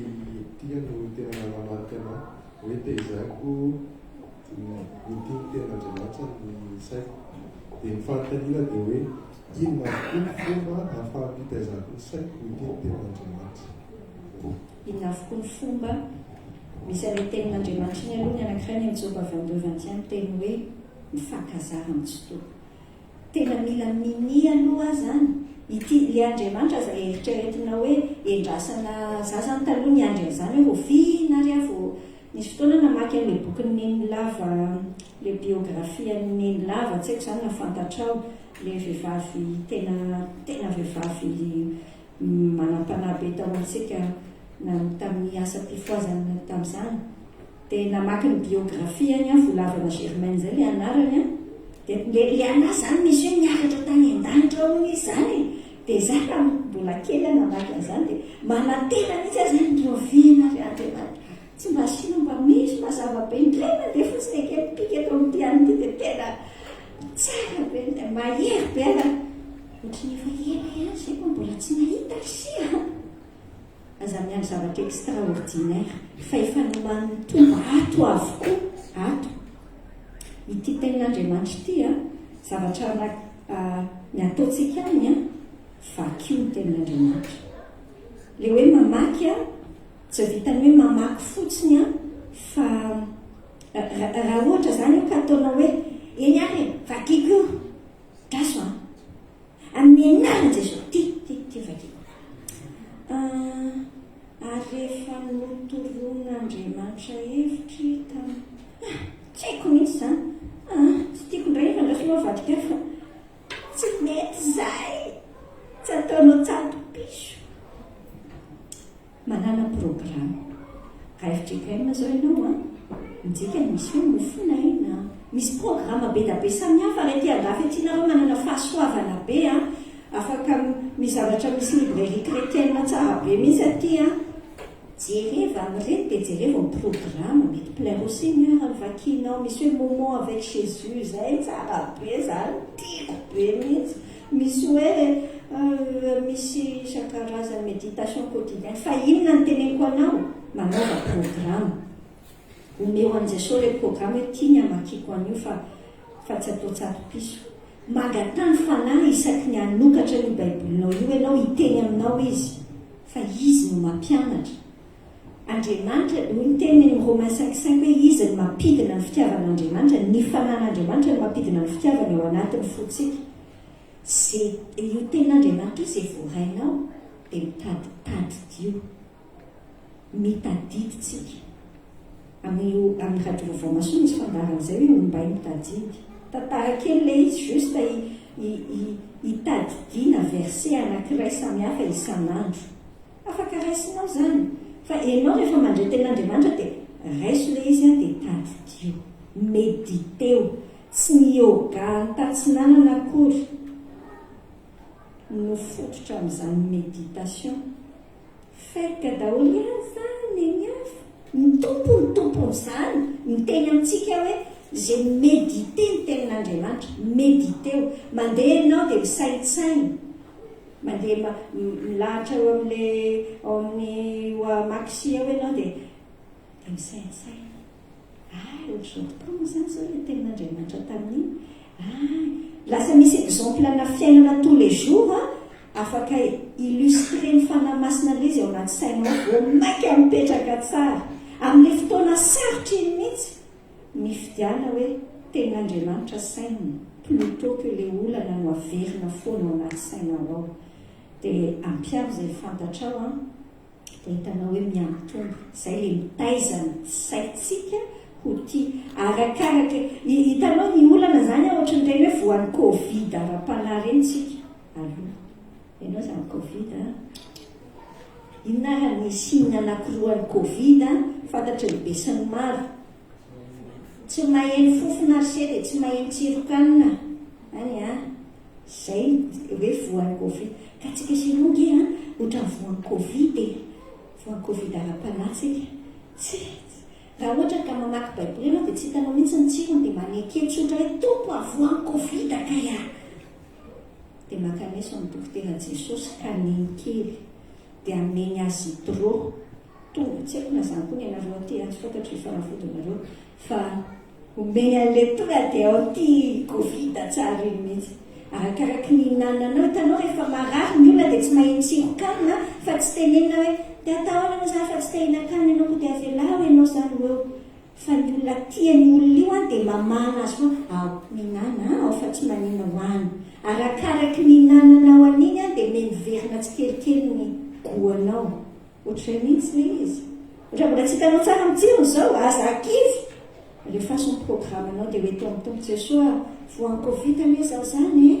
tia no tena nanamarika anah hoe tezaiko mitia ny tenin'Andriamanitra ny saiko. Dia ny fanontaniana dia hoe inona avokoa ny fomba ahafaham-pitaizako ny saiko mitia ny tenin'Andriamanitra? Inona avokoa ny fomba Misy an'ilay tenin'Andriamanitra iny aloha ny anankiray any amin'ny Joba 22 21 miteny hoe mifankazara amin'ny Tsitoha. Tena mila minia aloha aho zany. Ity ilay Andriamanitra aza eritreretina hoe endrasana za zany taloha niandry an'izany hoe oviana ary aho vao nisy fotoana namaky an'ilay bokin'i Nenilava ilay biographie an'i Nenilava tsy haiko izany na fantatrao ilay vehivavy tena tena vehivavy manam-panahy be tao amintsika na tamin'ny asam-pifohazana tamin'izany dia namaky ny biographie-ny aho, Volavana Germaine izay ilay anarany an, dia le le anahy izany misy hoe niakatra tany an-danitra hono izy izany e, dia za raha mbola kely aho namaky an'izany dia manantena mihitsy aho izany rahoviana ry Andriamanitra tsy mba asiana mba misy mazava be indray mandeha fotsiny eke mipika eto amin'ity an'ity dia tena tsara be, mahery be aho. Ohatry ny efa ela ihany izay fa mbola tsy nahita ry se a! Aza miandry zavatra extraordinaire fa efa nomanin'ny Tompo ato avokoa, ato. Ity tenin'Andriamanitra ity a, zavatra ny ataontsika aminy a, vakio ny tenin'Andriamanitra. Ilay hoe mamaky a, tsy vitan'ny hoe mamaky fotsiny a, fa raha ohatra izany io ka ataonao hoe eny ary e, vakiko io, Gaso an! Amin'ny anaran'i Jesoa! Ty, ty, ty vakiko. Ah, ary rehefa notoroan'Andriamanitra hevitra i tam- Ah, tsy haiko mihitsy izany. Ah, tsy tiako indray nefa andraso aloha avadika fa tsy mety izay. Tsy ataonao tsato-piso. Manana programme. Raha fjkm zao ianao an, ny dikany misy hoe mofon'aina an. Misy programme be da be samihafa ary aty andafy aty nareo manana fahasoavana be an, afaka misy zavatra misy librairie chrétienne tsara be mihitsy aty an. Jereva amin'ireny dia jerevo ny programme, mety plaire au Seigneur ny vakianao, misy hoe moment avec Jésus zay tsara be zany, tiako be mihitsy. Misy hoe misy isan-karazany méditation quotidienne fa inona no teneniko anao? Manaova programme. Omeo an'i Jesosy ilay programme hoe ity ny hamakiako an'io fa fa tsy atao tsato-piso. Mangataha ny Fanahy isaky ny hanokatra an'io Baibolinao io ianao hiteny aminao Izy fa Izy no mampianatra. Andriamanitra, hoy ny teniny ny Romains 5, 5 hoe Izy no mampidina ny fitiavan'Andriamanitra, ny fanan'Andriamanitra no mampidina ny fitiavany ao anatin'ny fontsika. Ze, io tenin'Andriamanitra io izay voarainao dia mitady tadidio. Mitadidy tsika. Amin'io, amin'ny radio vaovao masoa misy fandaharana izay hoe ombay mitadidy. Tantara kely ilay izy juste i, i, i, hitadidiana verset anankiray samihafa isan'andro. Afaka raisinao izany. Fa enao rehefa mandre tenin'Andriamanitra dia raiso ilay izy dia tadidio. Mediteo. Tsy ny yoga any tatsinanana akory no fototra amin'izany méditation. Fake daholo ihany izany e, ny hafa. Ny Tompo no tompon'izany, miteny amintsika hoe izay mi-mediter ny tenin'Andriamanitra, mediteo. Mandeha ianao dia misaintsaina. Mandeha milahatra eo amin'ilay ao amin'ny maxi eo ianao dia dia misaintsaina. Ah, ohatr'izao tokoa moa izany izao ilay tenin'Andriamanitra tamin'iny. Ah, lasa misy exemple ana fiainana tous les jours afaka illustrer ny Fanahy Masina ilay izy ao anaty sainao vao mainka mipetraka tsara. Amin'ilay fotoana sarotra iny mihitsy, Mifidiana hoe tenin'Andriamanitra sainina plutot que le olana no averina foana ao anaty sainao ao. Dia ampiaro izay fantatrao an, dia hitanao hoe mihamitombo. Izay le mitaiza ny saintsika ho tia. Arakaraka, hitanao ny olana izany an, ohatran'ireny hoe voan'ny covid ara-panahy ireny tsika aloha. Ianao izany covid an. Inona ary ny signe anakiroan'ny covid fantatry ny besinimaro? Tsy maheno fofona ry se dia tsy maheno tsiron-kanina any an! Zay hoe voan'ny covid. Ka tsika sinoa nge an, ohatran'ny voan'ny covid e! Voan'ny covid ara-panahy tsika. Tsy, raha ohatra ka mamaky baiboly ianao dia tsy hitanao mihitsy ny tsirony dia maneke tsotra hoe Tompo a, voan'ny covid kay aho! Dia mankaneso amin'ny dokotera Jesosy kaniny kely dia ameny azithro tonga tsy haiko na zany koa ny anareo aty an tsy fantatro ny fanafodinareo fa omeny an'le tonga dia anti covid tsara iny mihitsy arakaraky ny hinananao hitanao rehefa marary ny olona dia tsy maheno tsiron-kanina fa tsy tenenina hoe dia atao ahoana moa zany fa tsy te hihinan-kanina ianao koa dia avelao ianao zany ho eo Fa ny olona tia an'io olona io an dia mamahana azy foana, ao mihinana an, ao fa tsy maninona hoano. Arakaraky ny hinananao an'iny an dia miha miverina tsikelikely ny gout-nao. Ohatr'izay mihitsy ilay izy. Ohatra mbola tsy hitanao tsara ny tsirony izao, aza kivy! Alefaso ny programme-nao dia ho eto amin'ny Tompo Jesoa, voan'ny covid anie izaho izany e!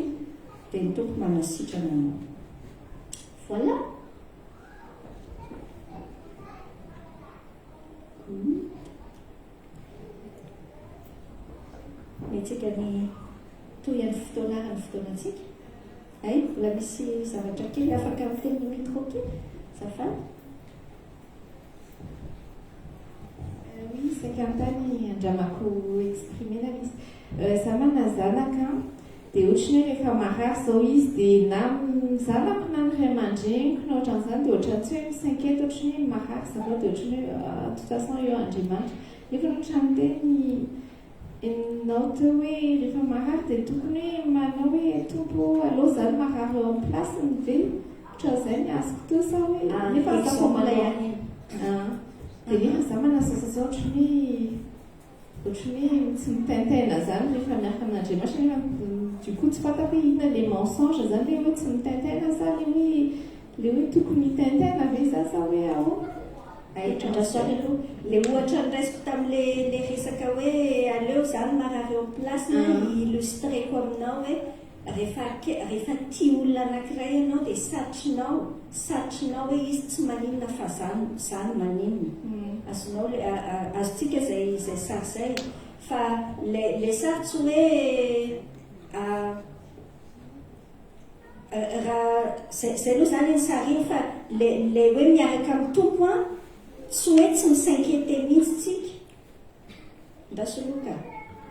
Dia ny Tompo manasitrana anao. Voilà! Mihetsika ny toy an'ny fotoana ary ny fotoanantsika. Hay, mbola misy zavatra kely afaka miteny ny micro kely. Azafady. Euh, oui, saika anontany andramako exprimer-na izy. Euh, za manana zanaka Dia ohatry ny hoe rehefa marary izao izy dia na ny zanako na ny ray aman-dreniko na ohatran'izany dia ohatran'ny tsy hoe mi-s'inquiète ohatry ny hoe marary zareo dia ohatry ny hoe de toute façon eo Andriamanitra. Nefa ohatran'ny niteny ianao teo hoe rehefa marary dia tokony hoe manao hoe Tompo ô aleo za no marary eo amin'ny place-ny ve? Ohatran'izay ny azoko teo sa hoe nefa za vao manao dia nefa za manana sensation ohatry ny hoe Ohatry ny hoe tsy mitaintaina zany rehefa miaraka amin'Andriamanitra nefa du coup tsy fantako hoe inona le mensonge zany le hoe tsy mitaintaina sa le hoe le hoe tokony hitaintaina ve za sa hoe ahoana? Hay, andraso ary aloha. Le ohatra noraisiko tamle le resaka hoe aleo za no marary eo am place hi-illustrer-ko aminao hoe Rehefa rehefa tia olona anakiray ianao dia satrinao satrinao hoe izy tsy maninona fa za za no maninona. Azonao le azontsika izay izay sary izay fa le le sary tsy hoe raha zay zay aloha zany iny sary iny fa le le hoe miaraka amin'ny Tompo an tsy hoe tsy mi-s'inquiéter mihitsy tsika. Rasoloka,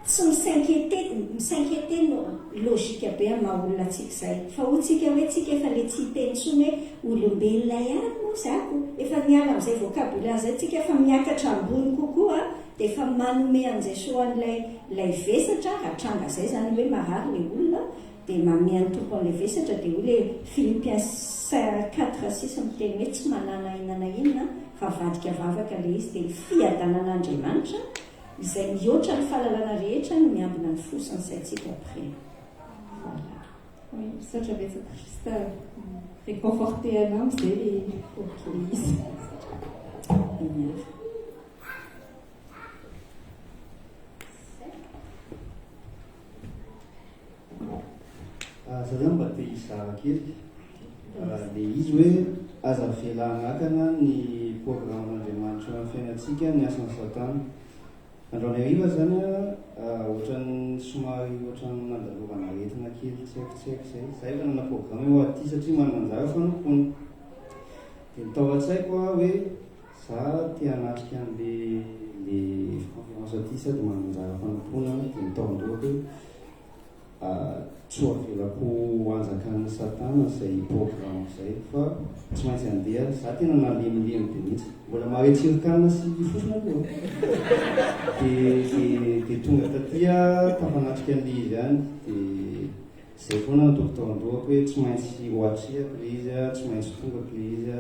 tsy mi-s'inquiéter, mi-s'inquiéter no logique be amin'ny maha olona antsika izay. Fa hoy tsika hoe tsika efa le tsy hiteny intsony hoe olombelona ihany moa za ko. Efa miala amin'izay vocabulaire izay tsika fa miakatra ambony kokoa dia efa manome an'i Jesoa an'ilay ilay vesatra raha tranga izay izany hoe marary ilay olona. Dia manome an'ny Tompo an'ilay vesatra dia hoy ilay Philippiens 4, 6 miteny hoe tsy manana inona na inona fa avadika vavaka ilay izy dia ny fiadanan'Andriamanitra izay mihoatra ny fahalalana rehetra no miambina ny fo sy ny saintsika après. Voilà. Oui, misaotra betsaka. Juste réconforter anao amin'izay ilay izy. Eny ary. Za zany mba te hizara kely le izy hoe aza avela hanakana ny programan'Andriamanitra eo amin'ny fiainantsika ny asan'i Satana. Androany hariva zany ohatran'ny somary ohatran'ny nandalovana aretina kely tsy haiko tsy haiko zay. Za efa nanana programme hoe ho aty satria manana anjara fanompoana. Dia ny tao an-tsaiko hoe Za te hanatrika anle le conférence aty sady manana anjara fanompoana dia ny tao an-dohako hoe tsy ho avelako hanjakan'ny satana izay programme izay fa tsy maintsy handeha za tena nalemilemy be mihitsy mbola mahare tsiron-kanina sy fofona aloha dia dia dia tonga taty aho tafanatrika an'le izy ihany dia izay foana no ataoko tao an-dohako hoe tsy maintsy ho atrehako le izy tsy maintsy tongako le izy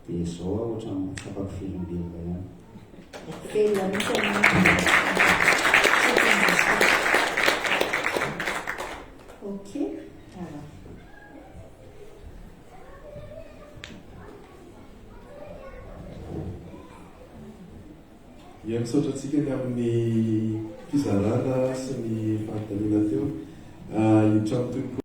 Dia izao aho ohatran'ny mba tsapako velombelona ihany. Velona mihitsy ianao. Ok, alors. Ia misaotra antsika ny amin'ny fizarana sy ny fanontaniana teo. Hiditra amin'ny tontolo.